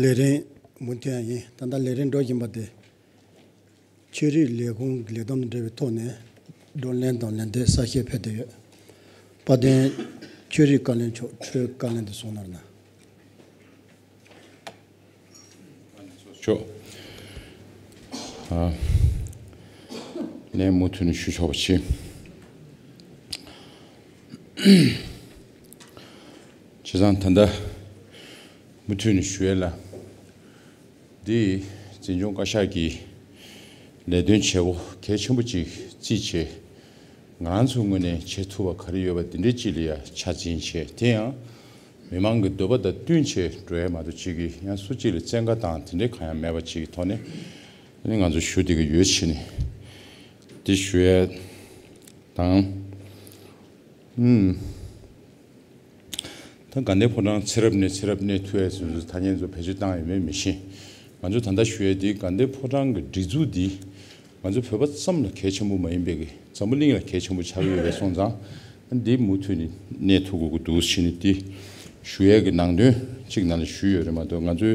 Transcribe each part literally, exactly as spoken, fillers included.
ལས་རིམ་མུ་མཐུད་ཡིན། ད་ལྟ་ལས་རིམ་འགྲོ་བཞིན་པ་དེ། ཆོས་རིག་ལས་ཁུངས་ཀྱི་ལས་བསྡོམས་དང་འབྲེལ་བའི་ཐོག་ནས་བགྲོ་གླེང་དང་ལན་འདེབས་གསལ་བཤད་ཕེབས་བསྡད་ཡོད། དཔལ་ལྡན་ཆོས་རིག་བཀའ་བློན་མཆོག་འཕྲོས་བཀའ་ལན་དེ་གསུང་གནང་རོགས་གནང་། ཆོག་ཨ། ལན་མུ་མཐུད་ནས་ཞུ་ཆོག་པ་བྱེད། བྱས་ཙང་ད་ལྟ་མུ་མཐུད་ནས་ཞུ་ཡས་ལ། འདི་འཛིན་སྐྱོང་བཀའ་ཤག་གི་ལས་དོན་བྱེད་སྒོ་གལ་ཆེན་པོ་ཅིག་བརྩིས་བྱས། ང་རང་ཚོའི་ངོས་ནས་བྱེད་ཐུབ་པ་ག་རེ་ཡོད་པ་འདི་འདྲའི་ཅིག་ལ་ཡ་ཆ་འཛིན་བྱས། དེ་ཡང་མི་མང་གི་འདོད་པ་དང་བསྟུན་བྱས་འགྲོ་ཡས་མ་གཏོགས་ཅིག་གིས་ཡང་སུ་གཅིག་ལ་བཙན་བཀའ་དང་དེ་འདྲའི་གང་ཡང་མེད་པ་ཅིག་གི་ཐོག་ནས་ཨ་ནི་ང་ཚོ་ཞུ་བསྡད་ཀྱི་ཡོད་བྱས་ནས། འདི་ཞུ་ཡས་དང་། ཨུམ། ད་དགའ་ལྡན་ཕོ་བྲང་ཚེ་རབས་ནས་ཚེ་རབས་གནས་ཐུབ་ཡས་སུ་ཐ་སྙད་ཚོ་བེད་སྤྱོད་བཏང་ཡོད་མེད་མི་ཤེས། ང་ཚོ་ད་ལྟ་ཞུ་ཡས་འདི་དགའ་ལྡན་ཕོ་བྲང་གི་སྒྲིག་འཛུགས་འདི་ང་ཚོ་བོད་པ་ཙམ་ལ་གལ་ཆེན་པོ་མ་ཡིན་པའི་གི་འཛམ་བུ་གླིང་ལ་གལ་ཆེན་པོ་ཆགས་ཀྱི་ཡོད་པའི་སོང་ཙང་། འདི་མུ་མཐུད་ནས་གནས་ཐུབ་དགོས་ཀྱི་འདུག་ཟེར་ནས་འདི་ཞུ་ཡས་ཀྱི་ནང་དོན་གཅིག་ནང་ལ་ཞུས་ཡོད་རེད་མ་གཏོགས། ང་ཚོའི་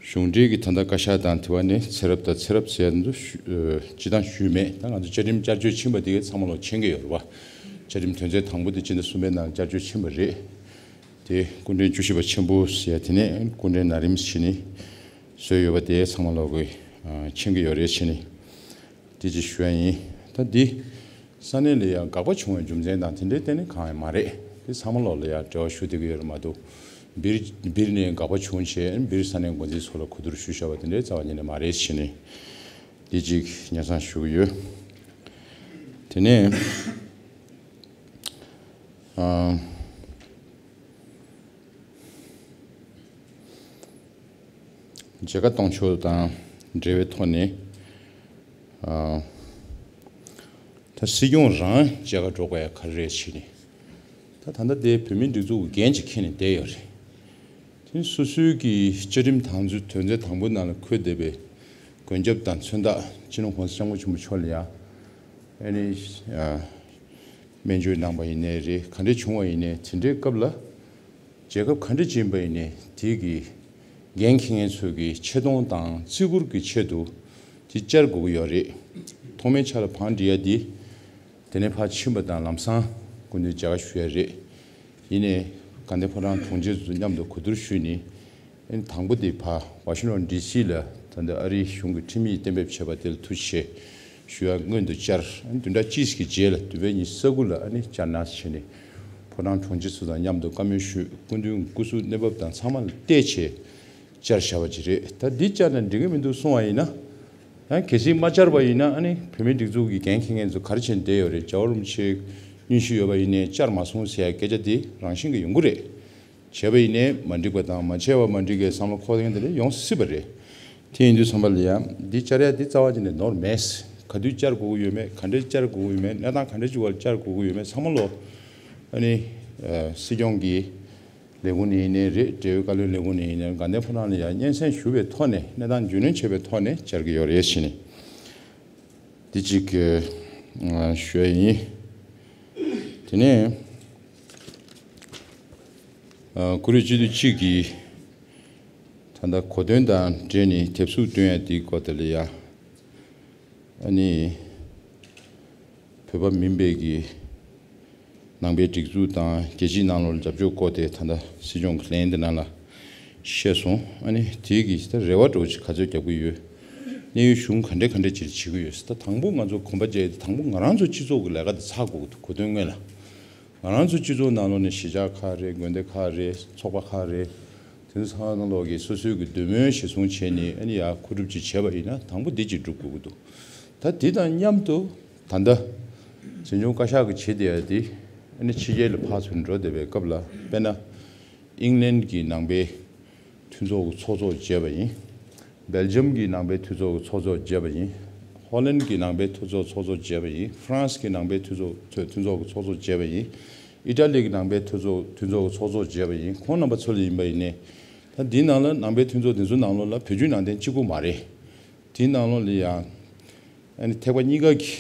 གཞུང་འབྲེལ་གྱི་ད་ལྟ་བཀའ་ཤག་དང་དེ་བ་ནས་ཚེ་རབས་དང་ཚེ་རབས་ཟེར་ཡ་འདི་ཚོ་ཞུ་ཨ་སྤྱི་བཏང་ཞུས་མེད། ད་ང་ཚོ་བཅའ་ཁྲིམས་བསྐྱར་བཅོས་ཕྱིན་པ་དེ་གའི་ཚང་མ་ལོག་མཁྱེན་གྱི་ཡོད་རེད་བ། བཅའ་ཁྲིམས་དོན་ཚན་དང་པོ་དེ་སྤྱི་ཟླ་གསུམ་པའི་ནང་བསྐྱར་བཅོས་ཕྱིན་པ་རེད། དེ་སྐུ་ཕྲེང་བཅུ་བཞི་པ་ཆེན་པོ་ཟེར་ཡ་དེ་ནས་སྐུ་ཕྲེང་ན་རིམ་ཟེར་ནས་བཟོས་ཡོད་པ་དེ་ཚང་མ་ལོག་གིས་ཨ་མཁྱེན་གྱི་ཡོད་རེད་བྱས་ནས། དེ་ཅིག་ཞུ་ཡ་ཡིན། ད་འདི་ས་གནས་ལ་ཡང་དགག་པ་བྱུང་བའི་རྒྱུ་མཚན་དང་དེ་འདྲའི་ཐད་ནས་གང་ཡང་མ་རེད། དེ་ཚང་མ་ལོག་ལ་ཡང་འབྲེལ་བ་ཞུ་བསྡད་ཀྱི་ཡོད་རེད་མ་གཏོགས། སྦིར་སྦིར་ནས་དགག་པ་བྱུང་བྱས་སྦིར་ས་གནས་འགོ་འཛིན་ཚོ་ལ་གོ་བསྡུར་ཞུས་བཞག་པ་དེ་འདྲའི་རྩ་བ་ཉིད་ནས་མ་རེད་ཟེར་ནས། འདི་གཅིག་སྙན་སེང་ཞུ་གི་ཡོད། དེ་ནས་ཨ། མཇལ་ཁ་གཏོང་ཕྱོགས་དང་འབྲེལ་བའི་ཐོག་ནས། ཨ། ད་སྲིད་སྐྱོང་རང་མཇལ་ཁ་འགྲོ་དགོས་ཡ་ག་རེ་རེད་བྱས་ནས། ད་ད་ལྟ་དེ་བོད་མིའི་སྒྲིག་འཛུགས་ཀྱི་འགན་ཅིག་འཁྱེར་ནས་བསྡད་ཡོད་རེད། དེ་སོ་སོའི་གི་བཅའ་ཁྲིམས་དང་དོན་ཚན་དང་པོའི་ནང་ལ་འཁོད་བསྡད་པའི་མགོན་སྐྱབས་དང་མཚོན་རྟགས་སྤྱི་ནོར་༸གོང་ས་༸སྐྱབས་མགོན་ཆེན་པོ་མཆོག་ལ་ཡ། ཨ་ནི། ཨ། སྨན་བཅོས་གནང་པ་ཡིན་ནའི་རེད། ག་འདྲས་བྱུང་བ་ཡིན་ནའི་དེ་འདྲའི་སྐབས་ལ། རྒྱལ་ཁབ་ག་འདྲས་ཅིག་ཡིན་པ་ཡིན་ནའི་དེ་གི་འགན་འཁྱེར་མཁན་ཚོས་ཀྱི་ཆེ་མཐོང་དང་བརྩི་བཀུར་གྱི་ཆེད་དུ་དེ་བཅར་དགོས་ཀྱི་ཡོད་རེད། ཐོག་མའི་ཆ་ལ་བང་སྒྲིག་ཡ་དེ་དེ་ནས་ཕར་ཕྱིན་པ་དང་ལམ་སང་སྐུ་མདུན་མཇལ་ཁ་ཞུ་ཡ་རེད། ཡིན་ནའི་དགའ་ལྡན་ཕོ་བྲང་དྲུང་ཆེ་ཚོ་མཉམ་དུ་གོ་བསྡུར་ཞུས་ནས། ཨ་ནི་དང་པོ་དེ་ཕར་ཝ་ཤིང་ཊོན་ཌི་སི་ལ་ད་ལྟ་ཨ་རིའི་གཞུང་གི་ཁྲིམས་ཡིག་གཏན་འབེབས་བྱས་པ་དེ་ལ་ཐུགས་རྗེ་ཆེ་ཞུ་ཡ་སྔོན་དུ་བཅར། ཨ་ནི་བདུན་ཕྲག་གཅིག་གི་རྗེས་ལ་བདུན་པའི་ཉི་ཤུ་རྩ་དགུ་ལ་ཨ་ནི་བཅར་གནང་བྱས་ནས་ཕོ་བྲང་དྲུང་ཆེ་ཚོ་དང་མཉམ་དུ་བཀའ་མོལ་ཞུས། སྐུ་མདུན་སྐུ་གཟུགས་གནས་བབ་དང་ཚང་མ་ལ་བལྟས་བྱས་བཅར་བཞག་པ་ཅིག་རེད། ད་འདི་བཅར་ན་འགྲིག་གི་མི་འདུག་གསུང་བ་ཡིན་ན། ཡང་གལ་སྲིད་མ་བཅར་བ་ཡིན་ན་ཨ་ནི་བོད་མིའི་སྒྲིག་འཛུགས་ཀྱི་འགན་འཁྱེར་མཁན་ཚོ་ག་རེ་བྱས་ནས་བསྡད་ཡོད་རེད། རྒྱལ་བ་རིན་པོ་ཆེ་མངོན་ཤེས་ཡོད་པ་ཡིན་ནའི་བཅར་མ་སོང་ཟེར་ཡ་སྐད་ཆ་དེ་རང་བཞིན་གྱི་ཡོང་གི་རེད། བྱས་པ་ཡིན་ནའི་མ་འགྲིག་པ་དང་མ་བྱས་པ་མ་འགྲིག་གི་བསམ་བློ་འཁོར་མཁན་དེ་འདྲ་ཡོང་སྲིད་པ་རེད། དེ་ཡིན་དུས་ཙམ་པ་ལ་ཡང་འདི་བཅར་ཡ་འདི་རྩ་བ་ཅན་ནས་ནོར་མེད། ག་དུས་བཅར་དགོས་ཀྱི་ཡོད་མེད། ག་འདྲས་བཅར་དགོས་ཀྱི་ཡོད་མེད། གནས་སྟངས་ག་འདྲས་ཅིག་བར་བཅར་དགོས་ཀྱི་ཡོད་མེད་ཚང་མ་ལོ། ཨ་ནི། ཨ། སྲིད་སྐྱོང་གི་ལས་ཁུངས་ནས་ཡིན་ནའི་རེད། འབྲེལ་ཡོད་བཀའ་བློན་ལས་ཁུངས་ནས་ཡིན་ནའི་རེད། དགའ་ལྡན་ཕོ་བྲང་ལ་ཡང་སྙན་སེང་ཞུ་བའི་ཐོག་ནས་གནས་སྟངས་རྒྱུས་ལོན་བྱས་པའི་ཐོག་ནས་བཅར་གྱི་ཡོད་རེད་ཟེར་ནས། འདི་གཅིག་ཨ་ཞུ་ཡ་ཡིན། དེ་ནས་ཨ་ཁོ་རང་སྤྱི་འཐུས་གཅིག་གིས་ད་ལྟ་གོ་དོན་དང་འབྲེལ་ནས་དེབ་གཟུགས་སྟོན་ཡ་འདིའི་སྐོར་དེ་ལ་ཡ། ཨ་ནི། བོད་པ་མིན་པའི་གི་ནང་པའི་སྒྲིག་འཛུགས་དང་རྒྱལ་སྤྱིའི་ནང་ལོགས་ལ་རྒྱབ་སྐྱོར་སྐོར་དེ་ད་ལྟ་སྲིད་སྐྱོང་གི་ལན་དེ་ནང་ལ་བཤད་སོང་། ཨ་ནི་དེའི་གི་ད་རེ་བ་འདྲ་བོ་ཅིག་ག་ཚོད་རྒྱབ་ཀྱི་ཡོད། གནས་ཡུལ་གཞུང་ག་འདྲས་ག་འདྲས་ཅིག་བྱེད་ཀྱི་ཡོད་ཟེར། ད་དང་པོ་ང་ཚོ་གོམ་པ་རྒྱག་ཡ་དེ་དང་པོ་ང་རང་ཚོ་སྤྱི་ཚོགས་ཀྱི་ལས་ཀ་དེ་ཚར་དགོས་ཀྱི་འདུག་གོ་དོན་སྔོན་ལ། ང་རང་ཚོ་སྤྱི་ཚོགས་ནང་ལོགས་ནས་གཞིས་ཆགས་ཁག་རེད། དགོན་སྡེ་ཁག་རེད། ཚོགས་པ་ཁག་རེད། དེ་ཚོ་ཚང་མ་ལོག་གིས་སོ་སོའི་གི་འདོད་མོས་གཞིར་བཟུང་བྱས་ནས་ཨ་ནི་ཡར་མཁོ་སྒྲུབ་ཅིག་བྱས་པ་ཡིན་ན་དང་པོ་འདི་ཅིག་སྒྲུབ་དགོས་ཀྱི་འདུག་ད་དེ་དང་མཉམ་དུ་ད་ལྟ་འཛིན་སྐྱོང་བཀའ་ཤག་གིས་བྱེད་བསྡད་ཡ་དེ་ཨ་ནི་ཕྱི་རྒྱལ་ལ་ཕར་ཚུར་འགྲོ་བསྡད་པའི་སྐབས་ལ། དཔེར་ན་ཨིང་ལན་གྱི་ནང་པའི་མཐུན་ཚོགས་ཀྱི་ཚོགས་གཙོ་བྱས་པ་ཡིན། སྦེལ་ཇམ་གྱི་ནང་པའི་མཐུན་ཚོགས་ཀྱི་ཚོགས་གཙོ་བྱས་པ་ཡིན། ཧོ་ལན་གྱི་ནང་པའི་མཐུན་ཚོགས་ཚོགས་གཙོ་བྱས་པ་ཡིན། ཧྥ་རན་སི་གི་ནང་པའི་མཐུན་ཚོགས་མཐུན་ཚོགས་ཀྱི་ཚོགས་གཙོ་བྱས་པ་ཡིན། ཨི་ཊ་ལི་གི་ནང་པའི་མཐུན་ཚོགས་མཐུན་ཚོགས་ཀྱི་ཚོགས་གཙོ་བྱས་པ་ཡིན། ཁོང་རྣམ་པ་ཚོ་ལ་ཡིན་པ་ཡིན་ནའི། ད་འདིའི་ནང་ལ་ནང་པའི་མཐུན་ཚོགས་འདི་ཚོའི་ནང་ལོགས་ལ་བོད་བརྒྱུད་ནང་བསྟན་གཅིག་པུ་མ་རེད། དེའི་ནང་ལོགས་ལ་ཡང་ཨ་ནི་ཐེག་པ་གཉིས་ཀ་གི་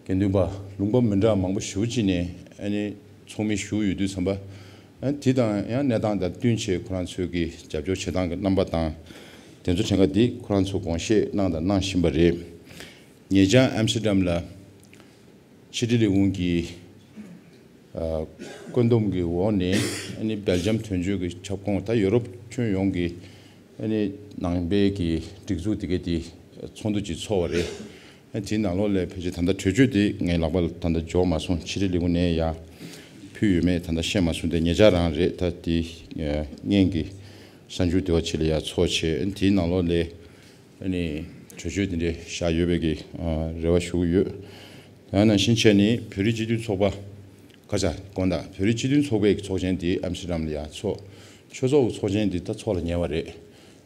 དགེ་འདུན་པ་ལུང་པ་མི་འདྲ་མང་པོ་ཞེ་པོ་ཅིག་ནས་ཨ་ནི་ཚོགས་མི་ཞུགས་ཡོད་དུས་ཙམ་པ། དེ་དང་ཡང་གནས་སྟངས་དང་བསྟུན་བྱས་ཁོ་རང་ཚོའི་གི་རྒྱབ་སྐྱོར་བྱེད་སྟངས་ཀྱི་རྣམ་པ་དང་། དེ་ཚོ་ཕྲན་ཁ་འདི་ཁོ་རང་ཚོ་དགོངས་བཞེས་གནང་དང་གནང་བཞིན་པ་རེད། ཉེ་ཆར་ཨམ་སི་ཊར་ཌམ་ལ་ཕྱི་དྲིལ་ལས་ཁུངས་ཀྱི་ཨ་བཀོད་འདོམས་ཀྱི་འོག་ནས་ཨ་ནི་སྦེལ་ཇམ་དོན་གཅོད་ཀྱི་ཁྱབ་ཁོངས། ད་ཡོ་རོབ་ཁྱོན་ཡོངས་ཀྱི་ཨ་ནི་ནང་པའི་གི་སྒྲིག་འཛུགས་དེ་གའི་དེ་ཚོགས་འདུ་ཅིག་ཚོགས་པ་རེད། ཨ་དེའི་ནང་ལོགས་ལ་ཕལ་ཆེར་ད་ལྟ་གྲོས་ཆོད་དེ་ངའི་ལག་པ་ལ་ད་ལྟ་འབྱོར་མ་སོང་། ཕྱི་དྲིལ་ལས་ཁུངས་ནས་ཡར་ཕུལ་ཡོད་མེད་ད་ལྟ་ཤེས་མ་སོང་། དེ་ཉེ་ཆར་རང་རེད། ད་དེ་ཨ་སྔོན་གྱི་གསར་འགྱུར་དེ་བ་ཅིག་ལ་ཡར་ཚོགས་བྱས། ཨ་དེའི་ནང་ལོགས་ལ་ཨ་ནི་གྲོས་ཆོད་དེ་འདྲ་བཞག་ཡོད་པའི་གི་ཨ་རེ་བ་ཞུ་གི་ཡོད། ད་ནང་བཞིན་བྱས་ནས་བོད་རིགས་སྤྱི་མཐུན་ཚོགས་པ་ག་ས་དགོངས་དག་བོད་རིགས་སྤྱི་མཐུན་ཚོགས་པའི་ཚོགས་ཆེན་དེ་ཨམ་སི་ཊར་ཌམ་ལ་ཡར་ཚོགས། ཆོས་ཚོགས་ཀྱི་ཚོགས་ཆེན་དེ་ད་ཚོགས་ལ་ཉེ་བ་རེད།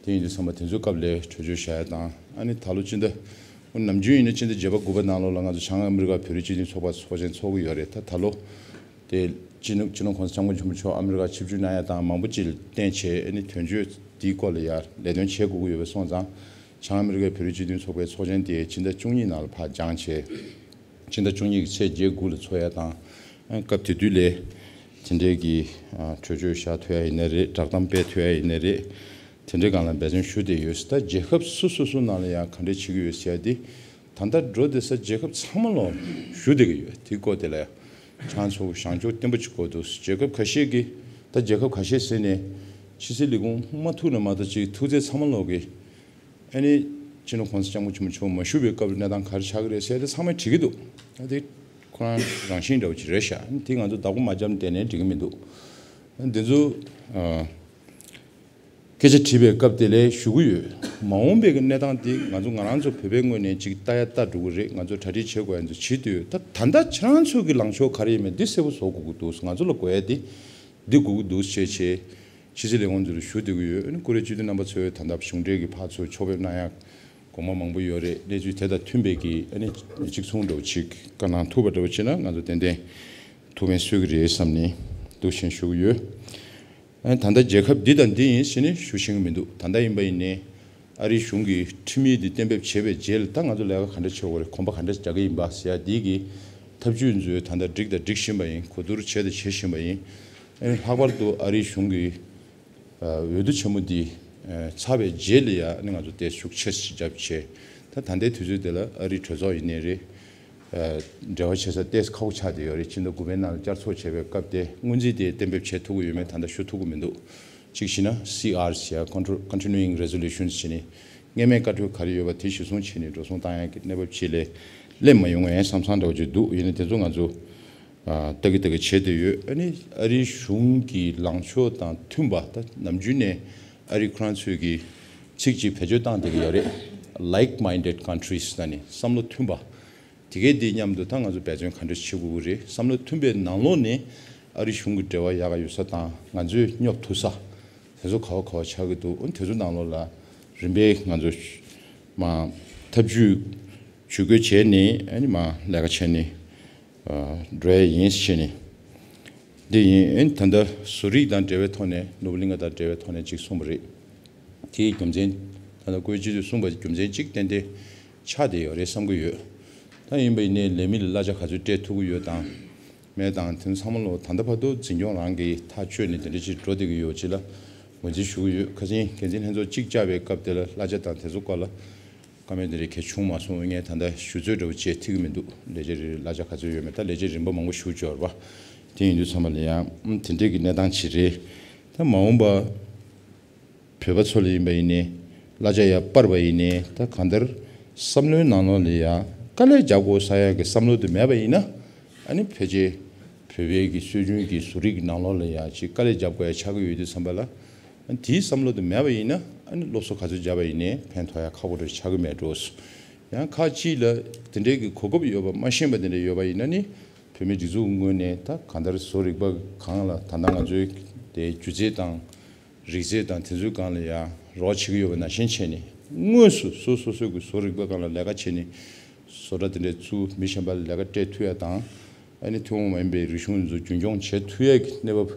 དེ་ཡིན་དུས་ཙམ་པ་དེ་ཚོའི་སྐབས་ལ་གྲོས་ཆོད་བཞག་ཡ་དང་། ཨ་ནི་ད་ལོ་སྤྱི་ཟླ་ནམ་རྒྱུན་ཡིན་ན་སྤྱི་ཟླ་བརྒྱད་པ་དགུ་པ་ནང་ལོགས་ལ་ང་ཚོ་བྱང་ཨ་མི་རི་ཀ་བོད་རིགས་སྤྱི་མཐུན་ཚོགས་པ་ཚོགས་ཆེན་ཚོགས་ཀྱི་ཡོད་རེད། ད་ད་ལོ་དེ་སྤྱི་ནོར་སྤྱི་ནོར་༸གོང་ས་༸སྐྱབས་མགོན་ཆེན་པོ་མཆོག་ཨ་མི་རི་ཀ་ཆིབས་བསྒྱུར་གནང་ཡ་དང་མང་པོ་ཅིག་ལ་བརྟེན་བྱས། ཨ་ནི་དོན་གཅོད་དེའི་སྐོར་ལ་ཡར་ལས་དོན་བྱེད་དགོས་ཀྱི་ཡོད་པ་སོང་ཙང་། བྱང་ཨ་མི་རི་ཀའི་བོད་རིགས་སྤྱི་མཐུན་ཚོགས་པའི་ཚོགས་ཆེན་དེ་སྤྱི་ཟླ་བཅུ་གཉིས་ནང་ལ་ཕར་འགྱངས་བྱས། སྤྱི་ཟླ་བཅུ་གཉིས་ཀྱི་ཚེས་བརྒྱད་དགུ་ལ་ཚོགས་ཡ་དང་། ཨ་སྐབས་དེ་དུས་ལ་དེ་འདྲའི་གི་ཨ་གྲོས་ཆོད་བཞག་ཐུབ་ཡ་ཡིན་ན་རེད། བསྒྲགས་གཏམ་སྤེལ་ཐུབ་ཡ་ཡིན་ན་རེད། དེ་འདྲའི་སྒང་ལ་འབད་བརྩོན་ཞུ་བསྡད་ཡོད། ད་རྒྱལ་ཁབ་སོ་སོ་སོ་ནང་ལ་ཡང་ག་འདྲ་བྱེད་ཀྱི་ཡོད་ཟེར་ཡ་དེ་ད་ལྟ་འགྲོ་བསྡད་ས་རྒྱལ་ཁབ་ཚང་མ་ལ་ཞུ་བསྡད་ཀྱི་ཡོད། དེའི་སྐོར་དེ་ལ་ཡང་ཁྱེད་རང་ཚོ་བཞེངས་ཕྱོགས་བརྟན་པོ་ཅིག་དགོས་འདུག་རྒྱལ་ཁབ་ཁ་ཤས་ཀྱིས། ད་རྒྱལ་ཁབ་ཁ་ཤས་ཟེར་ནས་ཕྱི་སྲིད་ལས་ཁུངས་མ་ཐུག་ན་མ་གཏོགས་ཅིག་ཐུག་ཚད་ཚང་མ་ལོག་གི་ཨ་ནི་སྤྱི་ནོར་༸གོང་ས་༸སྐྱབས་མགོན་ཆེན་པོ་མཆོག་མ་བཞུགས་པའི་སྐབས་ལ་གནས་སྟངས་ག་རེ་ཆགས་ཀྱི་རེད་ཟེར་ཏེ་ཚང་མས་དྲི་གི་འདུག་ཨ་དེ་ཁོ་རང་རང་བཞིན་འདྲ་བོ་ཅིག་རེད་ཤག་ཨ་ནི་དེ་ང་ཚོ་བདག་པོ་མ་བརྒྱབ་ནས་བསྡད་ནའི་འགྲིག་གི་མི་འདུག་ཨ་འདི་ཚོ་ཨ་སྐད་ཆ་དྲིས་པའི་སྐབས་དེ་ལ་ཞུ་གི་ཡོད། མ་འོངས་པའི་གི་གནས་སྟངས་དེ་ང་ཚོ་ང་རང་ཚོ་བོད་པའི་ངོས་ནས་ཅིག་ལྟ་ཡ་ལྟ་འགྲོ་གི་རེད། ང་ཚོ་གྲ་སྒྲིག་བྱེད་དགོས་ཡ་ཚོ་བྱེད་དུས་ཡོད། ད་ད་ལྟ་ཁྱེད་རང་ཚོ་གི་ལངས་ཕྱོགས་ག་རེ་ཡིན་མིན་འདི་གསལ་པོ་བཟོ་དགོས་ཀྱི་འདུག་ང་ཚོ་ལ་དགོས་ཡ་དེ་འདི་དགོས་ཀྱི་འདུག་ཅེས་བྱས། ཕྱི་སྲིད་ལས་ཁུངས་ཚོ་ལ་ཞུ་བསྡད་ཀྱི་ཡོད། ཨ་ནི་ཀུ་རེ་སྤྱི་འཐུས་རྣམ་པ་ཚོས་ད་ལྟ་གཞུང་འབྲེལ་གྱི་ཕར་ཚུར་ཕྱོགས་ཕེབས་གནང་ཡ་དགོངས་པ་མང་པོ་ཡོད་རེད། གནས་ཚུལ་དེ་དང་མཐུན་པའི་གི་ཨ་ནི་གཅིག་མཚུངས་འདྲ་བོ་ཅིག་བཀའ་གནང་ཐུབ་པ་འདྲ་བོ་བྱས་ན་ང་ཚོ་ཏན་ཏན་ཐུགས་ཕན་གསོས་ཀྱི་རེད་བསམ་ནས་འདུག་བཞིན་ཞུ་གི་ཡོད། ཨ་ནི་ད་ལྟ་རྒྱལ་ཁབ་འདི་དང་འདི་ཡིན་ཟེར་ནས་ཞུ་ཤེས་ཀྱི་མི་འདུག་ད་ལྟ་ཡིན་པ་ཡིན་ནའི་ཨ་རིའི་གཞུང་གིས་ཁྲིམས་ཡིག་འདི་གཏན་འབེབས་བྱས་པའི་རྗེས་ལ་ད་ང་ཚོ་ལས་ཀ་ག་འདྲ་བྱེད་དགོས་རེད། གོམ་པ་ག་འདྲ་རྒྱག་གི་ཡིན་པ་ཟེར་ཡ་འདི་གི་ཐབས་ཇུས་ཚོ་ད་ལྟ་སྒྲིག་དང་སྒྲིག་བཞིན་པ་ཡིན། གོ་བསྡུར་བྱས་དང་བྱེད་བཞིན་པ་ཡིན། ཨ་ནི་ལྷག་པར་དུ་ཨ་རིའི་གཞུང་གི་འོས་བསྡུ་ཆེན་མོ་འདི་ཚར་བའི་རྗེས་ལ་ཡང་ང་ཚོ་དེ་ཤུགས་ཆེ་ཞིག་བརྒྱབ་བྱས། ད་ད་ལྟའི་དུས་ཚོད་དེ་ལ་ཨ་རིའི་གྲོས་ཚོགས་ཡིན་ནའི་རེད། འབྲེལ་བ་བྱེད་ས་ཏོག་ཙམ་ཁག་པོ་ཆགས་བསྡད་ཡོད་རེད། ཕྱི་ཟླ་དགུ་པའི་ནང་ལ་བསྐྱར་ཚོགས་བྱས་པའི་སྐབས་དེ་སྔོན་རྩིས་དེ་གཏན་འབེབས་བྱེད་ཐུབ་ཀྱི་ཡོད་མེད་ད་ལྟ་ཞུ་ཐུབ་ཀྱི་མི་འདུག་གཅིག་བྱས་ན་སི་ཨར་ཟེར་ཡ་Control- Continuing Resolutions བྱས་ནས་སྔོན་མའི་བཀའ་འཁྲོལ་ག་རེ་ཡོད་པ་དེ་གཞིར་བཟུང་བྱས་ནས་འགྲོ་སོང་བཏང་ཡ་གི་གནས་བབ་ཅིག་ལ་སླེབས་མ་ཡོང་ངའི་བསམ་བསམ་འདྲ་བོ་ཅིག་འདུག་ཡིན་ནའི་དེ་ཚོ་ང་ཚོ་ཨ་ལྟ་གི་ལྟ་གི་བྱེད་བསྡད་ཡོད། ཨ་ནི་ཨ་རིའི་གཞུང་གི་ལངས་ཕྱོགས་དང་མཐུན་པ། ད་ནམ་རྒྱུན་ནས་ཨ་རི་ཁོ་རང་ཚོས་ཀྱི་ཚིག་ཅིག་བེད་སྤྱོད་བཏང་བསྡད་ཀྱི་ཡོད་རེད། Like-minded countries ལབ་ནས་བསམ་བློ་མཐུན་པ། དེ་གའི་དེའི་མཉམ་དུ་ད་ང་ཚོ་འབད་བརྩོན་ག་འདྲ་བྱེད་དགོས་ཀྱི་རེད། བསམ་བློ་མཐུན་པའི་ནང་ལོགས་ནས་ཨ་རི་གཞུང་གི་འབྲེལ་བ་ཡག་ག་ཡོད་ས་དང་ང་ཚོས་སྙོབ་ཐུབ་ས་དེ་ཚོ་ག་བ་ག་བ་ཆགས་ཀྱི་འདུག་ཨ་ནི་དེ་ཚོ་ནང་ལོགས་ལ་རིམ་པས་ང་ཚོ་མ་ཐབས་ཇུས་ཇུས་འགོད་བྱས་ནས་ཨ་ནི་མ་ལས་ཀ་བྱས་ནས་འགྲོ་ཡ་ཡིན་ཞེས་ནས། འདི་ཡིན། ཨ་ནི་ད་ལྟ་བཟོ་རིག་དང་འབྲེལ་བའི་ཐོག་ནས་ནོར་བུ་གླིང་ག་དང་འབྲེལ་བའི་ཐོག་ནས་ཅིག་གསུངས་པ་རེད། དེའི་རྒྱུ་མཚན་ད་ལྟ་ཀུའེ་སྤྱི་འཐུས་གསུངས་པ་རྒྱུ་མཚན་གཅིག་ཏན་ཏན་ཆགས་བསྡད་ཡོད་རེད་བསམ་གྱི་ཡོད། ད་ཡིན་པ་ཡིན་ནའི་ལས་མི་ལ་གླ་ཆ་ག་ཚོད་སྤྲད་ཐུབ་ཀྱི་ཡོད་དང་མེད་དང་དེ་ཚང་མ་ལོ་ད་ལྟ་བར་དུ་འཛིན་སྐྱོང་རང་གིས་ཐག་གཅོད་ནས་དེ་འདྲ་ཅིག་འགྲོ་བསྡད་ཀྱི་ཡོད་ཅེས་ལ་ངོས་འཛིན་ཞུ་གི་ཡོད། ཁ་སང་འགན་འཛིན་ལྷན་ཚོགས་གཅིག་བཅར་བའི་སྐབས་དེ་ལ་གླ་ཆ་དང་དེ་ཚོ་སྐོར་ལ་བཀའ་མོལ་དེ་འདྲ་གལ་བྱུང་མ་སོང་། ངས་ད་ལྟ་ཞུ་ཚོད་འདྲ་བོ་བྱས་ཐིག་གི་མི་འདུག་ལས་བྱེད་རེ་རེ་གླ་ཆ་ག་ཚོད་ཡོད་མེད། ད་ལས་བྱེད་རིམ་པ་མང་པོ་ཞུ་འབྱོར་བ་དེ་ཡིན་དུས་ཚང་མ་ལ་ཡང་ཨམ་དེ་འདྲས་ཀྱི་གནས་སྟངས་ཅིག་རེད། ད་མ་འོངས་པ་བོད་པ་ཚོ་ལ་ཡིན་པ་ཡིན་ནའི་གླ་ཆ་ཡར་སྤར་བ་ཡིན་ནའི་ད་གང་ལྟར་བསམ་བློའི་ནང་ལོགས་ལ་ཡང་དཀའ་ལས་རྒྱག་དགོས་ས་ཡ་གི་བསམ་བློ་དེ་མེད་པ་ཡིན་ན་ཨ་ནི་ཕལ་ཆེར་བོད་པའི་གི་སྲོལ་རྒྱུན་གྱི་བཟོ་རིག་གི་ནང་ལོགས་ལ་ཡང་ཅིག་དཀའ་ལས་རྒྱབ་དགོས་ཡ་ཆགས་ཀྱི་ཡོད་དུས་ཙམ་པ་ལ། དེའི་བསམ་བློ་དེ་མེད་པ་ཡིན་ན་ཨ་ནི་སློབ་གསོ་ག་ཚོད་བརྒྱབ་པ་ཡིན་ནའི་ཕན་ཐོགས་ཡ་ཁག་པོ་རེ་ཆགས་ཀྱི་མེད་འགྲོ། ཡང་ཁག་ཅིག་ལ་དེ་འདྲའི་གི་གོ་སྐབས་ཡོད་པ་མ་ཤེས་པ་དེ་འདྲ་ཡོད་པ་ཡིན་ན་ནི་བོད་མིའི་སྒྲིག་འཛུགས་ངོས་ནས་ད་གང་ལྟར་བཟོ་རིག་པ་གང་ལ་ད་ལྟ་ང་ཚོའི་དེ་སྒྱུ་རྩལ་དང་རིག་རྩལ་དང་དེ་ཚོའི་སྒང་ལ་ཡང་རོགས་བྱེད་ཀྱི་ཡོད་པ་ནང་བཞིན་བྱས་ནས་དངོས་སུ་སོ་སོ་སོའི་གི་བཟོ་རིག་པ་སྒང་ལ་ལས་ཀ་བྱས་ནས་བཟོ་གྲྭ་དེ་འདྲའི་བཙུགས། མི་གཞན་པ་ལ་ལས་ཀ་སྤྲད་ཐུབ་ཡ་དང་། ཨ་ནི་ཐུན་མོང་མ་ཡིན་པའི་རིག་གཞུང་ཚོ་རྒྱུན་འཁྱོངས་བྱེད་ཐུབ་ཡས་ཀྱི་གནས་བབ་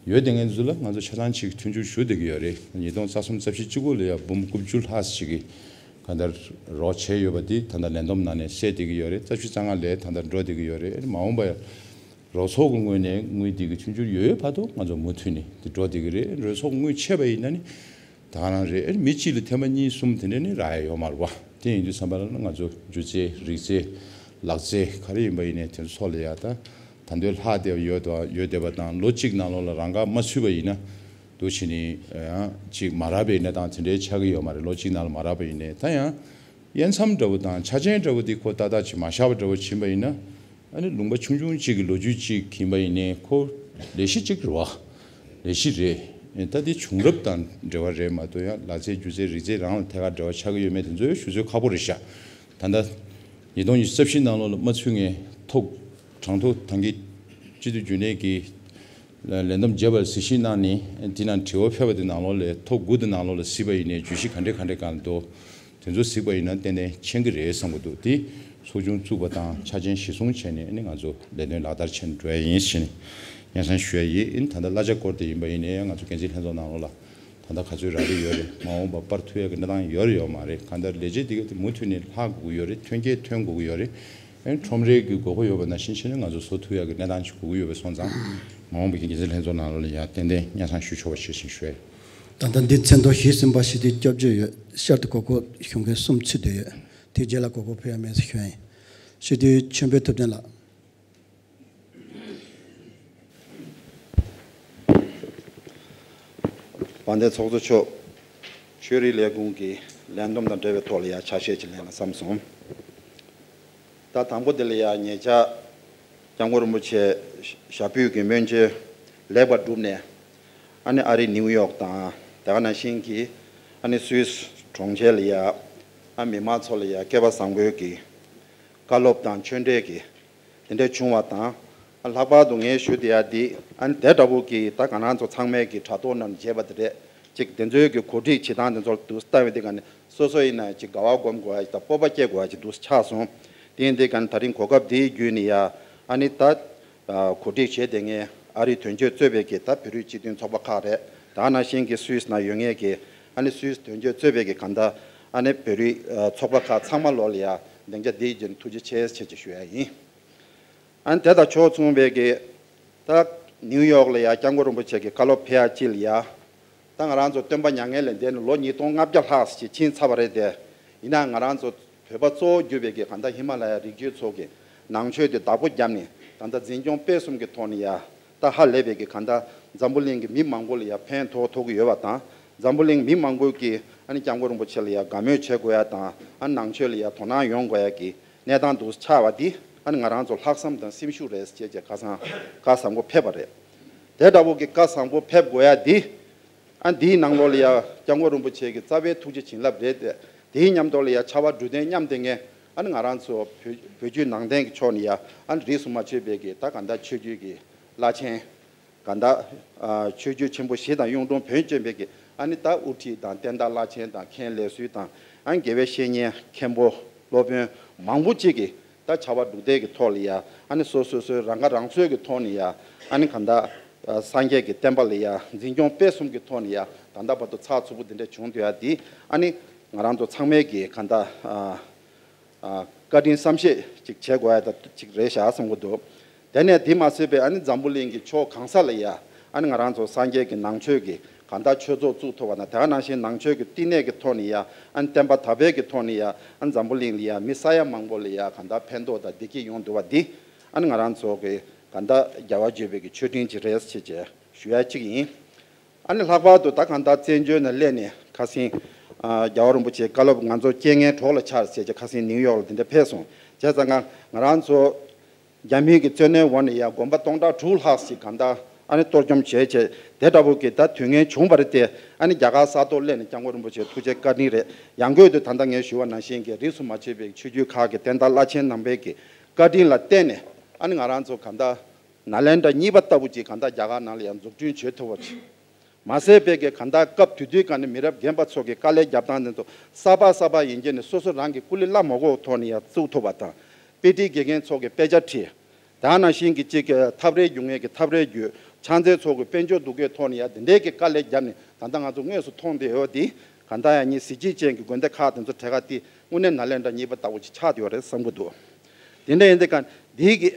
ཡོད་དེ་ངས་ཚོ་ལ་ང་ཚོ་ཆ་ཚང་ཅིག་མཐུན་འགྱུར་ཞུ་བསྡད་ཀྱི་ཡོད་རེད། ཉིས་སྟོང་རྩ་གསུམ་རྩ་བཞི་གཅིག་པོ་ལ་ཡ་འབུམ་དགུ་བཅུ་ལྷག་ཅིག་གིས་གང་ལྟར་རོགས་བྱས་ཡོད་པ་འདི་ད་ལྟ་ལས་བསྡོམས་ནང་ནས་གསལ་བསྡད་ཀྱི་ཡོད་རེད། རྩ་བཞི་རྩ་ལྔ་ལས་ད་ལྟ་འགྲོ་བསྡད་ཀྱི་ཡོད་རེད། ཨ་ནི་མ་འོངས་པ་ཡ་ རོགས་ཚོགས་ཀྱི་ངོས་ནས་དངུལ་འདི་གི་མཐུན་འགྱུར་ཡོད་ཡོད་བར་དུ་ང་ཚོ་མུ་མཐུད་ནས་འདི་འགྲོ་བསྡད་ཀྱི་རེད། རོགས་ཚོགས་དངུལ་ཆད་པ་ཡིན་ན་ནི་ད་ག་རང་རེད། མི་གཅིག་ལ་ཐེངས་མ་གཉིས་གསུམ་དེ་འདྲ་ནི་རག་ཡ་ཡོད་མ་རེད་བ། དེ་ཡིན་དུས་ཙམ་པ་ལ་ང་ཚོ་སྒྱུ་རྩལ་རིག་རྩལ་ལག་རྩལ་ག་རེ་ཡིན་པ་ཡིན་ནའི་དེ་ཚོ་ཚོ་ལ་ཡ་ད་ད་འདོད་ལྷག་བསྡད་པ་ཡོད་དོ་ཡོད་བསྡད་པ་དང་ལོ་གཅིག་ནང་ལོགས་ལ་རང་འགག་མ་ཚུད་པ་ཡིན་ན་འདུག་བྱས་ནས་ཡང་གཅིག་མ་རག་པ་ཡིན་ན་དང་དེ་འདྲའི་ཆགས་ཀྱི་ཡོད་མ་རེད། ལོ་གཅིག་ནང་ལ་མ་རག་པ་ཡིན་ནའི་ད་ཡང་། དབྱེ་མཚམས་འདྲ་བོ་དང་ཆ་རྐྱེན་འདྲ་བོ་འདི་ཁོ་ཏག་ཏག་ཅིག་མ་བཞག་པ་འདྲ་བོ་ཕྱིན་པ་ཡིན་ན། ཨ་ནི་ལུང་པ་ཆུང་ཆུང་གཅིག་གི་ལོ་རྒྱུས་གཅིག་ཡིན་པ་ཡིན་ནའི་ཁོ་ལས་གཞི་གཅིག་རེད་བ། ལས་གཞི་རེད། ད་འདི་བྱུང་རབས་དང་འབྲེལ་བ་རེད་མ་གཏོགས་ཡང་ལག་རྩལ་སྒྱུ་རྩལ་རིག་རྩལ་རང་ལ་ཐད་ཀར་འབྲེལ་བ་ཆགས་ཀྱི་ཡོད་མེད་དེ་ཚོ་ཞུ་ཚོད་ཁག་པོ་རེད་ཤག་ད་ལྟ་ཉིས་སྟོང་ཉི་ཤུ་རྩ་བཞི་ནང་ལོགས་ལ་མ་ཚུད་ངས་ཐོག་གྲངས་ཐོ་ཐང་གི་སྤྱི་འཐུས་རྒྱུན་ལས་ཀྱི་ལས་བསྡོམས་བརྒྱབ་པར་གཟིགས་ཞིབ་གནང་ནས་འདི་ནང་དྲི་བ་ཕེབས་པ་དེ་ནང་ལོགས་ལས་ཐོ་དགུ་དེ་ནང་ལོགས་ལ་གཟིགས་པ་ཡིན་ནའི་བརྗོད་གཞི་ག་འདྲས་ག་འདྲས་གང་འདུག་དེ་ཚོ་གཟིགས་པ་ཡིན་ན་ཏན་ཏན་མཁྱེན་གྱི་རེད་བསམ་གྱི་འདུག་དེ་ཚོགས་ཆུང་བཙུགས་པ་དང་ཆ་རྐྱེན་གཞི་བཟུང་བྱས་ནས་ཨ་ནི་ང་ཚོ་ལས་དོན་ལག་བསྟར་བྱས་ནས་འགྲོ་ཡ་ཡིན་ཞེས་ནས་སྙན་སེང་ཞུ་ཡ་ཡིན། ཨ་ནི་ད་ལྟ་གླ་ཆ་སྐོར་དེ་ཡིན་པ་ཡིན་ནའི་ང་ཚོ་འགན་འཛིན་ལྷན་ཚོགས་ནང་ལོགས་ལ་ད་ལྟ་ག་ཚོད་རག་གི་ཡོད་རེད། མ་འོངས་པ་སྤར་ཐུབ་ཡ་གི་གནས་སྟངས་ཡོད་རེད་ཡོད་མ་རེད། གང་ལྟར་ལས་བྱེད་འདི་ག་དེ་མུ་མཐུད་ནས་ལྷག་དགོས་ཀྱི་ཡོད་རེད། ཐོན་སྐྱེད་ཐོན་དགོས་ཀྱི་ཡོད་རེད། ཨ་ནི་ཁྲོམ་རའི་གི་དགོས་མཁོ་ཡོད་པ་ནང་བཞིན་བྱས་ནས་ང་ཚོ་བཟོ་ཐུབ་ཡ་གི་གནས་སྟངས་ཅིག་དགོས་ཀྱི་ཡོད་པ་སོང་ཙང་མ་འོངས་པ་གི་འགན་འཛིན་ལྷན་ཚོགས་ནང་ལོགས་ལ་ཡ་ཏན་ཏན་སྙན་སེང་ཞུ་ཆོག་པ་ཞུ་ཞིང་ཞུ་ཡ་ཡིན། ད་ལྟ་འདི་མཚན་ཐོ་བཞི་ཟིན་པ་སྤྱི་འཐུས་སྐྱབས་བཅོལ་ཡོད། ཤར་དུ་གོ་སྐབས་ཞུ་མཁན་གསུམ་ཚུད་བསྡད་ཡོད། དེ་རྗེས་ལ་གོ་སྐབས་ཕུལ་ཡ་མེད་ཟེར་ཞུ་ཡ་ཡིན། སྤྱི་འཐུས་ཆོས་འཕེལ་ཐུབ་བསྟན་ལགས། དཔལ་ལྡན་ཚོགས་གཙོ་མཆོག་ཆོས་རིག་ལས་ཁུངས་ཀྱི་ལས་བསྡོམས་དང་འབྲེལ་བའི་ཐོག་ལ་ཡང་ཕྱག་བཞེས་ཀྱི་ལན་ལ་བསམ་སོང་། ད་དང་པོ་དེ་ལ་ཡང་ཉེ་ཆར་སྐྱབས་མགོན་རིན་པོ་ཆེ་ཞབས་པུས་ཀྱི་སྨོན་བྱོན་ལེགས་པར་གྲུབ་ནས་ཨ་ནི་ཨ་རི་ནིའུ་ཡོག་དང་དེ་ག་ནང་བཞིན་གྱི་ཨ་ནི་སུད་སི་གྲོང་ཁྱེར་ལ་ཡང་ཨ་མི་མང་ཚོ་ལ་ཡང་སྐལ་པ་བཟང་པོའི་གི་བཀའ་སློབ་དང་ཆོས་འབྲེལ་གྱི་དེ་འདྲ་བྱུང་བ་དང་། ལྷག་པར་དུ་ངས་ཞུ་བསྡད་ཡ་འདི་ཨ་ནི་དེ་འདྲ་བོ་གི་ད་ང་རང་ཚོ་ཚང་མས་ཀྱི་དྲ་ཐོག་ནང་མཇལ་བ་དེ་རེད། ཅིག་དེ་ཚོའི་གི་གོ་སྒྲིག་བྱེད་སྟངས་དེ་ཚོར་དུ་ལྟ་བའི་དེ་ག་ནས་སོ་སོ་ཡིན་ན་ཅིག་དགའ་བ་སྒོམ་དགོས་ཡ་ཅིག་དང་སྤོབས་པ་སྐྱེ་དགོས་ཡ་ཅིག་དུ་ཆགས་སོང་། དེ་ཡིན་དེ་ག་ནས་ད་རིང་གོ་སྐབས་འདིའི་བརྒྱུད་ནས་ཡ་ཨ་ནི་ད་གོ་སྒྲིག་བྱས་དེ་ངས་ཨ་རིའི་དོན་གཅོད་གཙོས་པའི་གི་ད་བོད་རིགས་སྤྱི་མཐུན་ཚོགས་པ་ཁག་རེད། ད་ནང་བཞིན་གི་སུད་སི་ན་ཡོད་ངེས་གི་ཨ་ནི་སུད་སི་དོན་གཅོད་གཙོས་པའི་གི་ག་ད་ཨ་ནི་བོད་རིགས་ཚོགས་པ་ཁག་ཚང་མ་ལོ་ལ་ཡ་སྡིངས་ཆ་འདིའི་རྗེས་ནས་ཐུགས་རྗེ་ཆེ་ཆེ་ཅིག་ཞུ་ཡ་ཡིན། ཨ་ནི་དེ་དང་ཕྱོགས་མཚུངས་པའི་གི་ད་ནིའུ་ཡོག་ལ་ཡ་སྐྱབས་མགོན་རིན་པོ་ཆེ་གི་བཀའ་སློབ་ཕེབས་ཡ་ཅིག་ལ་ཡ་ད་ང་རང་ཚོ་སྟོན་པ་མྱ་ངན་ལས་འདས་ནས་ལོ་ཉིས་སྟོང་ལྔ་བརྒྱ་ལྷག་ཅིག་ཕྱིན་ཚར་བ་རེད་དེ། ཡིན་ནའང་ང་རང་ཚོ་བོད་པ་གཙོ་བོ་གྱུར་པའི་གི་ག་ད་ཧི་མ་ལ་ཡ་རི་རྒྱུད་ཚོ་གི་ནང་ཆོས་དེ་བདག་པོ་བརྒྱབ་ནས་ད་ལྟ་འཛིན་སྐྱོང་སྤེལ་གསུམ་གི་ཐོག་ནས་ཡ་ད་ཧ་ལས་པའི་གི་ག་ད་འཛམ་བུ་གླིང་གི་མི་མང་པོ་ལ་ཡ་ཕན་ཐོགས་ཐོགས་ཀྱི་ཡོད་པ་དང་། འཛམ་བུ་གླིང་མི་མང་པོས་ཀྱིས་ཨ་ནི་སྐྱབས་མགོན་རིན་པོ་ཆེ་ལ་ཡ་དགའ་མོས་བྱེད་དགོས་ཡ་དང་ཨ་ནི་ནང་ཆོས་ལ་ཡ་དོ་སྣང་ཡོང་དགོས་ཡ་གི་གནས་སྟངས་འདུག་ཆགས་པ་འདི་ཨ་ནི་ང་རང་ཚོ་ལྷག་བསམ་དང་སེམས་ཤུགས་རེད་ཅེས་ཀྱི་བཀའ་བཟང་བཀའ་བཟང་པོ་ཕེབས་པ་རེད། དེ་འདྲ་བོ་གི་བཀའ་བཟང་པོ་ཕེབས་དགོས་ཡ་འདི་ཨ་འདིའི་ནང་ལོགས་ལ་ཡ་སྐྱབས་མགོན་རིན་པོ་ཆེ་གི་རྩ་བའི་ཐུགས་རྗེ་བྱིན་རླབས་རེད་དེ། དེའི་མཉམ་དུ་ལ་ཡ་ཕྱྭ་པ་འབྲུག་སྡེ་མཉམ་དེ་ངས་ཨ་ནི་ང་རང་ཚོ་བོད་བོད་བརྒྱུད་ནང་བསྟན་གྱི་ཕྱོགས་ནས་ཡ་ཨ་ནི་རིས་སུ་མ་ཆད་པའི་གི་ད་ག་ད་ཆོས་བརྒྱུད་ཀྱི་བླ་ཆེན། ག་ད་ཆོས་བརྒྱུད་ཆེན་པོ་བཞི་དང་གཡུང་དྲུང་བོན་བཅས་པའི་གི་ཨ་ནི་ད་དབུ་ཁྲིད་དང་བསྟན་བདག་བླ་ཆེན་དང་མཁན་ལས་ཟུར་དང་ཨ་ནི་དགེ་བའི་བཤེས་གཉེན་མཁན་པོ་སློབ་དཔོན་མང་པོ་ཅིག་གིས་ད་ཕྱྭ་པ་འབྲུག་སྡེ་གི་ཐོག་ལ་ཡ་ཨ་ནི་སོ་སོ་སོའི་རང་ཁ་རང་གསོའི་གི་ཐོག་ནས་ཡ་ཨ་ནི་ག་ད་སངས་རྒྱས་ཀྱི་བསྟན་པ་ལ་ཡ་འཛིན་སྐྱོང་སྤེལ་གསུམ་གི་ཐོག་ནས་ཡ་ད་ལྟ་བར་དུ་ཚགས་ཚུད་པོ་འདི་འདྲ་བྱུང་འདུག་ཡ་འདི་ཨ་ནི་ང་རང་ཚོ་ཚང་མས་གི་ག་ད། བཀའ་དྲིན་བསམ་ཤེས་ཅིག་བྱེད་དགོས་ཡ་ད་ཅིག་རེད་ཤག་བསམ་གྱི་འདུག་དེ་ནས་དེ་མ་ཟད་པའི་ཨ་ནི་འཛམ་བུ་གླིང་གི་ཕྱོགས་གང་ས་ལ་ཡ་ཨ་ནི་ང་རང་ཚོ་སངས་རྒྱས་ཀྱི་ནང་ཆོས་ཀྱི་གང་ལྟར་ཆོས་ཚོགས་བཙུགས་ཐུབ་པ་དང་དེ་ག་ནང་བཞིན་ནང་ཆོས་ཀྱི་བསྟི་གནས་ཀྱི་ཐོག་ནས་ཡ་ཨ་ནི་བསྟན་པ་དར་སྤེལ་གྱི་ཐོག་ནས་ཡ་ཨ་ནི་འཛམ་བུ་གླིང་ལ་ཡ་མི་ས་ཡ་མང་པོ་ལ་ཡ་གང་ལྟར་ཕན་ཐོགས་དང་བདེ་སྐྱིད་ཡོང་ཐུབ་པ་འདི་ཨ་ནི་ང་རང་ཚོ་གི་གང་ལྟར་རྒྱལ་བ་བརྒྱུད་པའི་གི་མཆོད་སྤྲིན་ཅིག་རེད་ཅེས་ཞུ་ཡ་གཅིག་ཡིན། ཨ་ནི་ལྷག་པར་དུ་ད་གང་ལྟར་བཙན་བྱོལ་ནས་སླེབས་ནས་ཁ་སང་རྒྱལ་བ་རིན་པོ་ཆེའི་བཀའ་སློབ་ང་ཚོ་རྐྱེན་ངན་གྲོགས་ལ་ཆགས་ཟེར་བྱས་ཁ་སང་ནིའུ་ཡོག་ལ་དེ་འདྲ་ཕེབས་སོང་། བྱས་ཙང་ང་ང་རང་ཚོ་རྒྱ་མིའི་གི་བཙོན་གནས་འོག་ནས་ཡང་དགོན་པ་སྟོང་ཕྲག་དྲུག་ལྷག་ཞིག་གང་ལྟར་ཨ་ནི་གཏོར་སྐྱོན་བྱས་བྱས་དེ་འདྲ་བོ་གི་ད་དུས་ངན་བྱུང་བ་རེད་དེ། ཨ་ནི་རྒྱ་གར་ས་ཐོག་སླེབས་ནས་སྐྱབས་མགོན་རིན་པོ་ཆེའི་ཐུགས་རྗེ་བཀའ་དྲིན་རེད། ཡང་སྒོས་དུ་ད་ལྟ་ངས་ཞུས་པ་ནང་བཞིན་གྱི་རིས་སུ་མ་ཆད་པའི་ཆོས་བརྒྱུད་ཁག་གི་བསྟན་བདག་བླ་ཆེན་རྣམ་པའི་གི་བཀའ་དྲིན་ལ་བརྟེན་ནས་ཨ་ནི་ང་རང་ཚོ་གང་ལྟར། ནཱ་ལེནྡྲ་གཉིས་པ་ལྟ་བུ་ཅིག་གང་ལྟར་རྒྱ་གར་ནང་ལ་ཡང་འཛུགས་སྐྲུན་བྱེད་ཐུབ་པ་ཅིག་མ་ཟད་པའི་གི་གང་ལྟར་སྐབས་དེ་དུས་གང་ནས་མི་རབས་རྒན་པ་ཚོ་གི་དཀའ་ལས་རྒྱབ་སྟངས་དེ་ཚོ་གསར་པ་གསར་པ་ཡིན་གྱི་ནས་སོ་སོ་རང་གི་སྐུ་ལས་སླ་མོ་གོ་ཐོག་ནས་ཡང་བཙུགས་ཐུབ་པ་དང་། དཔེ་ཁྲིད་དགེ་རྒན་ཚོ་གི་དཔེ་ཆ་ཁྲིད། ད་ནང་བཞིན་གྱི་ཅིག་གི་ཐབས་རེ་རྒྱུ་ངེས་ཀྱི་ཐབས་རེ་རྒྱུ་ཕྱག་འཚལ་ཚོ་གི་དཔལ་འབྱོར་འདུ་འགོད་ཐོག་ནས་ཡང་དེ་འདྲའི་གི་དཀའ་ལས་བརྒྱབ་ནས་ད་ལྟ་ང་ཚོ་དངོས་སུ་མཐོང་བསྡད་ཡོད་དེ། གང་ལྟར་ཡང་ཉིད་གཟི་བརྗིད་ཅན་གྱི་དགོན་སྡེ་ཁག་དེ་ཚོ་གྲས་ཁ་དེ་དངོས་གནས་ནཱ་ལེནྡྲ་གཉིས་པ་ལྟ་བུ་ཅིག་ཆགས་བསྡད་ཡོད་རེད་བསམ་གྱི་འདུག་དེ་འདྲ་ཡིན་དུས་གང་འདི་གི་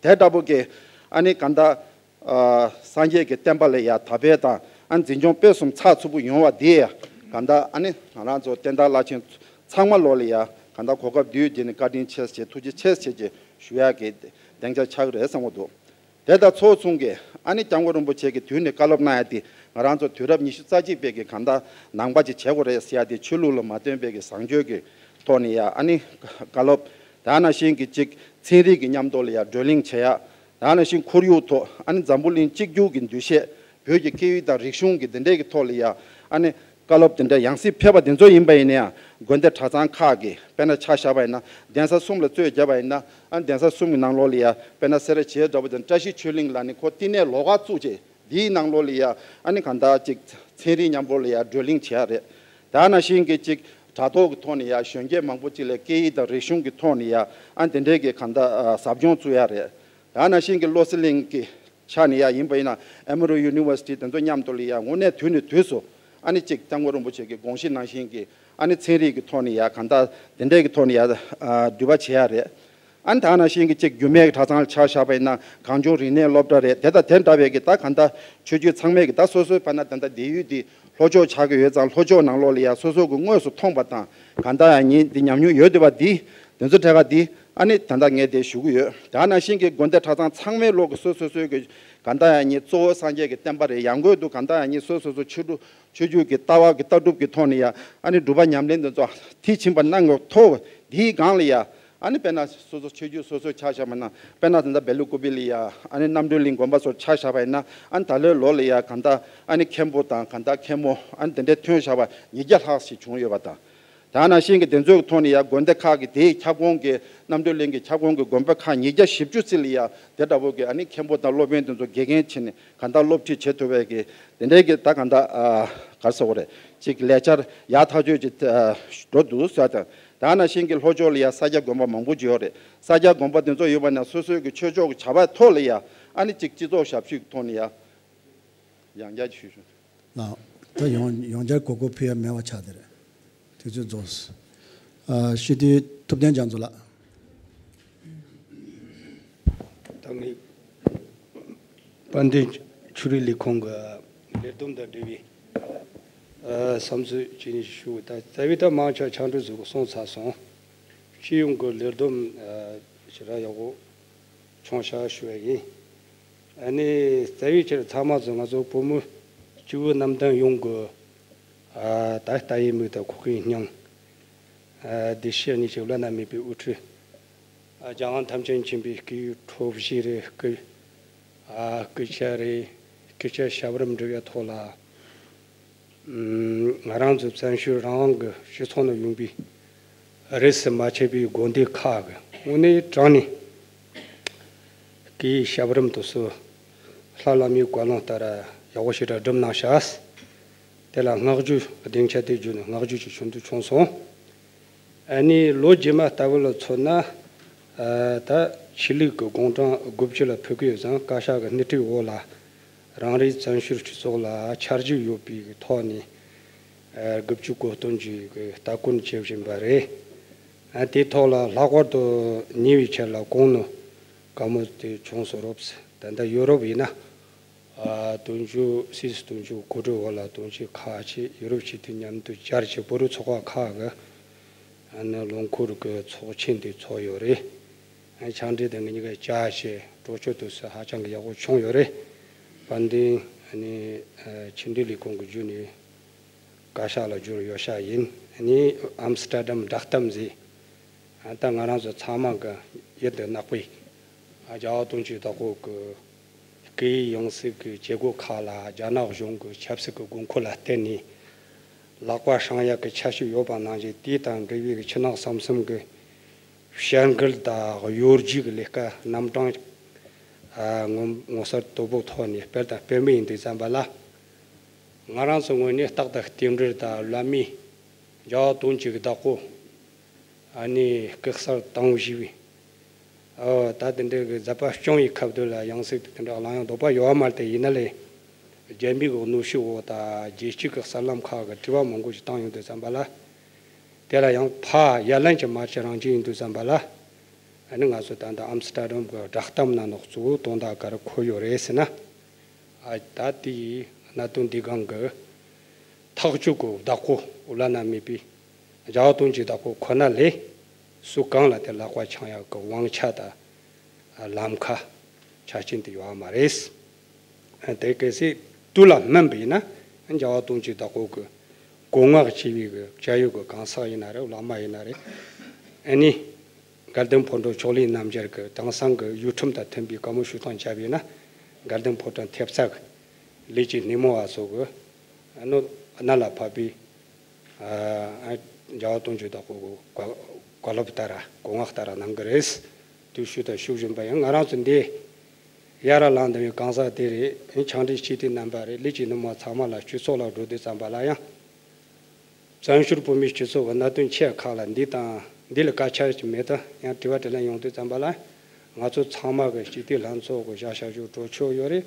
དེ་ལྟ་བུ་གི་ཨ་ནི་གང་ལྟར་ཨ་སངས་རྒྱས་ཀྱི་བསྟན་པ་ལ་ཡ་དར་སྤེལ་དང་ཨ་འཛིན་སྐྱོང་སྤེལ་གསུམ་ཚགས་ཚུད་པོ་ཡོང་བ་དེ་ཡ་གང་ལྟར་ཨ་ནི་ང་རང་ཚོ་བསྟན་བདག་བླ་ཆེན་ཚང་མ་ལོ་ལ་ཡ་གང་ལྟར་གོ་སྐབས་དུས་རྒྱུན་ནས་བཀའ་དྲིན་ཆེ་ཞེས་ཐུགས་རྗེ་ཆེ་ཞེས་ཀྱི་ཞུ་ཡག་གི་སྡིངས་ཆ་ཆགས་ཀྱི་རེད་བསམ་གྱི་འདུག་དེ་དང་ཚོགས་མཚུངས་ཀྱི་ཨ་ནི་སྐྱབས་མགོན་རིན་པོ་ཆེ་གི་དུས་ནས་བཀའ་སློབ་གནང་ཡ་དེ་ང་རང་ཚོ་དུས་རབས་ཉི་ཤུ་རྩ་གཅིག་པའི་གི་གང་ལྟར་ནང་པ་ཅིག་བྱེད་དགོས་རེད་ཟེར་ཡ་དེ་ཆོས་ལུགས་ལ་མ་བརྟེན་པའི་གི་བཟང་སྤྱོད་ཀྱི་ཐོག་ནས་ཡ་ཨ་ནི་བཀའ་སློབ་དེ་ནང་བཞིན་གྱི་ཅིག་ཚན་རིག་གི་མཉམ་དུ་ལ་ཡ་བགྲོ་གླེང་བྱེད་ཡ། དེ་ནང་བཞིན་ཁོར་ཡུག་ཐོག་ཨ་ནི་འཛམ་བུ་གླིང་གཅིག་གྱུར་གྱི་འདུ་ཤེས། བོད་ཀྱི་སྐད་ཡིག་དང་རིག་གཞུང་གི་འདི་འདྲའི་གི་ཐོག་ལ་ཡ་ཨ་ནི་བཀའ་སློབ་དེ་འདྲ་ཡང་སྲིད་ཕེབས་པ་དེ་ཚོ་ཡིན་པ་ཡིན་ན་ཡང་དགོན་སྡེ་གྲྭ་ཚང་ཁག་གི་དཔེར་ན་ཆ་བཞག་པ་ཡིན་ན་གདན་ས་གསུམ་ལ་གཙོས་བརྒྱབ་པ་ཡིན་ན་ཨ་ནི་གདན་ས་གསུམ་གྱི་ནང་ལོགས་ལ་ཡ་དཔེར་ན་སེ་ར་བྱེས་འདྲ་བོ་དང་བཀྲ་ཤིས་ཆོས་གླིང་ལ་ནི་ཁོ་བསྟི་གནས་ལོགས་ཀ་བཙུགས་བྱས་འདིའི་ནང་ལོགས་ལ་ཡ་ཨ་ནི་གང་ལྟར་ཅིག་ཚན་རིག་མཉམ་པོ་ལ་ཡ་བགྲོ་གླེང་བྱེད་ཡ་རེད། དེ་ནང་བཞིན་གྱི་ཅིག་དྲ་ཐོག་གི་ཐོག་ནས་ཡ་གཞོན་སྐྱེས་མང་པོ་ཅིག་ལ་སྐད་ཡིག་དང་རིག་གཞུང་གི་ཐོག་ནས་ཡ་ཨ་ནི་དེ་འདྲའི་གི་གང་ལྟར་ཟབ་སྦྱོང་བཙུགས་ཡ་རེད། དེ་ནང་བཞིན་གྱི་བློ་གསལ་གླིང་གི་ཆ་ནས་ཡ་ཡིན་པ་ཡིན་ན་ཨེ་མོ་རི་ཡུ་ནི་ཝར་སི་ཊི་དེ་ཚོ་མཉམ་དུ་ལ་ཡ་དངོས་གནས་དུས་ནས་དུས་སུ་ཨ་ནི་གཅིག་སྐྱབས་མགོན་རིན་པོ་ཆེ་གི་དགོངས་གཞི་ནང་བཞིན་གྱི་ཨ་ནི་ཚན་རིག་གི་ཐོག་ནས་ཡ་གང་ལྟར་དེ་འདྲའི་གི་ཐོག་ནས་ཡ་འདྲི་བ་བྱེད་ཡ་རེད། ཨ་ནི་ད་ནང་བཞིན་གྱི་གཅིག་རྒྱུད་སྨད་ཀྱི་གྲྭ་ཚང་ལ་ཆ་བཞག་པ་ཡིན་ན་གངས་ལྗོངས་རིག་གནས་སློབ་གྲྭ་རེད། དེ་དང་དེ་འདྲ་བའི་གི་ད་གང་ལྟར་ཆོས་བརྒྱུད་ཚང་མས་གི་ད་སོ་སོའི་བར་ན་ད་ལྟ་སྡེ་ཡུལ་འདི་ལྷོ་ཕྱོགས་ཆགས་ཀྱི་ཡོད་ཙང་ལྷོ་ཕྱོགས་ནང་ལོགས་ལ་ཡ་སོ་སོ་གི་དངོས་སུ་མཐོང་པ་དང་གང་ལྟར་ཡང་ཉིན་འདི་ཉམས་མྱོང་ཡོད་བསྡད་པ་འདི་དེ་ཚོ་གྲས་ཀ་འདི། ཨ་ནི་ད་ལྟ་ངས་དེ་ཞུ་གི་ཡོད། དེ་ནང་བཞིན་གྱི་དགོན་སྡེ་གྲྭ་ཚང་ཚང་མའི་ལོགས་ཀྱི་སོ་སོ་སོའི་གི་གང་ལྟར་ཡང་ཉིད་གཙོ་བོ་སངས་རྒྱས་ཀྱི་བསྟན་པ་རེད། ཡང་སྒོས་དུ་གང་ལྟར་ཡང་ཉིད་སོ་སོ་སོ་ཆོས་དྲུག་ཆོས་བརྒྱུད་ཀྱི་ལྟ་བ་གི་ལྟ་གྲུབ་ཀྱི་ཐོག་ནས་ཡང་ཨ་ནི་སྒྲུབ་པ་ཉམས་ལེན་དེ་ཚོ་མཐིལ་ཕྱིན་པ་གནང་དགོས་ཐོག་དེའི་སྒང་ལ་ཡང་ཨ་ནི་དཔེར་ན་སོ་སོ་ཆོས་བརྒྱུད་སོ་སོའི་ཆ་བཞག་པ་ན་དཔེར་ན་ད་ལྟ་བེ་ལུ་ཀུ་པི་ལ་ཡང་ཨ་ནི་རྣམ་གྲོལ་གླིང་དགོན་པ་སོགས་ཆ་བཞག་པ་ཡིན་ན་ཨ་ནི་ད་ལོའི་ལོ་ལ་ཡང་གང་ལྟར་ཨ་ནི་མཁན་པོ་དང་གང་ལྟར་མཁན་མོ་ཨ་ནི་དེ་འདྲའི་ཐོན་བཞག་པ་ཉིས་བརྒྱ་ལྷག་ཞིག་བྱུང་ཡོད་པ་དང་། དེ་ནང་བཞིན་གྱི་དེ་ཚོའི་ཐོག་ནས་ཡང་དགོན་སྡེ་ཁག་གི་དེའི་ཁྱབ་ཁོངས་ཀྱི་རྣམ་གྲོལ་གླིང་གི་ཁྱབ་ཁོངས་ཀྱི་དགོན་པ་ཁག་ཉིས་བརྒྱ་བཞི་བཅུ་ཙམ་ལ་ཡང་དེ་འདྲ་བོ་གི་ཨ་ནི་མཁན་པོ་དང་སློབ་དཔོན་དེ་ཚོ་དགེ་རྒན་བྱས་ནས་གང་ལྟར་སློབ་ཁྲིད་བྱེད་ཐུབ་པའི་གི་དེ་འདྲའི་གི་ད་གང་ལྟར་ཨ་ག་རེ་ཟེར་དགོས་རེད། ཅིག་ལས་འཆར་ཡག་ཐག་ཆོད་ཅིག་ཨ་འགྲོ་འདུག་ཟེར་དང་། དེ་ནང་བཞིན་གྱི་ལྷོ་ཕྱོགས་ལ་ཡང་ས་སྐྱ་དགོན་པ་མང་པོ་ཅིག་ཡོད་རེད། ས་སྐྱ་དགོན་པ་དེ་ཚོ་ཡོད་པ་ན་སོ་སོའི་གི་ཆོས་ཕྱོགས་ཀྱི་བྱ་བའི་ཐོག་ལ་ཡང་ཨ་ནི་ཅིག་སྤྱི་ཚོགས་ཞབས་ཞུའི་ཐོག་ནས་ཡང་ཡང་བསྐྱར་ཞུ་ཞུ། ལགས། ད་ཡང་ཡང་བསྐྱར་གོ་སྐབས་ཕུལ་ཡ་མེད་པ་ཆགས་བསྡད་རེད། དུས་ཚོད་རྫོགས། ཨ་སྤྱི་འཐུས་ཐུབ་བསྟན་རྒྱ་མཚོ་ལགས། ད་ངས་དཔལ་ལྡན་ཆོས་རིག་ལས་ཁུངས་ཀྱི་ལས་བསྡོམས་དང་འབྲེལ་བའི་ཨ་བསམ་ཚུལ་ཅིག་ཞུ། ད་རྩ་བའི་ད་མང་ཆེ་ཕྱག་འབྲེལ་ཟུར་གྱིས་གསུངས་ཚར་སོང་། སྤྱི་ཡོངས་ཀྱི་ལས་བསྡོམས་ཨ་ཞེ་དྲག་ཡག་པོ་བྱུང་ཤག་ཞུ་བ་ཡིན། ཨ་ནི་རྩ་བའི་ཆེད་ཚང་མ་ཚོ་ང་ཚོ་བོད་མི་སྤྱི་བོ་གནམ་བསྟན་ཡོངས་ཀྱི་ཨ་ད་ལྟ་ཡི་མིག་དང་ཁོག་གི་སྙིང་། ཨ་བདེ་སྐྱིད་གཉིས་ཀྱི་བླ་ན་མེད་པའི་དབུ་ཁྲིད། ཨ་རྒྱལ་དབང་ཐམས་ཅད་མཁྱེན་པའི་སྐུའི་ཁྲོ་བཞེས་རེད། སྐུ་ཨ་སྐུ་ཕྱྭ་རེད། སྐུ་ཕྱྭ་ཞབས་རིམ་འགྲིག་ཡ་ཐོག་ལ། ང་རང་ཚོ་བཙན་བྱོལ་རང་དབང་གི་སྤྱི་ཚོགས་ནང་ཡོང་པའི་རིས་སུ་མ་ཆད་པའི་དགོན་སྡེ་ཁག་གི་དངོས་གནས་དྲང་གནས་ཀྱི་ཞབས་རིམ་དུ་སུ་ལྷ་བླ་མའི་བཀའ་ལུང་ལྟར་ཡག་པོ་ཞེ་དྲག་སྒྲུབ་གནང་ཤག་དེ་ལ་བསྔགས་བརྗོད་སྡིངས་ཆ་དེ་བརྒྱུད་ནས་བསྔགས་བརྗོད་ཀྱི་ཞུ་འདོད་བྱུང་སོང་། ཨ་ནི་ལོ་རྗེས་མ་ལྟ་བུ་ལ་མཚོན་ན། ཨ་ད་ཆོས་ལུགས་ཀྱི་དགུང་གྲངས་དགུ་བཅུ་ལ་ཕེབས་ཀྱི་ཡོད་ཙང་བཀའ་ཤག་གི་སྣེ་ཁྲིད་འོག་ལ་རང་རེའི་བཙན་བྱོལ་སྤྱི་ཚོགས་ལ་འཆར་གཞི་ཡོད་པའི་ཐོག་ནས་ཨ་དགུ་བཅུ་གོ་སྟོན་གྱི་ལྟ་སྐུལ་བྱེད་བཞིན་པ་རེད། ཨ་དེའི་ཐོག་ལ་ལྷག་པར་དུ་ཉེ་བའི་ཆར་ལ་གོང་ནས་བཀའ་མོལ་དེ་བྱུང་སོང་། རོབ་ཙམ་ད་ལྟ་ཡོ་རོབ་ཡིན་ན། ཨ་སྟོན་མཇུག་སིས་སྟོན་མཇུག་གོ་སྒྲིག་འོག་ལ་སྟོན་མཇུག་ཁག་ཅིག་ཡུ་རོབ་སྤྱི་མཐུན་མཉམ་འདུས་བཅར་གྱི་བོད་རིགས་ཚོགས་པ་ཁག་གི་ཨ་ནི་ལོ་འཁོར་གྱི་ཚོགས་ཆེན་དེ་ཚོགས་ཡོད་རེད། ཨ་ཕྱག་འབྲེལ་དེ་ངེད་གཉིས་ཀ་བཅར་བྱས་གྲོས་ཆོད་དུ་སུ་ཧ་ཅང་གི་ཡག་པོ་བྱུང་ཡོད་རེད། དཔལ་ལྡན་ཨ་ནི་ཨ་ཕྱི་འབྲེལ་ལས་ཁུངས་ཀྱི་བརྒྱུད་ནས་བཀའ་ཤག་ལ་བསྒྱུར་ཡོད་ཤག་ཡིན། ཨ་ནི་ཨམ་སི་ཏྲ་ཌམ་བསྒྲགས་གཏམ་ཟེར། ད་ང་རང་ཚོ་ཚང་མ་གི་ཡིད་དུ་བརྣག་པའི་རྒྱལ་བ་དོན་གཅོད་བདག་པོ་གི་སྐུའི་ཡང་སྲིད་ཀྱི་བྱེད་སྒོ་ཁག་ལ་རྒྱ་ནག་གཞུང་གི་ཆབ་སྲིད་ཀྱི་དགོས་མཁོ་ལ་བརྟེན་ནས་ལག་པ་བསྲིང་ཡག་གི་ཆ་ཤས་ཡོད་པ་ནང་བཞིན། དེ་དང་འབྲེལ་བའི་ཕྱི་ནང་གསང་གསུམ་གྱི་བྱ་འགུལ་དང་གཡོ་སྒྱུའི་ལས་ཀ་རྣམ་གྲངས་ཨ་ངོ་ངོ་གསར་དོད་པོའི་ཐོག་ནས་སྤེལ་དང་སྤེལ་མུས་ཡིན་དུས་ཙམ་པ་ལ། ང་རང་ཚོ་ངོས་ནས་རྟག་ཏུ་རྟེན་འབྲེལ་དང་བླ་མའི་རྒྱལ་བ་དོན་གཅོད་ཀྱི་བདག་པོ། ཨ་ནི་སྐུ་གསར་དང་བཞི་བའི་ཨ་ད་དེ་འདྲའི་གི་མཛད་པ་སྐྱོང་བའི་ཁ་བརྡ་ལ་ཡང་སྲིད་དེ་འདྲ་གླེང་ཡག་འདོད་པ་ཡོད་མ་རེད། དེ་ཡིན་ན་ལས་རྒྱལ་མོའི་གི་གནོན་ཤུགས་འོག་དང་རྒྱལ་སྤྱི་གི་གསར་ལམ་ཁག་གི་དྲི་བ་མང་པོ་ཞིག་བཏང་ཡོང་དུས་ཙམ་པ་ལ། དེ་ལ་ཡང་ཕར་ཡ་ལན་གྱི་མ་ཕྱི་རང་བཞིན་ཡིན་དུས་ཙམ་པ་ལ། ཨ་ནི་ང་ཚོ་ད་ལྟ་ཨམ་སི་ཏྲ་ཌམ་གི་བསྒྲགས་གཏམ་ནང་ལོགས་གཙོ་བོ་དོན་དག་ག་རེ་འཁོད་ཡོད་རེད་ཟེར་ན། ཨ་ད་དེའི་གནད་དོན་འདི་སྒང་གི་ཐག་གཅོད་ཀྱི་བདག་པོ་འོ་ལ་ན་མེད་པའི་རྒྱལ་བ་དོན་གྱི་བདག་པོ་ཁོ་ན་ལས་སུ་གང་ལ་དེ་ལག་པ་འཆང་ཡག་གི་དབང་ཆ་དང་ལམ་ཁ་ཆ་རྐྱེན་དེ་ཡོད་མ་རེད། དེ་གལ་སྲིད་དུས་ལ་སྨིན་པ་ཡིན་ན་རྒྱལ་བ་དོན་གྱི་བདག་པོ་གི་གོ་ངག་ཆེ་བའི་གི་བཅའ་ཡོད་གི་གང་ཟག་ཡིན་ན་རེད། བླ་མ་ཡིན་ན་རེད། ཨ་ནི་དགའ་ལྡན་ཕོ་བྲང་ཕྱོགས་ལས་རྣམ་རྒྱལ་གི་དེང་སང་གི་ཡུལ་ཁྲིམས་དང་མཐུན་པའི་བཀའ་མོལ་ཞུ་སྟངས་བྱས་པ་ཡིན་ན། དགའ་ལྡན་ཕོ་བྲང་ཐེབས་རྩ་གི་ལས་ཀྱི་སྣེ་མོ་བ་ཚོ་གི་ཨ་ནི་གནད་ལ་ཕབ་པའི་ཨ་རྒྱལ་བ་དོན་གྱི་བདག་པོ་གི་བཀའ་སློབ་ལྟར་གོ་ངག་ལྟར་གནང་གི་རེད། དུས་ཞུ་དང་ཞུ་བཞིན་པ་ཡང་ང་རང་ཚོ་འདི་ཡར་ལངས་བསྡད་པའི་གང་ཟག་དེ་རེད། ཕྱག་འབྲེལ་སྤྱི་འཐུས་རྣམ་པ་རེད། ལས་ཀྱི་སྣེ་མོ་ཚང་མ་ལ་སྤྱི་ཚོགས་ལ་འགྲོ་དུས་ཙམ་པ་ལ་ཡང་། བཙན་བྱོལ་བོད་མིའི་སྤྱི་ཚོགས་ཀྱི་གནད་དོན་ཆེ་ཁག་ལ་འདི་དང་འདི་ལ་བཀའ་ཆ་ཞིག་མེད་དུ་ཡང་དྲི་བ་དྲིས་ལན་ཡོང་དུས་ཙམ་པ་ལ། ང་ཚོ་ཚང་མ་གི་སྤྱི་འཐུས་ལྷན་ཚོགས་ཀྱི་བཞག་བཞག་ཞུ་གྲོས་ཆོད་ཡོད་རེད།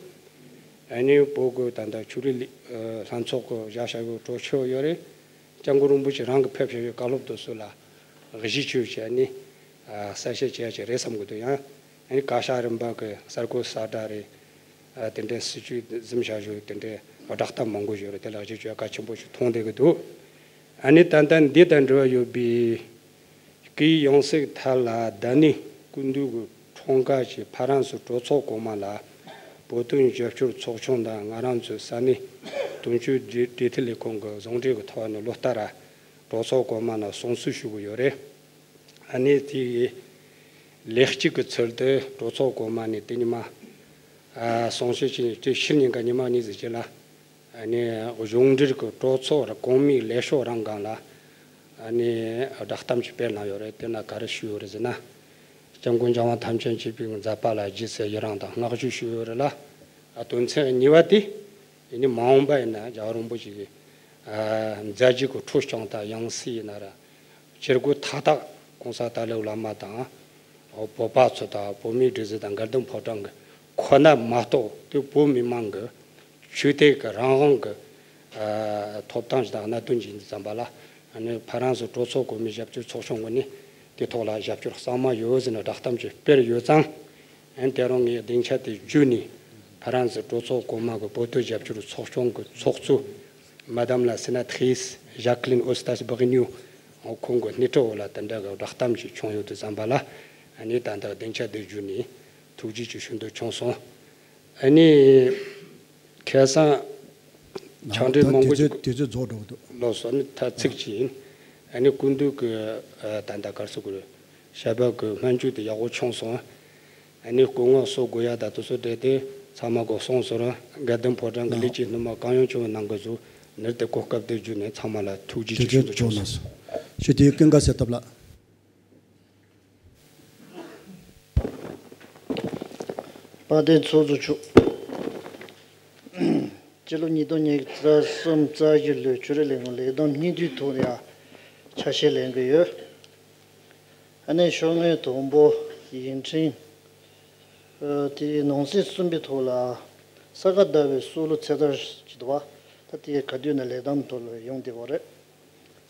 ཨ་ནི་བོད་ཀྱི་ད་ལྟ་ཆོས་རིག་ལས་ལྷན་ཚོགས་ཀྱི་བཞག་བཞག་ཞུ་གྲོས་ཆོད་ཡོད་རེད། སྐྱབས་མགོན་རིན་པོ་ཆེ་རང་གི་ཕེབས་བཞག་པའི་བཀའ་སློབ་དེ་ཚོ་ལ་གཞི་བཅོལ་བྱས་ནས་གསལ་བཤད་བྱས་ཀྱི་རེད་བསམ་གི་འདུག་ཡང་ཨ་ནི་བཀའ་ཤག་རིམ་པ་གི་གསར་འགོད་གསལ་བསྒྲགས་རེད། ཨ་དེ་འདྲའི་སྲིད་བྱུས་འཛིན་བྱ་ཞུ་དེ་འདྲའི་བསྒྲགས་གཏམ་མང་པོ་ཡོད་རེད། དེ་ལ་གཞི་བཅོལ་གལ་ཆེན་པོ་ཞིག་མཐོང་བསྡད་ཀྱི་འདུག་ཨ་ནི་ད་ལྟ་འདི་དང་འབྲེལ་བ་ཡོད་པའི་སྐུའི་ཡང་སྲིད་ཐད་ལ་ཟླ་ནས་སྐུ་མདུན་གྱི་འཁྲུངས་སྐར་གྱི་ཕ་རན་སི་གྲོས་ཚོགས་གོང་མ་ལ་བོད་དོན་རྒྱབ་སྐྱོར་ཚོགས་ཆུང་དང་ང་རང་ཚོའི་ས་གནས་དོན་གཅོད་འབྲེལ་འབྲེལ་མཐུད་ལས་ཁུངས་ཀྱི་ཟུང་འབྲེལ་གྱི་ཐོག་ནས་ལོ་ལྟར་གྲོས་ཚོགས་གོང་མ་ནང་གསུང་བཤད་ཞུ་གི་ཡོད་རེད། ཨ་ནི་དེའི་ལས་གཅིག་གི་ཚུལ་དུ་གྲོས་ཚོགས་གོང་མ་ནས་དེ་ཉི་མ་ཨ་གསུང་བཤད་ཅིག་དེ་ཕྱི་ཉིན་ག་ཉི་མ་གཉིས་ཙམ་ཅིག་ལ་ཨ་ནི་གཞུང་འབྲེལ་གྱི་གྲོས་ཚོགས་ར་གོང་མའི་ལས་ཤོག་རང་སྒང་ལ་ཨ་ནི་བསྒྲགས་གཏམ་ཅིག་སྤེལ་གནང་ཡོད་རེད། དེ་ན་ག་རེ་ཞུས་ཡོད་རེད་ཟེར་ན། སྐྱབས་མགོན་འཇམ་དབྱངས་ཐམས་ཅད་མཁྱེན་པའི་མཛད་པ་ལ་རྗེས་སུ་ཡི་རང་དང་བསྔགས་བརྗོད་ཞུས་ཡོད་རེད་ལ། ཨ་དོན་ཚན་གཉིས་པ་དེ། ཡིན་ནའི་མ་འོངས་པ་ཡིན་ན་རྒྱལ་བ་རིན་པོ་ཆེ་གི་ཨ་མཛད་རྗེས་ཀྱི་འཁྲུངས་སྐྱོང་དང་ཡང་སྲིད་ཡིན་ན་ར། བྱེད་སྒོ་མཐའ་དག་གོང་ས་ཏཱ་ལའི་བླ་མ་དང་། བོད་པ་ཚོ་དང་བོད་མིའི་སྒྲིག་འཛུགས་དང་དགའ་ལྡན་ཕོ་བྲང་གི་ཁོ་ན་མ་གཏོགས་དེ་བོད་མི་མང་གི་ཆོས་དད་ཀྱི་རང་དབང་གི་ཨ་ཐོབ་ཐང་ཞིག་དང་གནད་དོན་ཞིག་ཡིན་དུས་ཙམ་པ་ལ། ཨ་ནི་ཕ་རན་སི་གྲོས་ཚོགས་གོང་མའི་རྒྱབ་སྐྱོར་ཚོགས་ཆུང་ངོས་ནས་དེ་ཐོག་ལ་རྒྱབ་སྐྱོར་གཙང་མ་ཡོད་ཟེར་ནས་བསྒྲགས་གཏམ་ཅིག་སྤེལ་ཡོད་ཙང་། ཨ་ནི་དེ་རིང་ངས་སྡིངས་ཆ་དེ་བརྒྱུད་ནས་ཕ་རན་སི་གྲོས་ཚོགས་གོང་མ་གི་བོད་དོན་རྒྱབ་སྐྱོར་ཚོགས་ཆུང་གི་ཚོགས་གཙོ་Madame la sénatrice Jacqueline Eustache-Brinio ཁོང་གི་སྣེ་ཁྲིད་འོག་ལ་དེ་འདྲ་གི་བསྒྲགས་གཏམ་ཅིག་བྱུང་ཡོད་དུས་ཙམ་པ་ལ། ཨ་ནི་ད་ལྟ་སྡིངས་ཆ་དེ་བརྒྱུད་ནས་ཐུགས་རྗེ་ཅིག་ཞུ་འདོད་བྱུང་སོང་། ཨ་ནི། ཁ་སང་ཕྱག་འབྲེལ་མང་པོ་ཞིག་དུས་ཚོད་དུས་ཚོད་རྫོགས་འགྲོ་གི་འདུག་ལགས་སོ། ཨ་ནི་ད་ཚིག་ཅིག་ཡིན། ཨ་ནི་སྐུ་མདུན་གྱི་ཨ་ད་ལྟ་ག་རེ་ཟེར་དགོས་རེད། ཞབས་པ་གི་སྨོན་འཇུག་དེ་ཡག་པོ་བྱུང་སོང་། ཨ་ནི་སྐུ་ངོ་གསོལ་དགོས་ཡ་ད་དུ་གསོལ་འདྲེ་དེ་ཚང་མ་གོ་སོང་ཟེར། དགའ་ལྡན་ཕོ་བྲང་གི་ལས་ཀྱི་སྣེ་མོ་གང་ཡོང་བྱུང་གནང་གི་འདུག་ནར་དེ་གོ་སྐབས་དེ་བརྒྱུད་ནས་ཚང་མ་ལ་ཐུགས་རྗེ་ཆེ་ཞུ་འདོད་བྱུང་སོང་། ཞུ་དེ་ཀུན་དགའ་གསལ་ཐབས་ལགས། དཔལ་ལྡན་ཚོགས་གཙོ་མཆོག་སྤྱི་ལོ་ཉིས་སྟོང་ཉི་ཤུ་རྩ་གསུམ་རྩ་བཞི་ལོའི་ཆོས་རིག་ལས་ཁུངས་ལས་བསྡོམས་སྙིང་བསྡུས་ཐོག་ལ་ཡང་ཆ་ཤས་ལེན་གྱི་ཡོད། ཨ་ནི་ཤོག་ངོས་དང་པོ་ཡིག་ཕྲེང་དེའི་ནང་གསེས་གསུམ་པའི་ཐོག་ལ་ས་ག་ཟླ་བའི་སྲོག་བླུ་ཚེ་ཐར་ཅིག་འདུག་བ། ད་དེ་ག་དུས་ནས་ལས་བསྡོམས་ཐོག་ལ་ཡོང་བསྡད་པ་རེད།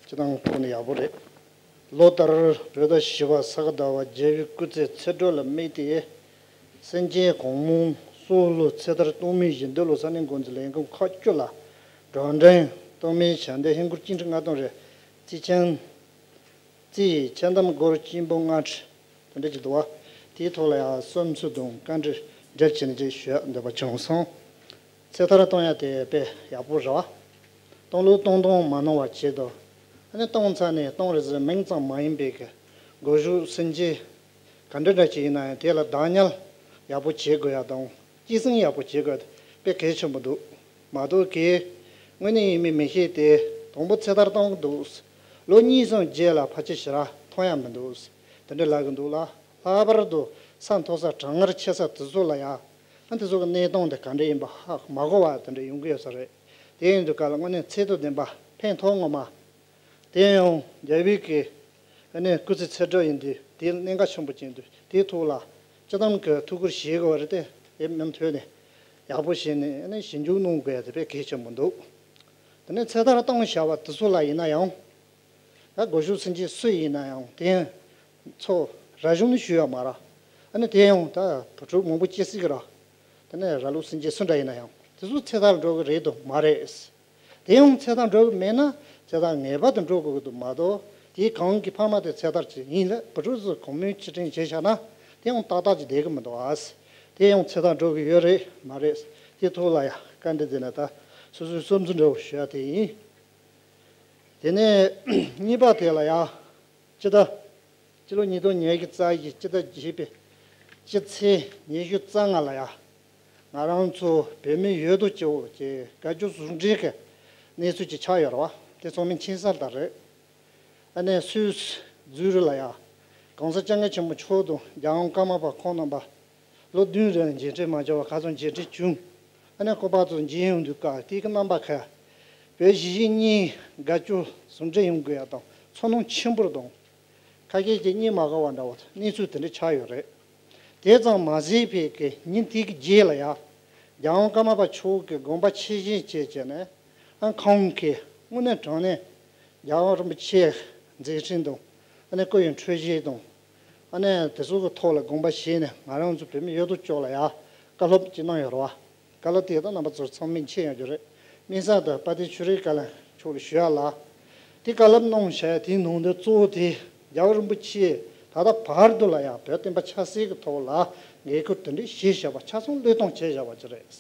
སྤྱིར་བཏང་ཐོག་ནས་ཡག་པོ་རེད། ལོ་ལྟར་བོད་ཟླ་བཞི་པ་ས་ག་ཟླ་བ་རྒྱལ་བའི་སྐུ་ཚེའི་ཚེས་གྲངས་ལ་དམིགས་ཏེ། སེམས་ཅན་གང་མང་སྲོག་བླུ་ཚེ་ཐར་གཏོང་མིའི་ཞལ་འདེབས་ལ་ས་གནས་འགོ་འཛིན་ལས་ཁུངས་ཁག་བཅུ་ལ་སྒྲོག་འགྲེམས་གཏོང་མིའི་ཞལ་འདེབས་ཧིན་སྒོར་བཅུ་ཁྲི་ལྔ་སྟོང་རེ་རྩིས་ཆེན། རྩིས་ཆེན་གཏམ་སྒོར་གཅིག་འབུམ་ལྔ་ཁྲི་དེ་འདྲ་ཅིག་འདུག་བ། དེའི་ཐོག་ལ་ཡང་བསམ་ཚུལ་དང་བཀའ་འདྲི་འགྲེལ་བྱས་ནས་ཅིག་ཞུ་འདོད་པ་བྱུང་སོང་། ཚེ་ཐར་གཏོང་ཡ་དེ་དཔེ་ཡག་པོ་རེད་བ། གཏོང་ལུགས་གཏོང་སྟངས་མ་ནོར་བ་ཆེད་དུ། ཨ་ནི་གཏོང་ཚར་ནས་གཏོང་རེད་ཟེར་མིང་ཙམ་མ་ཡིན་པའི་གི་སྒོ་ཕྱུགས་སེམས་ཅན་ག་འདྲ་འདྲ་ཅིག་ཡིན་ན་ཡང་དེ་ལ་བདག་ཉར་ཡག་པོ་བྱེད་དགོས་ཡ་དང་། སྐྱེད་སྲིང་ཡག་པོ་བྱེད་དགོས་ཡ་དེ་དཔེ་གལ་ཆེན་པོ་འདུག་མ་གཏོགས་ཀྱི་དངོས་གནས་ཡིན་མིན་མི་ཤེས་ཏེ། དང་པོ་ཚེ་ཐར་གཏོང་གི་འདུག་ལོ་གཉིས་གསུམ་རྗེས་ལ་ཕལ་ཆེར་ཞེ་དྲག་མཐོང་ཡ་མི་འདུག་དེ་འདྲ་ལབ་གི་འདུག་ལ། ལྷག་པར་དུ་ས་མཐོ་ས་གྲང་ངར་ཆེ་ས་དེ་ཚོ་ལ་ཡང་ཨ་དེ་ཚོ་གི་གནས་སྟངས་དེ་ག་འདྲ་ཡིན་པ་ཧ་མ་གོ་བ་དེ་འདྲ་ཡོང་གི་ཡོད་ས་རེད། དེ་ཡིན་དུས་ག་ལ་དངོས་གནས་ཚད་དང་ལྡན་པ་ཕན་ཐོགས་ངོ་མ། དེ་ཡང་རྒྱལ་བའི་གི་ཨ་ནི་སྐུ་ཚེ་ཚེ་སྒྲུབ་ཡིན་དུས་དེ་གནད་འགག་ཆེན་པོ་ཅན་དུས་དེའི་ཐོག་ལ་སྤྱི་བཏང་གི་ཐུགས་ཁུར་བཞེས་དགོས་པ་རེད་དེ། དེ་མུ་མཐུད་ནས་ཡག་པོ་བྱས་ནས་ཨ་ནི་ཞིབ་འཇུག་གནང་དགོས་ཡ་དེ་དཔེ་གལ་ཆེན་པོ་འདུག་དེ་ནས་ཚེ་ཐར་གཏོང་བྱ་བ་དེ་ཚོ་ལ་ཡིན་ན་ཡང་། ད་སྒོ་ཕྱུགས་སེམས་ཅན་སུ་ཡིན་ན་ཡང་དེ་ཚོ་ ར་གཞུང་ནས་ཞུས་ཡོད་མ་རེད། ཨ་ནི་དེ་ཡང་ད་བུ་ཕྲུག་མང་པོ་སྐྱེ་སྲིད་ཀྱི་རེད། དེ་ནས་ར་ལུག་སེམས་ཅན་སུ་འདྲ་ཡིན་ན་ཡང་དེ་ཚོ་ཚེ་ཐར་འགྲོ་གི་རེད་དམ་མ་རེད། དེ་ཡང་ཚེ་ཐར་འགྲོ་གི་མེད་ན་ཚེ་ཐར་ངེས་པར་དུ་འགྲོ་དགོས་ཀྱི་འདུག་མ་གཏོགས་དེའི་གང་གི་ཕ་མ་དེ་ཚེ་ཐར་ཅིག་ཡིན་ལ་བུ་ཕྲུག་ཚོ་གང་མོས་ཕྱིར་དྲན་བྱས་བཞག་ན་དེ་ཡང་ཏག་ཏག་ཅིག་བསྡད་ཀྱི་མི་འདུག་ཨ། དེ་ཡང་ཚེ་ཐར་འགྲོ་གི་ཡོད་རེད་མ་རེད། དེ་ཐོག་ལ་ཡང་བཀའ་འདྲི་དེ་ནས་ད་སོ་སོའི་བསམ་ཚུལ་འདྲ་བོ་ཞུ་ཡ་དེ་ཡིན། དེ་ནས་གཉིས་པ་དེ་ལ་ཡང་། སྤྱི་ཟླ། སྤྱི་ལོ་ཉིས་སྟོང་ཉེར་གཅིག་རྩ་བཞི་སྤྱི་ཟླ་བརྒྱད་པའི་སྤྱི་ཚེས་ཉི་ཤུ་རྩ་ལྔ་ལ་ཡ། ང་རང་ཚོ་བོད་མི་ཡོད་དོ་ཅོག་གི་དགའ་སྐྱོ་ཟུང་འབྲེལ་གྱི་གནས་ཚུལ་ཅིག་ཆགས་ཡོད་རེད་བ། དེ་ཚང་མས་མཁྱེན་གསལ་ལྟར་རེད། ཨ་ནེ་སུད་སི་ཛུ་རི་ལ་ཡ། གོང་ས་སྐྱབས་མགོན་ཆེན་པོ་མཆོག་དང་རྒྱལ་དབང་ཀརྨ་པ་ཁོང་རྣམ་པ། ལོ་བདུན་རིང་མཇལ་འཕྲད་མ་བྱུང་བར་ཁ་སང་མཇལ་འཕྲད་བྱུང་། ཨ་ནེ་སྐུ་པར་ཚོ་མཇལ་ཡོང་དུས་སྐབས་དེ་གི་རྣམ་པ་ཁ། བོད་གཞིས་བྱེས་གཉིས་དགའ་སྐྱོ་ཟུང་འབྲེལ་ཡོང་དགོས་ཡ་དང་ཚོར་སྣང་ཆེན་པོ་རེད་དང་། ཁ་སྐད་ཀྱི་གཉིས་མ་དགའ་བ་འདྲ་བོ་གནས་ཚུལ་དེ་འདྲ་ཆགས་ཡོད་རེད། དེ་ཙམ་མ་ཟད་ཕེབས་ཀྱི་ཉིན་དེ་གི་རྗེས་ལ་ཡ། རྒྱལ་དབང་ཀརྨ་པ་མཆོག་གི་དགོངས་པ་ཆེ་བཞེས་བྱས་བྱས་ནས། ཨ་ཁོང་གིས་དངོས་གནས་དྲང་གནས་རྒྱལ་བ་རིན་པོ་ཆེ་མཛད་འཕྲིན་དང་། ཨ་ནེ་སྐུ་ཡི་འཕྲོད་བཞེས་དང་། ཨ་ནེ་དེ་ཚོ་གི་ཐོག་ལ་དགོངས་པ་བཞེས་ནས་ང་རང་ཚོ་བོད་མི་ཡོད་དོ་ཅོག་ལ་ཡ་བཀའ་སློབ་ཅིག་གནང་ཡོད་རེད་བ། བཀའ་སློབ་དེ་ད་རྣམ་པ་ཚོར་ཚང་མས་མཁྱེན་ཡོད་རྒྱུ་རེད། དམིགས་བསལ་དུ་དཔལ་ལྡན་ཆོས་རིག་བཀའ་བློན་མཆོག་ལ་ཞུ་ཡ་ལ། དེ་བཀའ་སློབ་གནང་བྱས་དེའི་ནང་དོན་གཙོ་བོ་དེ་རྒྱལ་བ་རིན་པོ་ཆེ་ད་ལྟ་བར་དུ་ལ་ཡང་བོད་བསྟན་པ་ཆབ་སྲིད་ཀྱི་ཐོག་ལ་འགན་ཁུར་དེ་འདྲ་བཞེས་བཞག་པ་ཆ་ཚང་བློས་གཏོང་བྱས་བཞག་པ་ཅིག་རེད།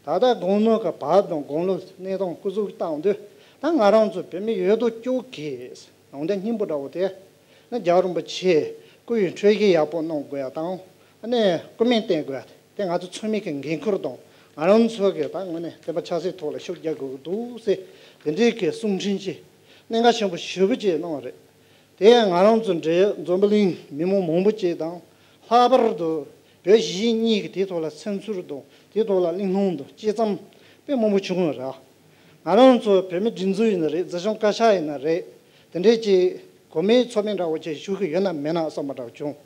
ད་ལྟ་དགུང་ལོ་གི་བར་དང་དགུང་ལོ་གནས་སྟངས་སྐུ་གཟུགས་བཏང་དུས་ད་ང་རང་ཚོ་བོད་མི་ཡོད་དོ་ཅོག་གིས་ནང་བསྟན་སྙིང་པོ་འདྲ་བོ་དེ་ནི་རྒྱལ་བ་རིན་པོ་ཆེ་སྐུ་ཡི་འཕྲོད་བཞེས་ཡག་པོ་གནང་དགོས་ཡ་དང་ཨ་ནེ་སྐུ་མིང་བསྟན་དགོས་ཡ་དེ་ང་ཚོ་ཚང་མའི་གི་འགན་ཁུར་དང་ང་རང་ཚོ་གི་ད་དངོས་གནས་བསྟན་པ་ཆབ་སྲིད་ཐོག་ལ་ཤུགས་རྒྱག་དགོས་ཀྱི་འདུག་ཟེར་དེ་འདྲའི་གི་གསུང་འཕྲིན་ཅིག་གནད་འགག་ཆེན་པོ་ཞེ་པོ་ཅིག་གནང་བ་རེད། དེ་ཡང་ང་རང་ཚོ་འབྲེལ་ཡོད་འཛམ་བུ་གླིང་མི་མང་མང་པོ་ཅིག་དང་ལྷག་པར་དུ་བོད་གཞིས་བྱེས་གཉིས་ཀྱི་དེའི་ཐོག་ལ་སེམས་ཚོར་དང་དེའི་ཐོག་ལ་གླེང་སློང་དང་དཔྱད་རྩོམ་དཔེ་མང་པོ་བྱུང་ཡོད་རེད། ང་རང་ཚོ་བོད་མི་སྒྲིག་འཛུགས་ཡིན་ན་རེད། འཛིན་སྐྱོང་བཀའ་ཤག་ཡིན་ན་རེད། དེ་འདྲའི་ཅིག་གོ་མིའི་ཚོགས་མི་འདྲ་བོ་ཅིག་ཞུགས་ཀྱི་ཡོད་ན་མེད་ན་བསམ་པ་འདྲ་བོ་བྱུང་།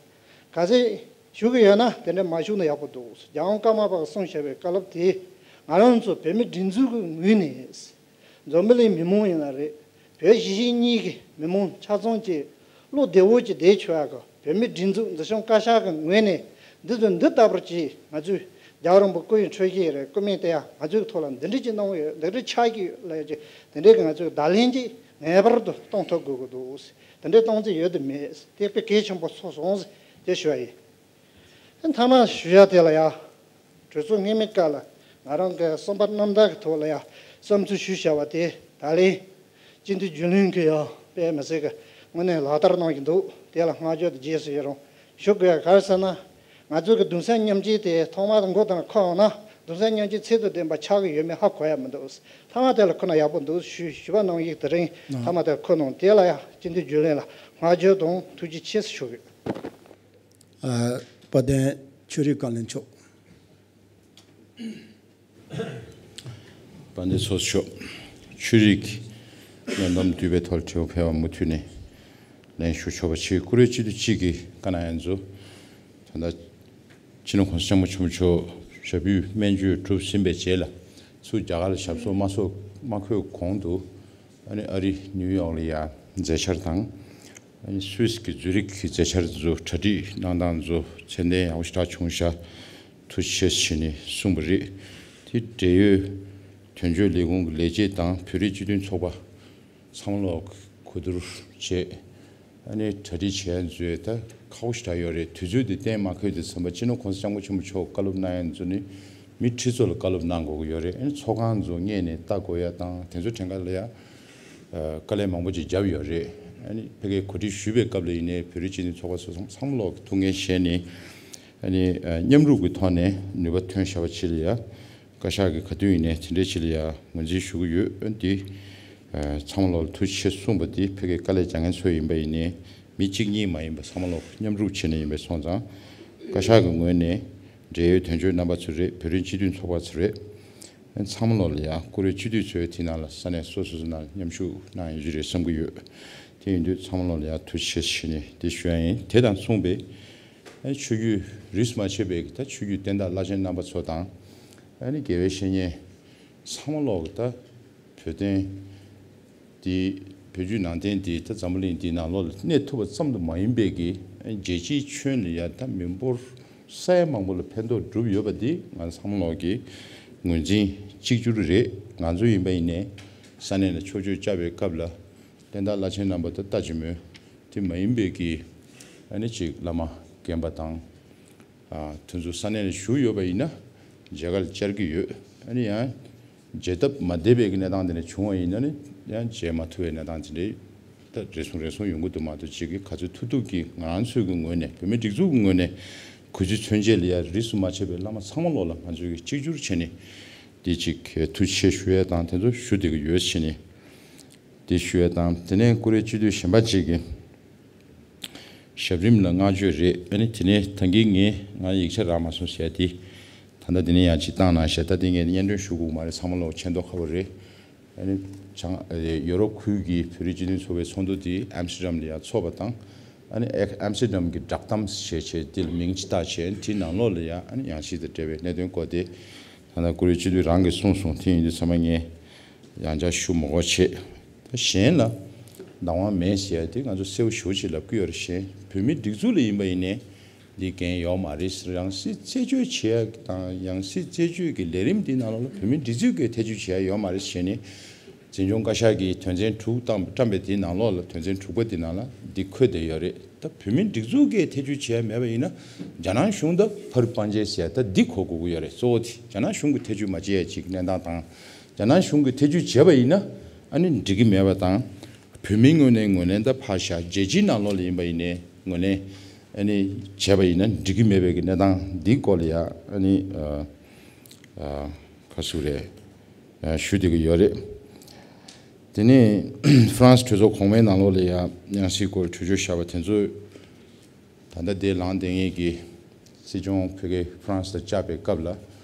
གལ་སྲིད་ཞུགས་ཀྱི་ཡོད་ན་དེ་འདྲ་མ་ཞུགས་ན་ཡག་པོ་འདུག་རྒྱལ་དབང་ཀརྨ་པ་གིས་གསུངས་བཞག་པའི་བཀའ་སློབ་དེ་ང་རང་ཚོ་བོད་མི་སྒྲིག་འཛུགས་ཀྱི་ངོས་ནས། འཛམ་བུ་གླིང་མི་མང་ཡིན་ན་རེད། བོད་གཞིས་བྱེས་གཉིས་ཀྱི་མི་མང་ཆ་ཚང་གཅིག་བློ་བདེ་བོ་གཅིག་བསྡད་ཆོག་ཡག་གི་བོད་མི་སྒྲིག་འཛུགས་འཛིན་སྐྱོང་བཀའ་ཤག་གི་ངོས་ནས་འདི་ཚོ་འདི་ལྟ་བུར་གྱིས་ང་ཚོས་རྒྱལ་བ་རིན་པོ་སྐུ་ཡི་འཕྲོད་བཞེས་རེད། སྐུ་མིང་བསྟན་ཡ་ང་ཚོའི་ཐོག་ལ་འདི་འདྲ་ཅིག་གནང་ཡོད། འདི་འདྲ་ཆགས་ཀྱི་ཡོད་ལབ་ཡ་ཅིག་དེ་འདྲའི་གི་ང་ཚོས་བརྡ་ལན་ཅིག་ངེས་པར་དུ་གཏོང་ཐུབ་དགོས་ཀྱི་འདུག་དེ་འདྲའི་གཏོང་རྩིས་ཡོད་དམ་མེད་དེ་དཔེ་གལ་ཆེན་པོ་ཚོར་སོང་ཟེར་དེ་ཞུ་བ་ཡིན། མཐའ་མ་ཞུ་ཡ་དེ་ལ་ཡ། གྲོས་ཚོགས་སྔོན་མའི་སྐབས་ལ་ང་རང་གི་བསམ་པ་རྣམ་དག་གི་ཐོག་ལ་ཡ་བསམ་ཚུལ་ཞུས་བཞག་པ་དེ་ད་ལན་སྤྱི་འཐུས་རྒྱུན་ལས་ཀྱིས་ཡང་དཔེ་མི་སྲིད་ཀྱི་དངོས་གནས་ལག་བསྟར་གནང་གི་འདུག་དེ་ལ་བསྔགས་བརྗོད་དང་རྗེས་སུ་ཡི་རང་ཞུ་དགོས་ཡ་ག་རེ་ཟེར་ན། ང་ཚོའི་གི་གདུང་སེམས་མཉམ་སྐྱེད་དེ་ཐོག་མར་མགོ་དང་འཁོར་འོང་ན་གདུང་སེམས་མཉམ་སྐྱེད་ཚད་དང་ལྡན་པ་ཆགས་ཀྱི་ཡོད་མེད་ཧ་གོ་ཡ་མི་འདུག་མཐའ་མ་དེ་ལ་ཁོ་ན་ཡག་པོ་འདུག་ཞུ་ཞུ་བ་གནང་ཡིག་དེ་རིང་མཐའ་མ་དེ་ཁོ་གནང་དེ་ལ་ཡ་སྤྱི་འཐུས་རྒྱུན་ལས་ལ་བསྔགས་བརྗོད་དང་ཐུགས་རྗེ་ཆེ་ཞུ་གི། ཨ། དཔལ་ལྡན་ཆོས་རིག་བཀའ་བློན་མཆོག་དཔལ་ལྡན་ཚོགས་གཙོ་མཆོག་ཆོས་རིག་སྙན་དམ་འདུས་པའི་ཐོག་དྲི་བ་ཕེབས་པ་མུ་མཐུད་ནས་ལན་ཞུ་ཆོག་པ་ཆེད་བཀུར་འོས་སྤྱི་འཐུས་གཅིག་གིས་བཀའ་གནང་ཡ་ཚོ། ད་ལྟ་སྤྱི་ནོར་༸གོང་ས་༸སྐྱབས་མགོན་ཆེན་པོ་མཆོག་ཞབས་པུས་སྨན་བཅོས་གྲུབ་ཟིན་པའི་རྗེས་ལ་ཚུར་རྒྱ་གར་ལ་ཞབས་སོར་མ་སོར་མ་འཁོད་གོང་དུ། ཨ་ནི་ཨ་རི་ནིའུ་ཡོག་ལ་ཡ་མཛད་འཆར་དང་། ཨ་ནི་སུད་སི་གི་ཛུ་རིག་གི་མཛད་འཆར་ཚོ་གྲ་སྒྲིག་གནང་སྟངས་ཚོ་ཚད་ལྡན་ཡག་པོ་ཞེ་དྲག་བྱུང་ཤག་ཐུགས་རྗེ་ཆེ་ཞུས་ནས་གསུངས་པ་རེད། དེ་འབྲེལ་ཡོད་དོན་གཅོད་ལས་ཁུངས་ཀྱི་ལས་བྱེད་དང་བོད་རིགས་སྤྱི་མཐུན་ཚོགས་པ་ཚང་མ་ལོག་གོ་བསྡུར་བྱས། ཨ་ནི་གྲ་སྒྲིག་བྱས་མཛོད་ད་ཁག་པོ་ཞེ་དྲག་ཡོད་རེད། དུས་ཚོད་དེ་གཏན་མ་འཁེལ་དུས་ཙམ་པ་སྤྱི་ནོར་༸གོང་ས་༸སྐྱབས་མགོན་ཆེན་པོ་མཆོག་བཀའ་སློབ་གནང་ཡ་ཚོ་ནི་མི་ཁྲི་ཚོ་ལ་བཀའ་སློབ་གནང་དགོས་ཀྱི་ཡོད་རེད། ཨ་ནི་ཚོགས་ཁང་ཚོ་སྔོན་ནས་ལྟ་དགོས་ཡ་དང་དེ་ཚོ་གྲངས་ཀ་ལ་ཡ་དཀའ་ལས་མང་པོ་ཅིག་བརྒྱབ་ཡོད་རེད། ཨ་ནི་ཕ་གིར་གོ་སྒྲིག་ཞུས་པའི་སྐབས་ལ་ཡིན་ནའི་བོད་རིགས་སྤྱི་མཐུན་ཚོགས་པ་སོ་སོ་ཚང་མ་ལོག་གི་ཐུགས་འགན་བཞེས་ནས་ཨ་ནི་མཉམ་རུབ་ཀྱི་ཐོག་ནས་ནུས་པ་ཐོན་བཞག་པ་ཅིག་ལ་ཡ། བཀའ་ཤག་གིས་ག་དུས་ཡིན་ནའི་དེ་འདྲའི་ཅིག་ལ་ཡ་ངོས་འཛིན་ཞུ་གི་ཡོད། འོན་ཏེ། ཚང་མ་ལོག་ལ་ཐུགས་རྗེ་ཆེ་གསུངས་པ་འདི་ཕ་གིའི་དཀའ་ལས་རྒྱག་མཁན་ཚོ་ཡིན་པ་ཡིན་ནའི་མི་གཅིག་གཉིས་མ་ཡིན་པ་ཚང་མ་ལོག་མཉམ་རུབ་བྱས་ནས་ཡིན་པ་སོང་ཙང་། བཀའ་ཤག་གི་ངོས་ནས་འབྲེལ་ཡོད་དོན་གཅོད་རྣམ་པ་ཚོ་རེད། བོད་རིགས་སྤྱི་མཐུན་ཚོགས་པ་ཚོ་རེད། ཚང་མ་ལོག་ལ་ཡ་བཀུར་འོས་སྤྱི་འཐུས་ཚོས་དེ་ནང་ལ་ས་གནས་སོ་སོ་སོ་ནང་མཉམ་ཞུགས་གནང་ཡོང་རྒྱུ་རེད་བསམ་གྱི་ཡོད། དེ་ཡིན་དུས་ཚང་མ་ལོག་ལ་ཡ་ཐུགས་རྗེ་ཆེ་ཞུས་ནས་དེ་ཞུ་ཡ་ཡིན། དེ་དང་མཚུངས་པའི་ཆོས་བརྒྱུད་རིས་མ་ཆད་པའི་ད་ཆོས་བརྒྱུད་བསྟན་བདག་བླ་ཆེན་རྣམ་པ་ཚོ་དང་། ཨ་ནི་དགེ་བའི་བཤེས་གཉེན་ཚང་མ་ལོག་ད་བོད་དོན་འདི་ བོད་བརྒྱུད་ནང་བསྟན་འདི་ད་འཛམ་བུ་གླིང་འདིའི་ནང་ལོགས་ལ་གནས་ཐུབ་པ་ཙམ་དུ་མ་ཡིན་པའི་གི་རྒྱལ་སྤྱིའི་ཁྱོན་ལ་ཡ་ད་མི་འབོར་ས་ཡ་མང་པོ་ལ་ཕན་ཐོགས་བསྒྲུབས་ཡོད་པ་འདི་ང་ཚང་མ་ལོག་གི་ངོས་འཛིན་གཅིག་གྱུར་རེད། ང་ཚོ་ཡིན་པ་ཡིན་ནའི་ས་གནས་ལ་ཕྱོགས་བསྐྱོད་བཅར་བའི་སྐབས་ལ་བསྟན་བདག་བླ་ཆེན་རྣམ་པ་དང་ལྟ་ཅི་སྨོས་དེ་མ་ཡིན་པའི་གི་ཨ་ནི་ཅིག་བླ་མ་རྒན་པ་དང་། དེ་ཚོ་ས་གནས་ལ་བཞུགས་ཡོད་པ་ཡིན་ན་མཇལ་ཁ་ལ་བཅར་གྱི་ཡོད། ཨ་ནི་ཡང་མཇལ་སྟབས་མ་བདེ་བའི་གི་གནས་སྟངས་དེ་འདྲ་བྱུང་བ་ཡིན་ན་ནི་ཡང་མཇལ་མ་ཐུབ་པའི་གནས་སྟངས་དེ་འདྲའི་ད་རེ་ཟུང་རེ་ཟུང་ཡོང་གི་འདུག་མ་གཏོགས་ཅིག་གི་ག་ཚོད་ཐུབ་ཐུབ་ཀྱིས་ང་རང་ཚོའི་གི་ངོས་ནས་བོད་མི་སྒྲིག་འཛུགས་ཀྱི་ངོས་ནས་གུས་བརྩི་མཚོན་བྱེད་ལ་ཡ་རིས་སུ་མ་ཆད་པའི་བླ་མ་ཚང་མ་ལོག་ལ་ང་ཚོས་གི་གཅིག་གྱུར་བྱས་ནས་དེ་ཅིག་ཐུགས་རྗེ་ཆེ་ཞུ་ཡས་དང་དེ་ཚོ་ཞུ་བསྡད་ཀྱི་ཡོད་བྱས་ནས། དེ་ཞུ་ཡ་དང་དེ་ནས་ཀུ་རེ་སྤྱི་འཐུས་གཞན་པ་གཅིག་གིས་ཞབས་རིམ་ལ་བསྔགས་བརྗོད་རེད། ཨ་ནི་དེ་ནས་ད་གིན་ངས་ང་ཡིག་ཆ་རག་མ་སོང་ཟེར་ཡ་དེ་ད་ལྟ་དེ་ནས་ཡང་ཅིག་བཏང་གནང་ཤག་ད་དེ་ངས་སྙན་སྒྲོན་ཞུ་དགོས་མ་རེད། ཚང་མ་ལོག་མཁྱེན་མདོག་ཁ་པོ་རེད། ཨ་ནི་བྱང་ཨ་ཡོ་རོབ་ཁུལ་གྱི་བོད་རིགས་སྤྱི་མཐུན་ཚོགས་པའི་ཚོགས་འདུ་དེ་ཨམ་སི་ཏྲ་ཌམ་ལ་ཡང་ཚོགས་པ་དང་། ཨ་ནི་ཨེ་ཨམ་སི་ཏྲ་ཌམ་གྱི་བསྒྲགས་གཏམ་ཞེས་བྱས་དེ་ལ་མིང་ཅིག་བཏགས་བྱས་དེའི་ནང་ལོགས་ལ་ཡང་ཨ་ནི་ཡང་ཞིག་དང་འབྲེལ་བའི་གནད་དོན་སྐོར་དེ་ད་ལྟ་ཀུ་རེ་སྤྱི་འཐུས་རང་གིས་གསུངས་སོང་། དེ་ཡིན་དུས་ཚང་མ་ངས། ཡང་བསྐྱར་ཞུ་མི་དགོས་བྱེད། ད་གཞན་ལ་བདག་དབང་མེད་ཟེར་ཡ་དེ་ང་ཚོ་གསལ་པོ་ཞེ་པོ་ཅིག་ལབ་ཀྱི་ཡོད་རེད། གཞན་བོད་མིའི་སྒྲིག་འཛུགས་ལ་ཡིན་པ་ཡིན་ནའི་འདི་འགན་ཡོད་མ་རེད། རང་སྲིད་རྩད་གཅོད་བྱེད་ཡ་དང་ཡང་སྲིད་རྩད་གཅོད་ཀྱི་ལས་རིམ་འདི་ནང་ལོགས་ལ་བོད་མིའི་སྒྲིག་འཛུགས་ཀྱིས་ཐེ་བྱུས་བྱེད་ཡ་ཡོད་མ་རེད་ཟེར་ནས་འཛིན་སྐྱོང་བཀའ་ཤག་གིས་དོན་ཚན་དྲུག་བཏང་བཀྲམ་པའི་དེའི་ནང་ལོགས་ལ་དོན་ཚན་དྲུག་པ་དེ་ནང་ལ་འདི་འཁོད་བསྡད་ཡོད་རེད། ད་བོད་མིའི་སྒྲིག་འཛུགས་ཀྱིས་ཐེ་བྱུས་བྱེད་ཡ་མེད་པ་ཡིན་ན་རྒྱ་ནག་གཞུང་དང་ཕར་སྤང་བྱས་ཟེར་ཡ་ད་འདི་གོ་དགོས་ཀྱི་ཡོད་རེད། གཙོ་བོ་དེ་རྒྱ་ནག་གཞུང་གིས་ཐེ་བྱུས་མ་བྱེད་ཡ་ཅིག་གནས་སྟངས་དང་། རྒྱ་ནག་གཞུང་གིས་ཐེ་བྱུས་བྱས་པ་ཡིན་ན་ཨ་ནི་འགྲིག་གི་མེད་པ་དང་། བོད་མིའི་ངོས་ནས་ངོས་ལེན་ད་ཕར་བཞག་རྒྱལ་སྤྱིའི་ནང་ལོགས་ལ་ཡིན་པ་ཡིན་ནའི་ངོས་ལེན་ཨ་ནི་བྱས་པ་ཡིན་ན་འགྲིག་གི་མེད་པའི་གི་གནས་སྟངས་འདིའི་སྐོར་ལ་ཡ་ཨ་ནི་ཨ་ཨ་ག་ཟེར་རེད། ཨ་ཞུ་བསྡད་ཀྱི་ཡོད་རེད། དེ་ནས་ཧྥ་རན་སི་གྲོས་ཚོགས་གོང་མའི་ནང་ལོགས་ལ་ཡ་ཡང་སྲིད་སྐོར་གྲོས་ཆོད་བཞག་པ་དེ་ཚོ། ད་ལྟ་དེ་ལངས་བསྡད་མཁན་གྱི་སྲིད་སྐྱོང་བོད་རྒྱ་ཧྥ་རན་སི་དང་བཅར་བའི་སྐབས་ལ་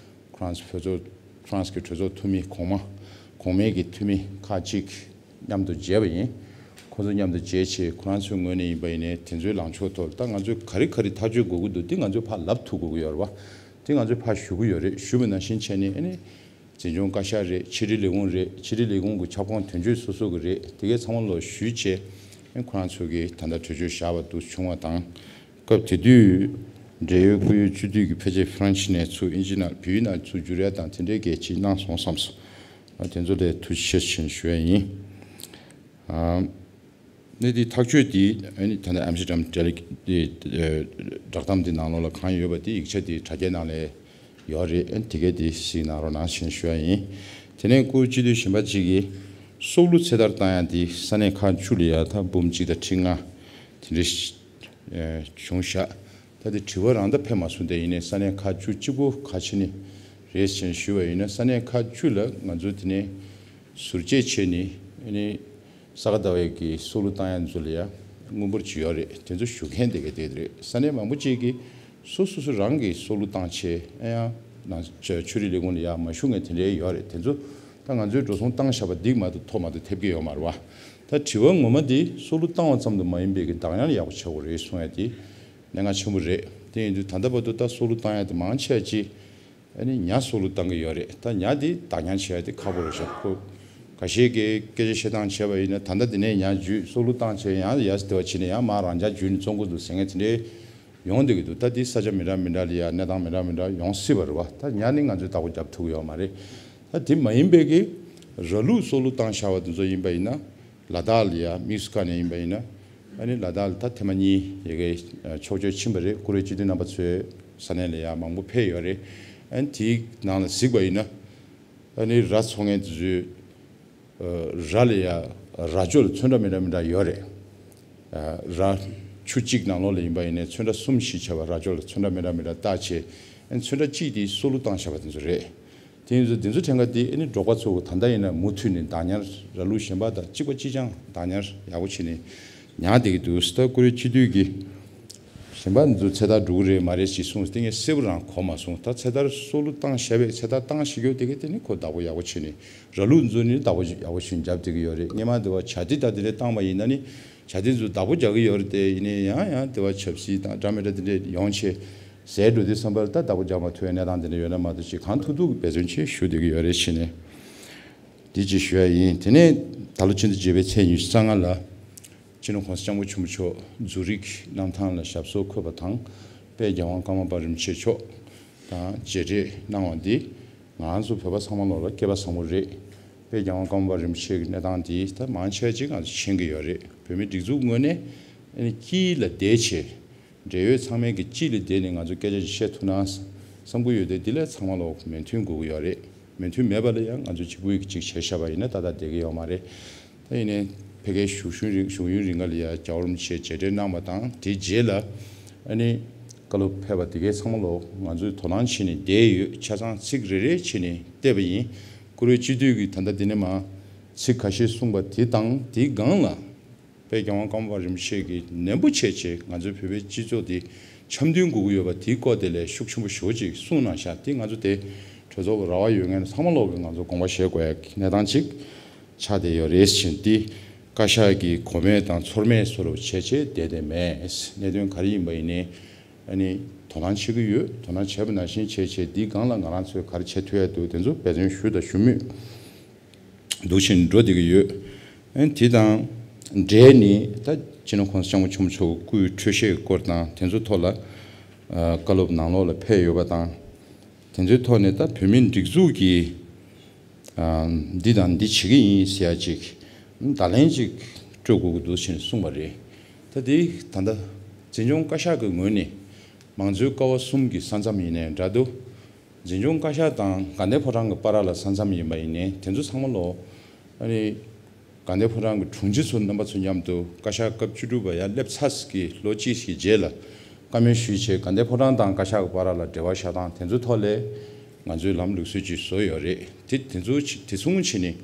ཧྥ་རན་སི་གྲོས་ཚོགས་ཧྥ་རན་སི་གི་གྲོས་ཚོགས་འཐུས་མི་གོང་མ་གོང་མའི་གི་འཐུས་མི་ཁག་ཅིག་མཉམ་དུ་མཇལ་བ་ཡིན། ཁོང་ཚོ་མཉམ་དུ་མཇལ་ཆེད་ཁོ་རང་ཚོའི་ངོས་ནས་ཡིན་པ་ཡིན་ནའི་དེ་ཚོའི་ལངས་ཕྱོགས་ཐོག་ད་ང་ཚོས་ག་རེ་ག་རེ་ཐག་གཅོད་དགོས་ཀྱི་འདུག་དེ་ང་ཚོས་ཕར་ལབ་ཐུབ་དགོས་ཀྱི་ཡོད་རེད་བ། དེ་ང་ཚོས་ཕར་ཞུ་གི་ཡོད་རེད། ཞུས་པ་ནང་བཞིན་བྱས་ནས་ཨ་ནི། འཛིན་སྐྱོང་བཀའ་ཤག་རེད། ཕྱི་དྲིལ་ལས་ཁུངས་རེད། ཕྱི་དྲིལ་ལས་ཁུངས་ཀྱི་ཁྱབ་ཁོངས་དོན་གཅོད་སོ་སོ་གི་རེད། དེ་གའི་ཚང་མ་ལོག་ཞུས་བྱས་ཨེ་ཁོ་རང་ཚོ་གིས་ད་ལྟ་གྲོས་ཆོད་བཞག་པ་འདུག་བྱུང་བ་དང་། སྐབས་དེ་དུས་འབྲེལ་ཡོད་སྐུ་ཡོད་སྤྱི་འཐུས་ཀྱིས་ཕལ་ཆེར་ཧྥ་རན་སི་ནས་ཚུར་དབྱིན་ཇི་ནང་བོད་ཡིག་ནང་ཚུར་བསྒྱུར་ཡ་དང་དེ་འདྲའི་གལ་ཆེ་གནང་སོང་བསམ་སོང་། ཨ་དེ་ཚོ་ལ་ཐུགས་རྗེ་ཆེ་ཞུ་ཡ་ཡིན། ཨ། གནས་འདི་ཐག་གཅོད་འདི་ཨ་ནི་ད་ལྟ་ཨམ་སི་ཏྲ་ཌམ་གྲ་སྒྲིག་འདི་བསྒྲགས་གཏམ་འདི་ནང་ལོགས་ལ་གང་ཡོད་པ་འདི་ཡིག་ཆ་འདི་དྲ་རྒྱའི་ནང་ལ་ཡོད་རེད། ཨ་ནི་དེ་གས་འདི་གཟིགས་གནང་རོགས་གནང་ཞེས་ཞུ་ཡ་ཡིན། དེ་ནས་སྐུ་སྤྱི་འཐུས་གཞན་པ་གཅིག་གིས་སྲོག་བླུ་ཚེ་ཐར་བཏང་ཡ་འདི་ས་གནས་ཁག་བཅུ་ལ་ཡ་ད་འབུམ་གཅིག་དང་ཁྲི་ལྔ་དེ་འདྲ་ཞིག་བྱུང་ཤག་ད་དེ་དྲི་བ་རང་ད་ཕེབས་མ་སོང་། དེ་ཡིན་ནའི་ས་གནས་ཁག་བཅུ་གཅིག་པོ་ག་ཕྱི་ནས་རེད་ཅེས་ཞུས་པ་ཡིན་ན་ས་གནས་ཁག་བཅུ་ལ་ང་ཚོ་དེ་ནས་ཟུར་བཅད་བྱས་ནས་ཨ་ནི་ས་ག་ཟླ་བའི་གི་སྲོག་བླུ་བཏང་ཡ་ཚོ་ལ་ཡ་དངུལ་འབོར་ཅིག་ཡོད་རེད། དེ་ཚོ་ཞུ་མཁན་དེ་ག་དེ་རེད། ས་གནས་མང་པོ་ཅིག་གིས་སོ་སོ་སོ་རང་གིས་སྲོག་བླུ་བཏང་བྱས་ཨ་ཡང་ནང་ཆོས་རིག་ལས་ཁུངས་ལ་ཡ་མ་ཞུ་མཁན་དེ་འདྲའི་ཡོད་རེད། དེ་ཚོ་ད་ང་ཚོའི་འགྲོ་སོང་བཏང་བཞག་པ་འདི་མ་གཏོགས་ཐོབ་མ་གཏོགས་ཐེབས་ཀྱི་ཡོད་མ་རེད་བ། ད་དྲི་བ་ངོ་མ་འདི་སྲོག་བླུ་བཏང་བ་ཙམ་དུ་མ་ཡིན་པའི་གི་བདག་ཉར་ཡག་པོ་བྱེད་དགོས་རེད་གསུང་ཡ་དེ་གནད་འགག་ཆེན་པོ་རེད། དེ་ཡིན་དུས་ད་ལྟ་བར་དུ་ད་སྲོག་བླུ་བཏང་ཡ་དེ་མང་ཆེ་བ་ཅིག་ཨ་ནི་ཉ་སྲོག་བླུ་བཏང་གི་ཡོད་རེད། ད་ཉ་དེ་བདག་ཉར་བྱེད་ཡ་དེ་ཁག་པོ་རེད་ཤག་ཁོ་ཁ་ཤས་ཀྱིས་སྐད་ཆ་བཤད་སྟངས་བྱས་པ་ཡིན་ན་ད་ལྟ་དེ་ནས་ཉ་འཇུས་སྲོག་བླུ་བཏང་བྱས་ཡང་ཡ་དེ་བ་ཕྱིན་ནས་ཡང་མ་རང་ཉ་འཇུས་ནས་བཙོང་གི་འདུག་ཟེར་མཁན་དེ་འདྲའི་ཡོང་བསྡད་ཀྱི་འདུག་ད་དེ་ས་ཆ་མི་འདྲ་མི་འདྲ་ལ་ཡ་གནས་སྟངས་མི་འདྲ་མི་འདྲ་ཡོང་སྲིད་པ་རེད་བ། ད་ཉ་ནི་ང་ཚོས་བདག་པོ་རྒྱབ་ཐུབ་ཀྱི་ཡོད་མ་རེད། ད་དེ་མ་ཡིན་པའི་གི་ར་ལུག་སྲོག་བླུ་བཏང་བཞག་པ་དེ་ཚོ་ཡིན་པ་ཡིན་ན། ལ་དྭགས་ལ་ཡ་དམིགས་སུ་བཀར་ནས་ཡིན་པ་ཡིན་ན། ཨ་ནི་ལ་དྭགས་ལ་ད་ཐེངས་མ་གཉིས་ཡ་གི་ཕྱོགས་བསྐྱོད་ཕྱིན་པ་རེད། ཀུ་རེ་སྤྱི་འཐུས་རྣམ་པ་ཚོའི་ས་གནས་ལ་ཡ་མང་པོ་ཕེབས་ཡོད་རེད། ཨ་ནི་དེའི་ནང་ལ་གཟིགས་པ་ཡིན་ན། ཨ་ནི་ར་འཚོ་མཁན་དེ་ཚོའི་ར་ལ་ཡ་རྭ་ཅོ་ལ་ཚོན་ཁྲ་མི་འདྲ་མི་འདྲ་ཡོད་རེད། ར་ཆུ་གཅིག་ནང་ལོགས་ལ་ཡིན་པ་ཡིན་ནའི་ཚོན་ཁྲ་གསུམ་བཞི་བྱས་པ་རྭ་ཅོ་ལ་ཚོན་ཁྲ་མི་འདྲ་མི་འདྲ་བཏགས་བྱས། ཨ་ནི་ཚོན་ཁྲ་གཅིག་དེ་སྲོག་བླུ་བཏང་བཞག་པ་དེ་ཚོ་རེད། དེ་ཡིན་ཙང་དེ་ཚོ་ཕྲན་ཁ་དེ་ཨ་ནི་འབྲོག་པ་ཚོ་གི་ད་ལྟ་ཡིན་ན་མུ་མཐུད་ནས་བདག་ཉར་ར་ལུག་གཞན་པ་དང་གཅིག་པ་གཅིག་རྐྱང་བདག་ཉར་ཡག་པོ་བྱས་ནས་ཉར་བསྡད་ཀྱི་འདུག་ད་ཀུ་རེ་སྤྱི་འཐུས་ཀྱིས་གཞན་པ་འདི་ཚོ་ཚེ་ཐར་འགྲོ་གི་རེད་མ་རེད་ཅེས་གསུངས་ཏེ་ངས་གསལ་པོ་རང་གོ་མ་སོང་། ད་ཚེ་ཐར་སྲོག་བླུ་བཏང་བཞག་པའི་ཚེ་ཐར་བཏང་བཞག་ཡོད་དེ་གས་དེ་ནི་ཁོ་བདག་པོ་ཡག་པོ་བྱས་ནས་ར་ལུག་འདི་ཚོ་ནི་བདག་པོ་ཡག་པོ་བྱས་ནས་རྒྱབ་བསྡད་ཀྱི་ཡོད་རེད། སྔོན་མ་འདི་བ་བྱ་དེ་ད་དེ་འདྲས་བཏང་བ་ཡིན་ན་ནི། བྱ་དེ་ཚོ་བདག་པོ་རྒྱག་གི་ཡོད་རེད་དེ། ཡིན་ནའི་ཡང་ཡང་དེ་བ་ཆབ་སྲིད་དང་འདྲ་མི་འདྲ་དེ་འདྲས་ཡོང་ཆེད་ཟད་འགྲོ་དུས་ཙམ་པར་ད་བདག་པོ་རྒྱག་མ་ཐུབ་པའི་གནས་སྟངས་དེ་འདྲ་ཡོད་ན་མ་གཏོགས་ཅིག་གང་ཐུབ་ཐུབ་ཀྱི་འབད་བརྩོན་ཆེ་ཞུ་བསྡད་ཀྱི་ཡོད་རེད་ཕྱིན་ནས། འདི་ཅིག་ཞུ་ཡ་ཡིན། དེ་ནས་ད་ལོ་སྤྱི་ཟླ་བརྒྱད་པའི་ཚེས་ཉི་ཤུ་རྩ་ལྔ་ལ་སྤྱི་ནོར་༸གོང་ས་༸སྐྱབས་མགོན་ཆེན་པོ་མཆོག་ཛུ་རིག་གནམ་ཐང་ལ་ཞབས་སོར་འཁོད་པ་དང་། དཔལ་རྒྱལ་དབང་ཀརྨ་པ་རིན་པོ་ཆེ་མཆོག་དང་མཇལ་འཕྲད་གནང་བ་འདི་ང་རང་ཚོ་བོད་པ་ཚང་མ་ལོག་ལ་སྐལ་པ་བཟང་པོ་རེད། དཔལ་རྒྱལ་དབང་ཀརྨ་པ་རིན་པོ་ཆེ་གི་གནས་སྟངས་འདི་ད་མང་ཆེ་ཅིག་ང་ཚོ་མཁྱེན་གྱི་ཡོད་རེད། བོད་མི་སྒྲིག་འཛུགས་ངོས་ནས་ཨ་ནི་དཀྱིལ་ལ་བསྡད་བྱས། འབྲེལ་ཡོད་ཚང་མས་ཀྱི་དཀྱིལ་ལ་བསྡད་ནས་ང་ཚོ་སྐད་ཆ་ཅིག་བཤད་ཐུབ་ན་བསམ་གྱི་ཡོད་དེ། འདི་ལ་ཚང་མ་ལོག་མོས་མཐུན་དགོས་ཀྱི་ཡོད་རེད། མོས་མཐུན་མེད་པ་ལ་ཡང་ང་ཚོ་གཅིག་པུ་ཡིས་ཅིག་བྱས་བཞག་པ་ཡིན་ན་ཏག་ཏག་བསྡད་ཀྱི་ཡོད་མ་རེད། ད་ཡིན་ནའི་ཕ་གིའི་བཞུགས་ཡུན་རིང་བཞུགས་ཡུན་རིང་ག་ལ་ཡ་རྒྱལ་བ་རིན་པོ་ཆེ་མཇལ་འཕྲད་གནང་བ་དང་། དེའི་རྗེས་ལ་ཨ་ནི་བཀའ་སློབ་ཕེབས་པ་དེ་གའི་ཚང་མ་ལོག་ང་ཚོས་དོ་སྣང་བྱས་ནས་བསྡད་ཡོད། ཆ་ཚང་ཚིག་རེ་རེ་བྱས་ནས་བལྟས་པ་ཡིན། བཀུར་འོས་སྤྱི་འཐུས་ཀྱིས་ད་ལྟ་འདི་ནས་མར་ཚིག་ཁ་ཤས་གསུངས་པ་དེ་དང་དེའི་སྒང་ལ། དཔལ་རྒྱལ་དབང་ཀརྨ་པ་རིན་པོ་ཆེ་གིས་ནན་པོ་བྱས་བྱས་ང་ཚོའི་བོད་པའི་སྤྱི་ཚོགས་འདི་འཆམ་མཐུན་དགོས་ཀྱི་ཡོད་པ་དེའི་སྐོར་དེ་ལས་ཤུགས་ཆེན་པོ་ཞེ་པོ་ཅིག་གསུངས་གནང་ཤག་དེ་ང་ཚོ་དེ་གྲོས་ཚོགས་ཀྱི་ར་བ་ཡོད་མཁན་ཚང་མ་ལོག་གིས་ང་ཚོ་དགོངས་པ་བཞེས་དགོས་ཡ་གི་གནས་སྟངས་ཅིག་ཆགས་བསྡད་ཡོད་རེད་ཟེར། དེ་བཀའ་ཤག་གིས་གོ་མེད་དང་ཚོར་མེད་བཟོ་འདྲ་བྱས་བྱས་བསྡད་བསྡད་མེད། གནད་དོན་ག་རེ་ཡིན་པ་ཡིན་ནའི་ཨ་ནི་དོ་སྣང་བྱེད་ཀྱི་ཡོད། དོ་སྣང་བྱས་པ་ནང་བཞིན་བྱས་བྱས་འདིའི་སྒང་ལ་ང་རང་ཚོས་ག་རེ་བྱེད་ཐུབ་ཡ་འདུག་དེ་ཚོ་འབད་བརྩོན་ཞུས་དང་ཞུ་མུས། འདུག་བཞིན་འགྲོ་བསྡད་ཀྱི་ཡོད། ཨ་ནི་དེ་དང་འབྲེལ་ནས་ད་སྤྱི་ནོར་༸གོང་ས་༸སྐྱབས་མགོན་ཆེན་པོ་མཆོག་སྐུའི་འཕྲོད་བཞེས་ཀྱི་སྐོར་དང་དེ་ཚོའི་ཐོག་ལ་ཨ་བཀའ་སློབ་ནང་ལོགས་ལ་ཕེབས་ཡོད་པ་དང་། དེ་ཚོའི་ཐོག་ནས་ད་བོད་མིའི་སྒྲིག་འཛུགས་ཀྱི་ཨ་འདི་དང་འདི་བྱེད་ཀྱི་ཡིན་ཟེར་ཡ་ཅིག་བརྡ་ལན་ཅིག་སྤྲོད་དགོས་ཀྱི་འདུག་ཅེས་གསུངས་པ་རེད། ད་དེ་ད་ལྟ་འཛིན་སྐྱོང་བཀའ་ཤག་གི་ངོས་ནས་མང་གཙོའི་ཀ་བ་གསུམ་གྱི་ས་མཚམས་ཡིན་ནའི་འདྲ་འདུག་འཛིན་སྐྱོང་བཀའ་ཤག་དང་དགའ་ལྡན་ཕོ་བྲང་གི་བར་ལ་ས་མཚམས་ཡིན་པ་ཡིན་ནའི་དེ་ཚོ་ཚང་མ་ལོག་ཨ་ནི་དགའ་ལྡན་ཕོ་བྲང་གི་དྲུང་ཆེ་ཚོ་རྣམ་པ་ཚོ་མཉམ་དུ་བཀའ་ཤག་སྐབས་བཅུ་དྲུག་པ་ཡར་སླེབས་ཚར་གྱི་ལོ་གཅིག་གི་རྗེས་ལ་བཀའ་མོལ་ཞུས་བྱས་དགའ་ལྡན་ཕོ་བྲང་དང་བཀའ་ཤག་གི་བར་ལ་འབྲེལ་བ་བཞག་སྟངས་དེ་ཚོའི་ཐོག་ལ་ང་ཚོས་ལམ་ལུགས་སྲོལ་ཅིག་བཟོས་ཡོད་རེད། དེ་དེ་ཚོ་ཆ་དེ་མཚུངས་བྱས་ནས་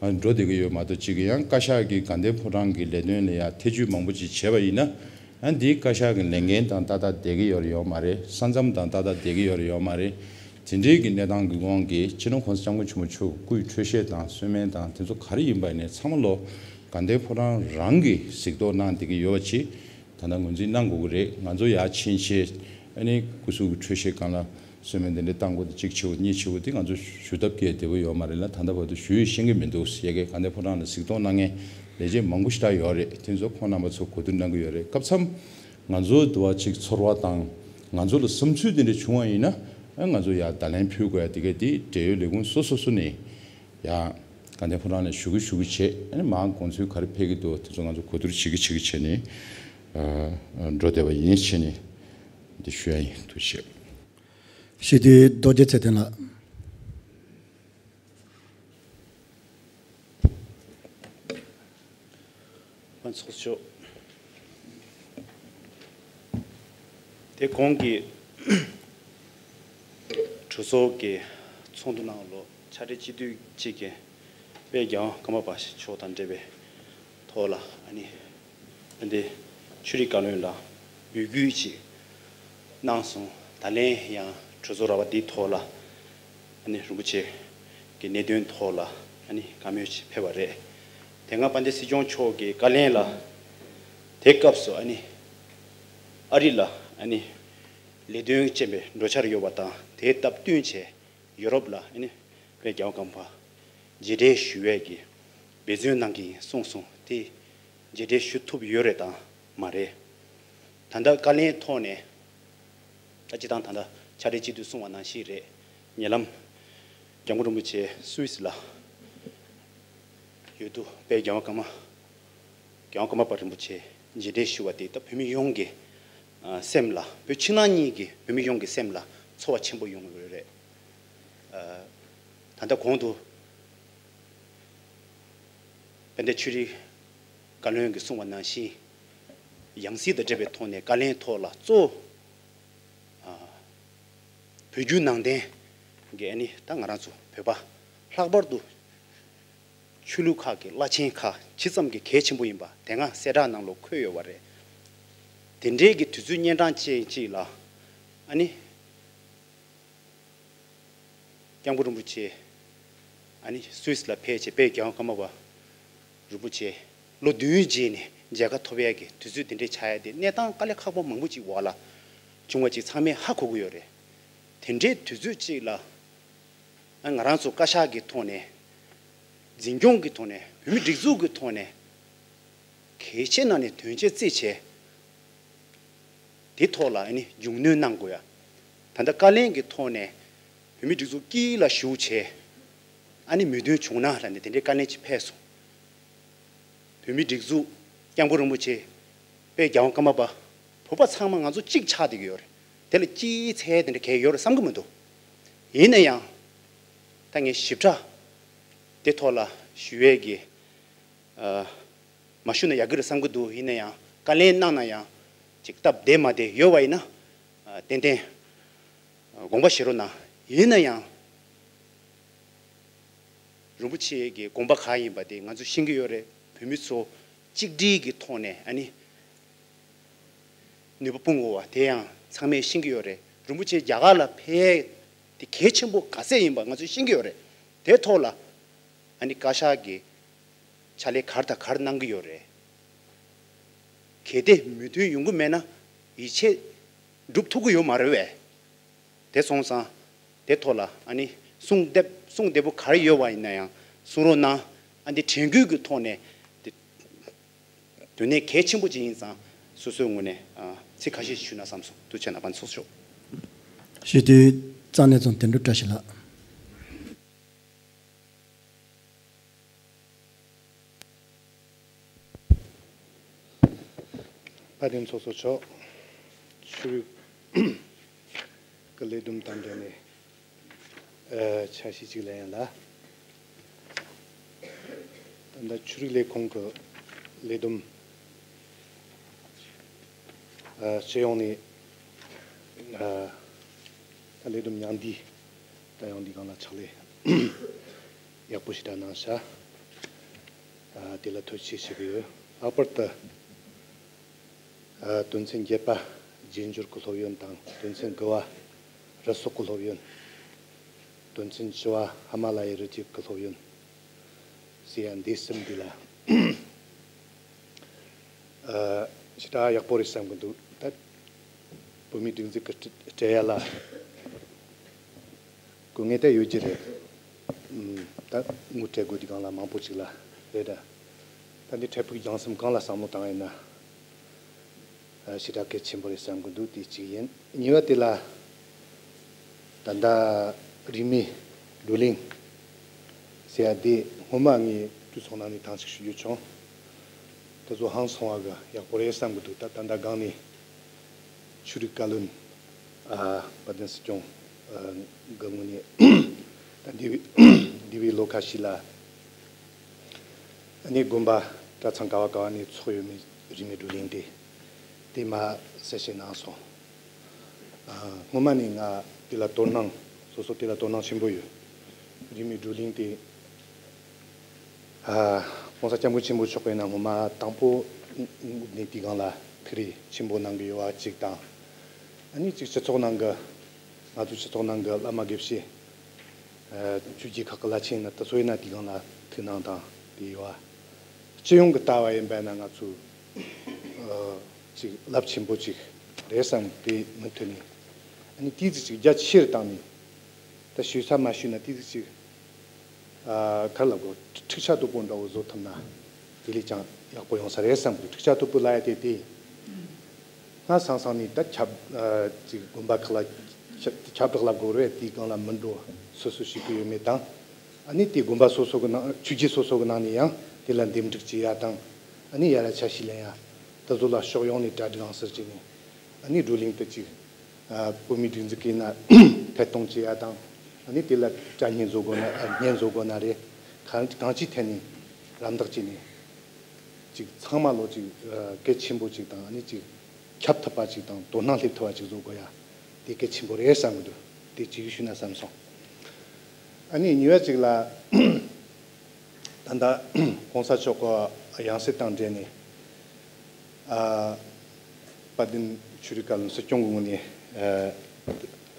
ང་འགྲོ་བསྡད་ཀྱི་ཡོད་མ་གཏོགས། གཅིག་གི་ཡང་བཀའ་ཤག་གིས་དགའ་ལྡན་ཕོ་བྲང་གི་ལས་དོན་ལ་ཡང་ཐེ་བྱུས་མང་པོ་ཅིག་བྱས་པ་ཡིན་ན། ཨ་འདིའི་བཀའ་ཤག་གི་ལས་འགན་དང་ཏག་ཏག་བསྡད་ཀྱི་ཡོད་རེད་ཡོད་མ་རེད། ས་མཚམས་དང་ཏག་ཏག་བསྡད་ཀྱི་ཡོད་རེད་ཡོད་མ་རེད། དེ་འདྲའི་གི་གནས་སྟངས་ཀྱི་དབང་གིས་སྤྱི་ནོར་༸གོང་ས་༸སྐྱབས་མགོན་ཆེན་པོ་མཆོག་སྐུའི་འཕྲོད་བཞེས་དང་གསོལ་སྨན་དང་དེ་ཚོ་ག་རེ་ཡིན་པ་ཡིན་ནའི་ཚང་མ་ལོག་དགའ་ལྡན་ཕོ་བྲང་རང་གིས་གཟིགས་རྟོག་གནང་བསྡད་ཀྱི་ཡོད་པ་ཅིག་ད་ལྟ་ངོས་འཛིན་གནང་དགོས་ཀྱི་རེད། ང་ཚོ་ཡར་ཕྱིན་བྱས་ཨ་ནི་སྐུ་གཟུགས་ཀྱི་འཕྲོད་བཞེས་སྒང་ལ་གསོལ་སྨན་དེ་འདྲ་བཏང་དགོས་དེ་གཅིག་བྱེད་དགོས་གཉིས་བྱེད་དགོས་དེ་ང་ཚོ་ཞུ་ཐབས་སྐྱེལ་བདེ་པོ་ཡོད་མ་རེད་ལ། ད་ལྟ་བར་དུ་ཞུ་ཡས་ཤེས་ཀྱི་མི་འདུག་ཟེར་གི་དགའ་ལྡན་ཕོ་བྲང་ལ་གཟིགས་རྟོག་གནང་མཁན་ལས་བྱེད་མང་པོ་ཞེ་དྲག་ཡོད་རེད། དེ་ཚོ་ཁོང་རྣམ་པ་ཚོ་གོ་བསྡུར་གནང་གི་ཡོད་རེད། སྐབས་མཚམས་ང་ཚོ་འདུ་བ་གཅིག་ཚོར་བ་དང་ང་ཚོ་ལ་བསམ་ཚུལ་དེ་འདྲ་བྱུང་བ་ཡིན་ན་ཨ་ང་ཚོ་ཡར་བརྡ་ལན་ཕུལ་དགོས་ཡ་དེ་ག་དེ་འབྲེལ་ཡོད་ལས་ཁུངས་སོ་སོ་སོ་ནས་ཡ་དགའ་ལྡན་ཕོ་བྲང་ནས་ཞུ་གི་ཞུ་གི་བྱས། ཨ་ནི་མར་དགོངས་ཚུལ་ག་རེ་ཕེབས་ཀྱི་འདུག་དེ་ཚོ་ང་ཚོ་གོ་བསྡུར་བྱེད་ཀྱི་བྱེད་ཀྱི་བྱས་ནས་ཨ་འགྲོ་བསྡད་པ་ཡིན་བྱས་ནས་འདི་ཞུ་ཡ་ཡིན། ཐུགས་རྗེ་ཆེ། སྤྱི་འཐུས་རྡོ་རྗེ་ཚེ་བརྟན་ལགས། ཕན་ཚོགས་ཤོག་དེ་གོང་གི་གྲོས་ཚོགས་ཀྱི་ཚོགས་འདུ་ནང་ལོ་ཕྱག་སྦྲེལ་སྤྱི་འཐུས་གཅིག་གིས་དཔལ་རྒྱལ་དབང་ཀརྨ་པ་མཆོག་དང་འབྲེལ་བའི་ཐོག་ལ་ཨ་ནི་ཨ་འདི་ཆོས་རིག་བཀའ་བློན་ལ་འབོད་སྐུལ་ཅིག་གནང་སོང་། ད་ལན་ཡང་གྲོས་ཚོགས་ར་བ་འདིའི་ཐོག་ལ་ཨ་ནི་རིན་པོ་ཆེ་གི་གནད་དོན་ཐོག་ལ་ཨ་ནི་བཀའ་མོལ་ཅིག་ཕེབས་པ་རེད། དེ་སྔ་དཔལ་ལྡན་སྲིད་སྐྱོང་མཆོག་གི་བཀའ་ལན་ལ་དེ་སྐབས་སུ་ཨ་ནི་ཨ་རི་ལ་ཨ་ནི་ལས་དོན་ཅན་པའི་འགྲོ་འཆར་ཡོད་པ་དང་། དེའི་སྟབས་བསྟུན་བྱས་ཡུ་རོབ་ལ་ཨ་ནི་དཔལ་རྒྱལ་བ་ཀརྨ་པ་མཇལ་འཕྲད་ཞུ་བའི་གི་འབད་བརྩོན་གནང་གི་ཡིན་གསུངས་སོང་། དེ་མཇལ་འཕྲད་ཞུ་ཐུབ་ཡོད་རེད་དང་མ་རེད། ད་ལྟ་བཀའ་ལན་ཐོག་ནས་ད་སྤྱི་བཏང་ད་ལྟ་ཕྱག་སྦྲེལ་སྤྱི་འཐུས་གསུངས་པ་ནང་བཞིན་རེད། ཉེ་ལམ་སྐྱབས་མགོན་རིན་པོ་ཆེ་སུད་སི་ལ་ཡོད་དུས་དཔལ་རྒྱལ་བ་ཀརྨ་རྒྱལ་བ་ཀརྨ་པ་རིན་པོ་ཆེ་མཇལ་འཕྲད་ཞུ་བ་དེ་ད་བོད་མི་ཡོངས་ཀྱི་ཨ་སེམས་ལ། བོད་ཕྱི་ནང་གཉིས་ཀྱི་བོད་མི་ཡོངས་ཀྱི་སེམས་ལ་ཚོར་བ་ཆེན་པོ་ཡོང་ཡོད་རེད། ཨ་ད་ལྟ་གོང་དུ་དཔལ་ལྡན་ཆོས་རིག་བཀའ་བློན་གྱིས་གསུངས་པ་ནང་བཞིན་ཡང་སྲིད་དང་འབྲེལ་བའི་ཐོག་ནས་བཀའ་ལན་ཐོག་ལ་གཙོ་བོ་ཨ་བོད་བརྒྱུད་ནང་བསྟན་གྱི་ཨ་ནི་ད་ང་རང་ཚོ་བོད་པ་ལྷག་པར་དུ་ཆོས་ལུགས་ཁག་གི་བླ་ཆེན་ཁག་ཇི་ཙམ་གྱི་གལ་ཆེན་པོ་ཡིན་པ་དེ་སྔ་གསལ་བསྒྲགས་ནང་ལོགས་འཁོད་ཡོད་པ་རེད། དེ་འདྲའི་གི་དུས་ཚོད་གཉན་འཕྲང་ཅན་ཅིག་ལ་ཨ་ནི་སྐྱབས་མགོན་རིན་པོ་ཆེ་ཨ་ནི་སུད་སི་ལ་ཕེབས་བྱས་དཔལ་རྒྱལ་བ་ཀརྨ་པ་རིན་པོ་ཆེ་ལོ་བདུན་རྗེས་ནས་མཇལ་ཁ་ཐོབ་ཡག་གི་དུས་ཚོད་དེ་འདྲའི་ཆགས་ཡ་དེ་གནས་སྟངས་དཀའ་ལས་ཁག་པོ་མང་པོ་ཅིག་འོག་ལ་བྱུང་བ་ཅིག་ཚང་མས་ཧ་གོ་གི་ཡོད་རེད། དེ་འདྲའི་དུས་ཚོད་ཅིག་ལ་ང་རང་ཚོ་བཀའ་ཤག་གི་ཐོག་ནས་ འཛིན་སྐྱོང་གི་ཐོག་ནས། བོད་མིའི་སྒྲིག་འཛུགས་ཀྱི་ཐོག་ནས་གལ་ཆེ་ན་ནས་དོན་ཆེ་རྩིས་བྱས། དེ་ཐོག་ལ་ཨ་ནི་མཇུག་སྣོན་གནང་དགོས་ཡ། ད་ལྟ་བཀའ་བློན་གྱི་ཐོག་ནས་བོད་མིའི་སྒྲིག་འཛུགས་དཀྱིལ་ལ་ཞུགས་བྱས། ཨ་ནི་མོས་མཐུན་བྱུང་ན་ལབ་ནས་དེ་འདྲའི་བཀའ་བློན་ཅིག་ཕེབས་སོང་། བོད་མིའི་སྒྲིག་འཛུགས་སྐྱབས་མགོན་རིན་པོ་ཆེ་དཔལ་རྒྱལ་དབང་ཀརྨ་པ། བོད་པ་ཚང་མ་ང་ཚོ་གཅིག་ཆགས་བསྡད་ཀྱི་ཡོད་རེད། དེ་ལ་སྐྱིད་ཚལ་དེ་འདྲ་གས་ཡོད་རེད་བསམ་གྱི་མི་འདུག་ཡིན་ན་ཡང་། ད་ངས་ཞིབ་ཕྲ་དེ་ཐོག་ལ་ཞུ་ཡས་ཀྱི། ཨ། མ་ཞུ་ན་ཡག་གི་རེད་བསམ་གྱི་འདུག་ཡིན་ན་ཡང་བཀའ་ལན་གནང་ན་ཡང་ཅིག་སྟབས་བདེ་མ་བདེ་ཡོད་པ་ཡིན་ན། ཨ། ཏན་ཏན་དགོངས་པ་བཞེས་རོགས་གནང་། ཡིན་ན་ཡང་རིན་པོ་ཆེ་གི་དགོངས་པ་ག་ཡིན་པ་དེ་ང་ཚོ་ཤེས་ཀྱི་ཡོད་རེད། བོད་མི་ཚོ་གཅིག་སྒྲིལ་གྱི་ཐོག་ནས་ཨ་ནི་ནུས་པ་སྤུངས་དགོས་པ་དེ་ཡང་ཚང་མས་ཤེས་ཀྱི་ཡོད་རེད། རིན་པོ་ཆེ་རྒྱ་གར་ལ་ཕེབས་དེ་གལ་ཆེན་པོ་ག་ཚད་ཡིན་པ་ང་ཚོས་ཤེས་ཀྱི་ཡོད་རེད། དེ་ཐོག་ལ་ཨ་ནི་བཀའ་ཤག་གིས་ཕྱག་ལས་ག་རེ་དང་ག་རེ་གནང་གི་ཡོད་རེད། གལ་ཏེ་མོས་མཐུན་ཡོང་གི་མེད་ན་ཡིད་ཆེས་འགྲུབ་ཐུབ་ཀྱི་ཡོད་མ་རེད་པས། དེ་སོང་ཙང་དེ་ཐོག་ལ་ཨ་ནི་གསུང་བདེ་གསུང་བདེ་པོ་ག་རེ་ཡོད་པ་ཡིན་ན་ཡང་གསུང་རོགས་གནང་། ཨ་འདི་དྲན་སྐུལ་གྱི་ཐོག་ནས་དེ་དོན་གནད་གལ་ཆེན་པོ་ཅིག་ཡིན་ཙང་སོ་སོའི་ངོས་ནས་ཨ་ཚིག་ཁ་ཤས་ཞུས་ན་བསམ་སོང་། ཐུགས་རྗེ་ཆེ། ནང་པ་ཚོགས་ཞུགས། ཞུ་དུས་རྩ་ནས་ཚོང་དོན་གྲུབ་བཀྲ་ཤིས་ལགས། དཔལ་ལྡན་ཚོགས་གཙོ་མཆོག་ཆོས་རིག་གི་ལས་བསྡོམས་དང་འབྲེལ་ནས། ཨ། འཆར་གཞི་གཅིག་ལ་ཡིན་ལ། ད་ལྟ་ཆོས་རིག་ལས་ཁུངས་ཀྱི་ལས་བསྡོམས། ཨ། སྤྱི་ཡོངས་ནས། ཨ། ད་ལས་བསྡོམས་ཉུང་བསྡུས་ད་ཡོང་དུས་སྒང་ལ་ཕྱག་ལས་ཡག་པོ་ཞེ་དྲག་གནང་ཤག་ཨ། དེ་ལ་ཐུགས་རྗེ་ཆེ་ཞུ་གི་ཡོད། ལྷག་པར་དུ། ཨ། དོན་ཚན་བརྒྱད་པ་རྗེས་འབྱོར་གྱི་སློབ་ཡོན་དང་། དོན་ཚན་དགུ་པ་རུ་སོག་གི་སློབ་ཡོན། དོན་ཚན་བཅུ་པ་ཧི་མ་ལ་ཡའི་རི་རྒྱུད་ཀྱི་སློབ་ཡོན་ཟེར་ཡ་འདི་གསུམ་འདི་ལ། ཨ། ཞེ་དྲག་ཡག་པོ་རེད་བསམ་གྱི་འདུག་ད་བོད་མིའི་སྒྲིག་འཛུགས་ཀྱི་སྤྲད་ཡ་ལ་དཀའ་ངལ་ད་ཡོད་ཀྱི་རེད། ཨུམ། ད་དངུལ་སྤྲད་དགོས་དུས་སྒང་ལ་མང་པོ་ཅིག་ལ་རེད་ད། ད་འདི་འཕྲལ་ཕུགས་རྒྱང་གསུམ་གང་ལ་བསམ་བློ་བཏང་ཡིན་ན། ཨ། ཞེ་དྲག་གལ་ཆེན་པོ་རེད་བསམ་གྱི་འདུག་དེ་གཅིག་ཡིན། གཉིས་པ་དེ་ལ། ད་ལྟ་རིས་མེད་བགྲོ་གླེང་ཟེར་ཡ་དེ་སྔོན་མ་ངས་དུས་ཚོགས་ནང་ནས་ཐེངས་གཅིག་ཞུ་རྒྱུ་བྱུང་། དེ་ཚོ་ཧང་སང་བ་གི་ཡག་པོ་རེད་བསམ་གྱི་འདུག་ད་ད་ལྟ་སྒང་ནས་ཆོས་རིག་བཀའ་བློན། ཨ། དཔལ་ལྡན་སྲིད་སྐྱོང་། ཨ། གི་ངོས་ནས་ད་འདས་པའི་འདས་པའི་ལོ་ཁ་ཤས་ལ་ཨ་ནི་དགོན་པ་གྲྭ་ཚང་ག་བ་ག་བ་ནས་ཚོགས་ཡོད་མེད་རིས་མེད་བགྲོ་གླེང་དེ་དེ་མ་གསལ་བཤད་གནང་སོང་། ཨ། སྔོན་མ་ནས་ང་དེ་ལ་དོ་སྣང་། སོ་སོ་དེ་ལ་དོ་སྣང་ཆེན་པོ་ཡོད། རིས་མེད་བགྲོ་གླེང་དེ། ཨ། ༸གོང་ས་༸སྐྱབས་མགོན་ཆེན་པོ་མཆོག་གིས་ན་སྔོན་མ་དང་པོ་ནས་དེ་སྒང་ལ་ཐུགས་རེ་ཆེན་པོ་གནང་གི་ཡོད་པ་གཅིག་དང་། ཨ་ནི་གཅིག་སྤྱི་ཚོགས་ནང་གི། ང་ཚོ་སྤྱི་ཚོགས་ནང་གི་བླ་མ་དགེ་བཤེས། ཨ། ཆོས་བརྒྱུད་ཁག་གི་བླ་ཆེན་ན་ད་སོ་ཡིན་ན་དེ་སྒང་ལ་ཐུགས་སྣང་དང་དེ་ཡོད་པ། སྤྱི་ཡོངས་ཀྱི་ལྟ་བ་ཡིན་པ་ན་ང་ཚོ། ཨ། ཅིག་རླབས་ཆེན་པོ་ཅིག་རེད་བསམ་དེ་མུ་མཐུད་ནས། ཨ་ནི་དེའི་ཚིག་ཅིག་རྒྱ་ཆེ་རུ་བཏང་ནས། ད་ཞུ་ས་མ་ཞུས་ན་དེའི་ཚིག་ཅིག་ཨ། ག་རེ་ལབ་དགོས། འཁྲུག་ཆ་དོད་པོ་འདྲ་བོ་བཟོ་ཐུབ་ན་དེ་ལས་ཀྱང་ཡག་པོ་ཡོང་ས་རེད་བསམ་གི་འདུག་འཁྲུག་ཆ་དོད་པོ་ལབ་ཡ་དེ་དེ། སྔ་སང་སང་ནས་ད་ཁྱབ། ཨ། ཅིག་དགོན་པ་ཁག་ལ་ཁྱབ་ཁྱབ་བསྒྲགས་ལ་དགོས་རེད། དེའི་སྒང་ལ་མི་འགྲོ་སོ་སོ་ཞིག་གི་ཡོད་མེད་དང་། ཨ་ནི་དེ་དགོན་པ་སོ་སོ་གི་ནང་། ཆོས་བརྒྱུད་སོ་སོ་གི་ནང་ནས་ཡང་དེ་ལ་འདེམས་སྒྲུག་བྱེད་ཡ་དང་། ཨ་ནི་ཡ་ལ་ཆ་ཤས་ལེན་ཡ། དེ་ཚོ་ལ་ཕྱོགས་ཡོངས་ནས་གྲ་སྒྲིག་ཡང་སར་བྱས་ནས། ཨ་ནི་བགྲོ་གླེང་དུ་ཅིག་ཨ། བོད་མིའི་སྒྲིག་འཛུགས་ཀྱི་ན་ཐད་གཏོང་བྱེད་ཡ་དང་། ཨ་ནི་དེ་ལ་དྲ་བརྙན་བཟོ་དགོས་ན། ཨ། བརྙན་བཟོ་དགོས་ན་རེད། གང་གང་ཅིའི་ཐད་ནས་རམ་འདེགས་བྱས་ནས་ཅིག་ཚང་མ་ལོ་ཅིག་ཨ། གལ་ཆེན་པོ་ཅིག་དང་། ཨ་ནི་ཅིག་ཁྱབ་ཐུབ་པ་ཅིག་དང་དོ་སྣང་སླེབས་ཐུབ་པ་ཅིག་བཟོ་དགོས་ཡ་དེ་གལ་ཆེན་པོ་རེད་བསམ་གི་འདུག་དེ་ཅིག་ཞུས་ན་བསམ་སོང་། ཨ་ནི་གཉིས་པ་ཅིག་ལ། ད་ལྟ་༸གོང་ས་མཆོག་གི་ཡང་སྲིད་དང་འབྲེལ་ནས། ཨ། དཔལ་ལྡན་ཆོས་རིག་བཀའ་བློན་སྲིད་སྐྱོང་གི་ངོས་ནས། ཨ། ཨ།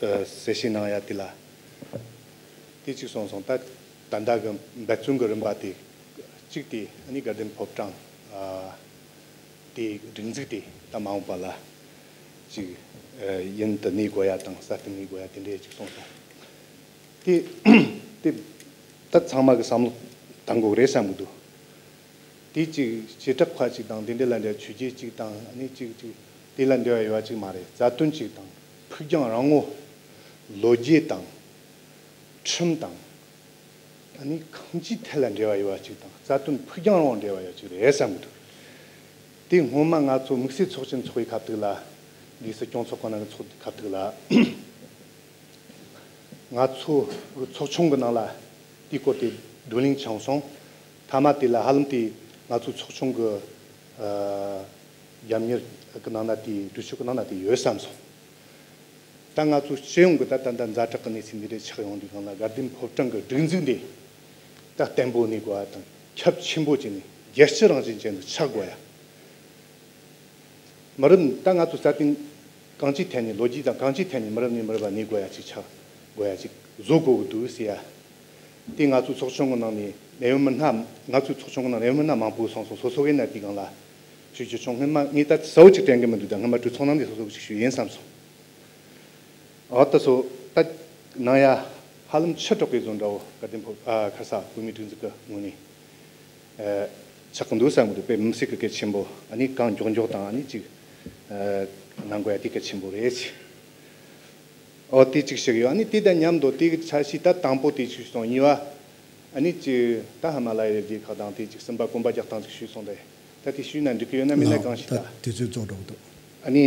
གསལ་བཤད་གནང་ཡ་དེ་ལ་དེ་གཅིག་སོང་སོང་། ད་ད་ལྟ་གི་འབད་བརྩོན་གྱི་རིམ་པ་དེ་གཅིག་དེ་ཨ་ནི་དགའ་ལྡན་ཕོ་བྲང་། ཨ། དེའི་སྒྲིག་འཛུགས་དེ་ད་མ་འོངས་པ་ལ་ཅིག་ཨ། ཡུན་དུ་གནས་དགོས་ཡ་དང་གསར་དུ་གནས་དགོས་ཡ་དེ་འདྲའི་ཅིག་སོང་སོང་། དེ་དེ་ད་ཚང་མ་གི་བསམ་བློ་ གཏང་དགོས་རེད་བསམ་གི་འདུག་དེ་གཅིག་བྱེ་བྲག་ཁ་གཅིག་དང་དེ་འདྲ་ལ་འབྲེལ་ཆོས་བརྒྱུད་གཅིག་དང་ཨ་ནི་གཅིག་གཅིག་དེ་ལ་འབྲེལ་བ་ཡོད་པ་གཅིག་མ་རེད། རྩ་དོན་གཅིག་དང་ཕུགས་རྒྱང་རིང་བོ། ལོ་རྒྱུས་དང་། ཁྲིམས་དང་། ཨ་ནི་གང་ཅིའི་ཐད་ལ་འབྲེལ་བ་ཡོད་པ་གཅིག་དང་རྩ་དོན་ཕུགས་རྒྱང་རིང་བོ་འབྲེལ་བ་ཡོད་གཅིག་རེད་བསམ་གི་འདུག་དེ་སྔོན་མ་ང་ཚོ་དམིགས་བསལ་ཚོགས་ཆེན་ཚོགས་པའི་ཁ་ཐུག་ལ། འདི་སྲིད་སྐྱོང་ཚོགས་ཁང་ནང་གི་ཚོགས་ཁ་ཐུག་ལ། ང་ཚོ་ཚོགས་ཆུང་གི་ནང་ལ་དེའི་སྐོར་དེ་བགྲོ་གླེང་བྱུང་སོང་། མཐའ་མ་དེ་ལ་ཧ་ལམ་དེ་ང་ཚོའི་ཚོགས་ཆུང་གི་ཨ་རྒྱབ་གཉེར་གི་ནང་ན་དེ་གྲོས་ཆོད་ཀྱི་ནང་ན་དེ་ཡོད་བསམ་སོང་། ད་ང་ཚོ་སྤྱི་ཡོངས་ཀྱི་ད་ད་ལྟ་ཛ་དྲག་གི་གནས་ཚུལ་འདི་འདྲ་ཆགས་ཡོང་དུས་སྒང་ལ་དགའ་ལྡན་ཕོ་བྲང་གི་སྒྲིག་འཛུགས་འདི་ད་བརྟན་པོ་གནས་དགོས་པ་དང་ཁྱབ་ཆེན་པོ་བྱས་ནས་རྒྱལ་སྤྱི་རང་བཞིན་ཅན་དུ་ཆགས་དགོས་ཡ། མི་རབས་ད་ང་ཚོ་རྩ་དོན་གང་ཅིའི་ཐད་ནས་ལོ་རྒྱུས་དང་གང་ཅིའི་ཐད་ནས་མི་རབས་ནས་མི་རབས་ལ་གནས་དགོས་ཡ་ཅིག་ཆགས་དགོས་ཡ་ཅིག་བཟོ་དགོས་ཀྱི་འདུག་ཟེར་ཡ། དེ་ང་ཚོའི་ཚོགས་ཆུང་གི་ནང་ནས་གནད་ཡོད་མི་སྣ་ང་ཚོའི་ཚོགས་ཆུང་གི་ནང་གནད་ཡོད་མི་སྣ་མང་པོ་སོང་སོང་སོ་སོ་གི་ན་དེའི་སྒང་ལ་ཞུ་རྒྱུ་བྱུང་། སྔོན་མ་ངས་ད་གསལ་བོ་ཅིག་དྲན་གི་མི་འདུག་ད་སྔོན་མ་གྲོས་ཚོགས་ནང་ནས་སོ་སོ་གི་ཅིག་ཞུས་ཡིན་བསམ་སོང་། འོ་ད་སོ་ད་ནང་ཡ་ཧ་ལམ་ཕྱི་དྲགས་པའི་བཟོ་འདྲ་བོ་བཀའ་བསྟན་ཕོ་ཨ་ཁ་ས་བོད་མིའི་སྒྲིག་འཛུགས་ཀྱི་ངོས་ནས་ཨ་ཆགས་ཀྱི་འདུག་བསམ་གི་འདུག་དཔེ་མི་སྲིད་ཀྱི་གལ་ཆེན་པོ་ཨ་ནི་གང་མགྱོགས་མགྱོགས་དང་ཨ་ནི་ཅིག་ཨ་གནང་དགོས་ཡ་དེ་གལ་ཆེན་པོ་རེད་ཅེས། འོ་དེ་གཅིག་ཞིག་ཡོད། ཨ་ནི་དེ་དང་མཉམ་དུ་དེ་གི་འཆར་གཞི་ད་དང་པོ་དེ་གཅིག་སོང་། གཉིས་པ་ཨ་ནི་ཅིག་ད་ཧི་མ་ལ་ཡའི་རི་རྒྱུད་ཁག་དང་དེ་གཅིག་གསུམ་པ་གོམ་པ་རྒྱག་སྟངས་ཅིག་ཞུས་སོང་། དེ་ད་དེ་ཞུས་ན་འགྲིག་གི་ཡོད་ན་མིན་ན་ནའོ་གང་ཞིག་ད་ད་དུས་ཚོད་རྫོགས་འགྲོ་གི་འདུག་ཨ་ནི།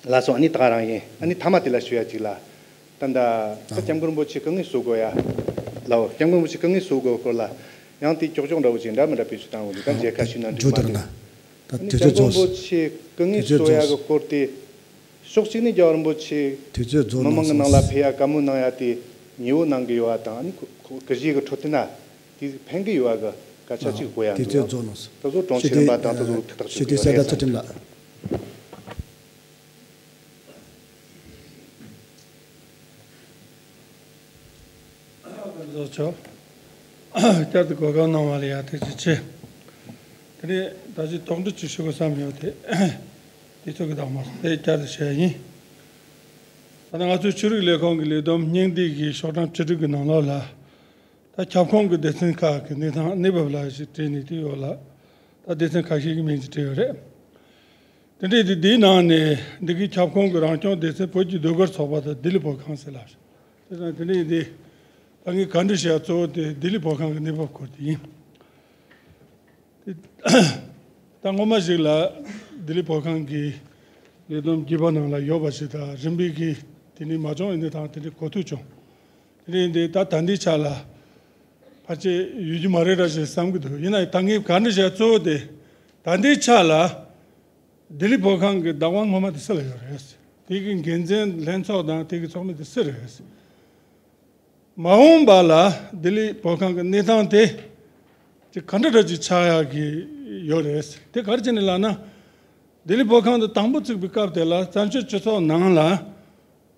ལགས་སོ། ཨ་ནི་ད་ག་རང་ཡིན། ཨ་ནི་མཐའ་མ་དེ་ལ་ཞུ་ཡ་ཅིག་ལ། ད་ད་ད་ལགས། སྐྱབས་མགོན་རིན་པོ་ཆེ་སྐུ་ངལ་གསོ་དགོས་ཡ། ལའོ། སྐྱབས་མགོན་རིན་པོ་ཆེ་སྐུ་ངལ་གསོ་དགོས་སྐོར་ལ་ཡང་དེ་ཀྱོག་ཀྱོག་འདྲ་བོ་ཅིག་འདྲ་མི་འདྲ་བེད་སྤྱོད་བཏང་དགོས་འདུག་ད་མཇལ་ཁ་ཞུས་ན་འགྲིག་མ་འགྲིག་ད་དུས་ཚོད་རྫོགས། སྐྱབས་མགོན་རིན་པོ་ཆེ་སྐུ་ངལ་གསོ་ཡ་གི་སྐོར་དེ། ཕྱོགས་གཅིག་ནས་རྒྱལ་བ་རིན་པོ་ཆེ་དུས་ཚོད་རྫོགས་མི་མང་གི་ནང་ལ་ཕེབས་ཡ་བཀའ་མོལ་གནང་ཡ་དེ་ཉེ་བོ་གནང་གི་ཡོད་པ་དང་། ཨ་ནི་ཁོ་ཁོ་སྐུ་གཞས་གི་འཕྲོད་བསྟེན་ན་དེ་ཕན་གི་ཡོད་པ་གི་སྐད་ཆ་ཅིག་གོ་ཡ་འདུག་དུས་ཚོད་རྫོགས་གནང་སོང་། ད་གཟོད་གྲོང་ཁྱེར་རིམ་པ་དང་ད་གཟོད་ཐུགས་ཐག་ཆོད་གི་ཡོད་རེད་བསམ། ཞུ་དེ་གསལ་བསྒྲགས་ཚུལ་ཁྲིམས་ལགས། བཟོ་ཆོག་བསྐྱར་དུ་གོ་སྐབས་གནང་བ་ལ་ཡ་ཐུགས་རྗེ་ཆེ། དེ་ནས་ད་ཅི་དོགས་འདྲི་ཅིག་ཞུ་དགོས་བསམ་ཡོད་དེ། དེ་ཚོ་གི་དག་མ་སོང་དེ་བསྐྱར་དུ་བཤད་ཡིན། ད་ནི་ང་ཚོའི་ཆོས་རིག་ལས་ཁུངས་ཀྱི་ལས་བསྡོམས་སྙིང་བསྡུས་ཀྱི་ཤོག་གྲངས་བཅུ་དྲུག་གི་ནང་ལོགས་ལ། ད་ཁྱབ་ཁོངས་ཀྱི་སྡེ་ཚན་ཁག་གི་གནས་སྟངས་གནས་བབ་ལ་ཞིག་བྲིས་ནས་དེ་ཡོད་ལ། ད་སྡེ་ཚན་ཁ་ཤས་ཀྱི་མིང་ཅིག་བྲིས་ཡོད་རེད། དེ་འདྲའི་དེ་དེའི་ནང་ནས་འདི་གའི་ཁྱབ་ཁོངས་ཀྱི་རང་སྐྱོང་སྡེ་ཚན་བོད་ཀྱི་ཟློས་གར་ཚོགས་པ་དང་ལྡི་ལི་བོད་ཁང་ཟེར་ལབ་རེད། དེ་དང་དེ་འདྲའི་དེ་ད་ངས་བཀའ་འདྲི་བྱས་གཙོ་བོ་དེ་ལྡི་ལི་བོད་ཁང་གི་གནས་བབ་སྐོར་དེ་ཡིན། དེ་ད་སྔོན་མ་ཞིག་ལ་ལྡི་ལི་བོད་ཁང་གི་ལས་བསྡོམས་བརྒྱུད་པ་ནང་ལ་ཡོད་པ་ཞིག་དང་རིམ་པས་ཀྱིས་དེ་ནས་མ་བྱུང་ཡིན་དེ་དང་དེ་འདྲའི་གོ་ཐོས་བྱུང་། དེ་ནས་འདི་ད་ད་ལྟའི་ཆ་ལ་ཕལ་ཆེར་ཡོད་རྒྱུ་མ་རེད་ར་ཞེས་བསམ་གྱི་འདུག་ཡིན་ན་ད་ངས་བཀའ་འདྲི་བྱས་གཙོ་བོ་དེ་ད་ལྟའི་ཆ་ལ་ལྡི་ལི་བོད་ཁང་གི་བདག་དབང་ངོ་མ་དེ་སུ་ལ་ཡོད་རེད། དེ་གི་འགན་འཛིན་ལྷན་ཚོགས་དང་དེ་གི་ཚོགས་མི་དེ་སུ་རེད། མ་འོངས་པ་ལ་ལྡི་ལི་བོད་ཁང་གི་གནས་སྟངས་དེ་ཅིག་ག་འདྲ་འདྲ་ཅིག་ཆགས་ཡག་གི་ཡོད་རེད། དེ་ག་རེ་བྱས་ནས་ལབ་ན། ལྡི་ལི་བོད་ཁང་དུ་དང་པོ་བཙུགས་པའི་སྐབས་དེ་ལ་བཙན་བྱོལ་སྤྱི་ཚོགས་ནང་ལ་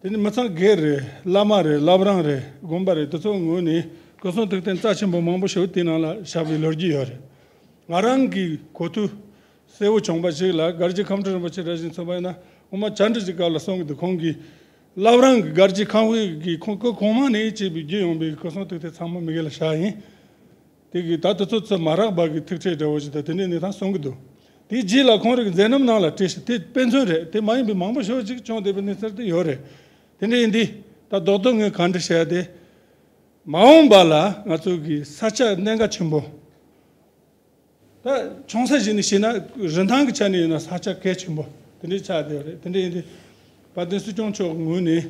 དེ་ནི་མི་ཚང་སྒེར་རེད། བླ་མ་རེད། བླ་བྲང་རེད། དགོན་པ་རེད། དེ་ཚོའི་ངོས་ནས་སྐུ་གསུང་ཐུགས་རྟེན་རྩ་ཆེན་པོ་མང་པོ་ཞིག་དེའི་ནང་ལ་བཞག་པའི་ལོ་རྒྱུས་ཡོད་རེད། ང་རང་གི་གོ་ཐོས་གསལ་བོ་བྱུང་བ་ཞིག་ལ་སྒར་རྗེ་ཁམས་སྤྲུལ་རིན་པོ་ཆེ་ར་བཞིན་མཚོན་པ་ཡིན་ན་སྔོན་མ་བཅར་འདྲི་ཞིག་སྐབས་ལ་གསུང་གི་འདུག་ཁོང་གིས་བླ་བྲང་གི་སྒར་རྗེ་ཁམས་དབུས་ཀྱི་ཁོང་སྐུ་གོང་མ་ནས་བྱས་པའི་བརྒྱུད་ཡོང་པའི་སྐུ་གསུང་ཐུགས་རྟེན་ཚང་མ་མི་སྒེར་ལ་བཞག་ཡིན། དེ་གི་ད་དེ་ཚོ་ཚོ་མ་རག་པ་གི་ཐུག་འཕྲད་འདྲ་བོ་ཞིག་དང་དེ་འདྲའི་གནས་སྟངས་གསུང་གི་འདུག་དེའི་རྗེས་ལ་ཁོང་རང་གི་མཛད་རྣམ་ནང་ལ་བྲིས་ཤིང་དེ་དཔེ་མཚོན་རེད། དེ་མ་ཡིན་པའི་མང་པོ་ཞེ་པོ་ཅིག་བྱུང་བསྡད་པའི་གནས་ཚུལ་དེ་ཡོད་རེད། དེ་འདྲ་ཡིན་དུས་ད་རྡོག་རྡོག་ངས་ག་འདྲ་བཤད་དེ། མ་འོངས་པ་ལ་ང་ཚོ་གི་ས་ཆ་གནད་འགག་ཆེན་པོ། ད་ཆུང་ས་ཞིག་ནས་བཤད་ན་རིན་ཐང་གི་ཆ་ནས་ཡིན་ན་ས་ཆ་གལ་ཆེན་པོ་དེ་འདྲའི་ཆགས་བསྡད་ཡོད་རེད། དེ་འདྲ་ཡིན་དུས་དཔལ་ལྡན་སྲིད་སྐྱོང་མཆོག་ངོས་ནས་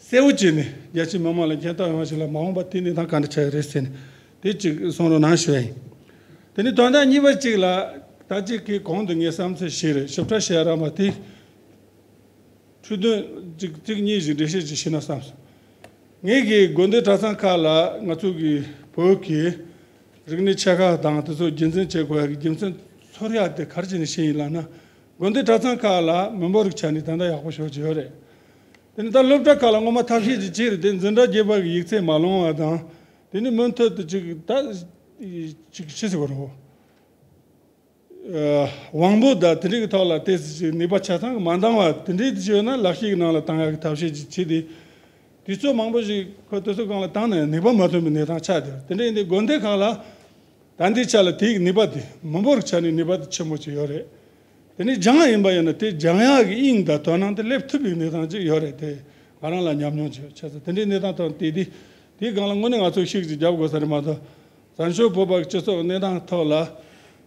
གསལ་བོ་བྱས་ནས་རྒྱ་ཆེའི་མི་མང་ལ་མཁྱེན་རྟོགས་ཡོང་བ་ཞིག་ལ་མ་འོངས་པ་དེ་གནས་སྟངས་ག་འདྲ་ཆགས་ཡོད་རེད་ཟེར་ནས་དེ་གཅིག་གསུང་རོགས་གནང་ཞུ་ཡ་ཡིན། དེ་ནས་དོན་དག་གཉིས་པ་གཅིག་ལ་ད་གཅིག་གི་གོང་དུ་ངས་བསམ་ཚུལ་བཤད་རེད། ཞིབ་ཕྲ་བཤད་རག་མ་དེ། འཕྲོས་དོན་གཅིག་གཅིག་གཉིས་ཤིག་འགྲེལ་བཤད་ཅིག་བྱས་ན་བསམ་སོང་། ངེད་ཀྱི་དགོན་སྡེ་གྲྭ་ཚང་ཁག་ལ་ང་ཚོ་གི་བོད་ཀྱི་རིག་གནས་ཆེ་ཁག་དང་དེ་ཚོ་རྒྱུན་འཛིན་བྱེད་དགོས་ཡ་གི་རྒྱུ་མཚན་ཚོར་ཡ་དེ་ག་རེ་བྱས་ནས་ཤེས་ཡིན་ལབ་ན། དགོན་སྡེ་གྲྭ་ཚང་ཁག་ལ་མི་འབོར་གྱི་ཆ་ནས་ད་ལྟ་ཡག་པོ་ཞེ་པོ་ཅིག་ཡོད་རེད། དེ་ནས་ད་སློབ་གྲྭ་ཁག་ལ་སྔོན་མ་ཐབས་ཤེས་ཅིག་བྱས་རེད་དེ་འཛིན་གྲྭ་བརྒྱད་པ་གི་ཡིག་ཚད་མ་ལོངས་པ་དང་། དེ་ནས་མུ་མཐུད་དུ་ཅིག་ད་ཅིག་ཤི་ཟེར་བ་རེད། དབང་པོ་དང་དེ་འདྲའི་གི་ཐོག་ལ་ཏོག་ཙམ་ཅིག་ནུས་པ་ཆ་ཚང་གི་མ་འདང་བ་དེ་འདྲའི་དུ་བྱས་ན་ལག་ཤེས་ཀྱི་ནང་ལ་བཏང་ཡག་གི་ཐབས་ཤེས་ཅིག་བྱས་ཏེ། དུས་ཚོད་མང་པོ་ཞིག་ཁོ་དུས་ཚོད་སྒང་ལ་བཏང་ནས་ནུས་པ་མ་ཐོན་པའི་གནས་སྟངས་ཆགས་བསྡད་ཡོད་རེད། དེ་འདྲ་ཡིན་དུས་དགོན་སྡེ་ཁག་ལ་ད་ལྟའི་ཆ་ལ་དེའི་ནུས་པ་དེ་མི་འབོར་གྱི་ཆ་ནས་ནུས་པ་དེ་ཆེན་པོ་ཅིག་ཡོད་རེད། དེ་ནས་སྦྱང་ཡ་ཡིན་པ་ཡིན་ན་དེ་སྦྱང་ཡག་གི་དབྱིངས་དང་དོ་སྣང་དེ་སླེབས་ཐུབ་པའི་གནས་སྟངས་ཅིག་ཡོད་རེད། དེ་ང་རང་ལ་ཉམས་མྱོང་ཅིག་ཡོད། བྱས་ཙང་དེ་འདྲའི་གནས་སྟངས་ཐོག་དེ་དེ་དེའི་སྒང་ལ་དངོས་གནས་ང་ཚོ་ཤུགས་ཅིག་རྒྱབ་དགོས་ས་རེད་མ་གཏོགས། བཙན་བྱོལ་བོད་པ་སྤྱི་ཚོགས་གནས་སྟངས་ཐོག་ལ་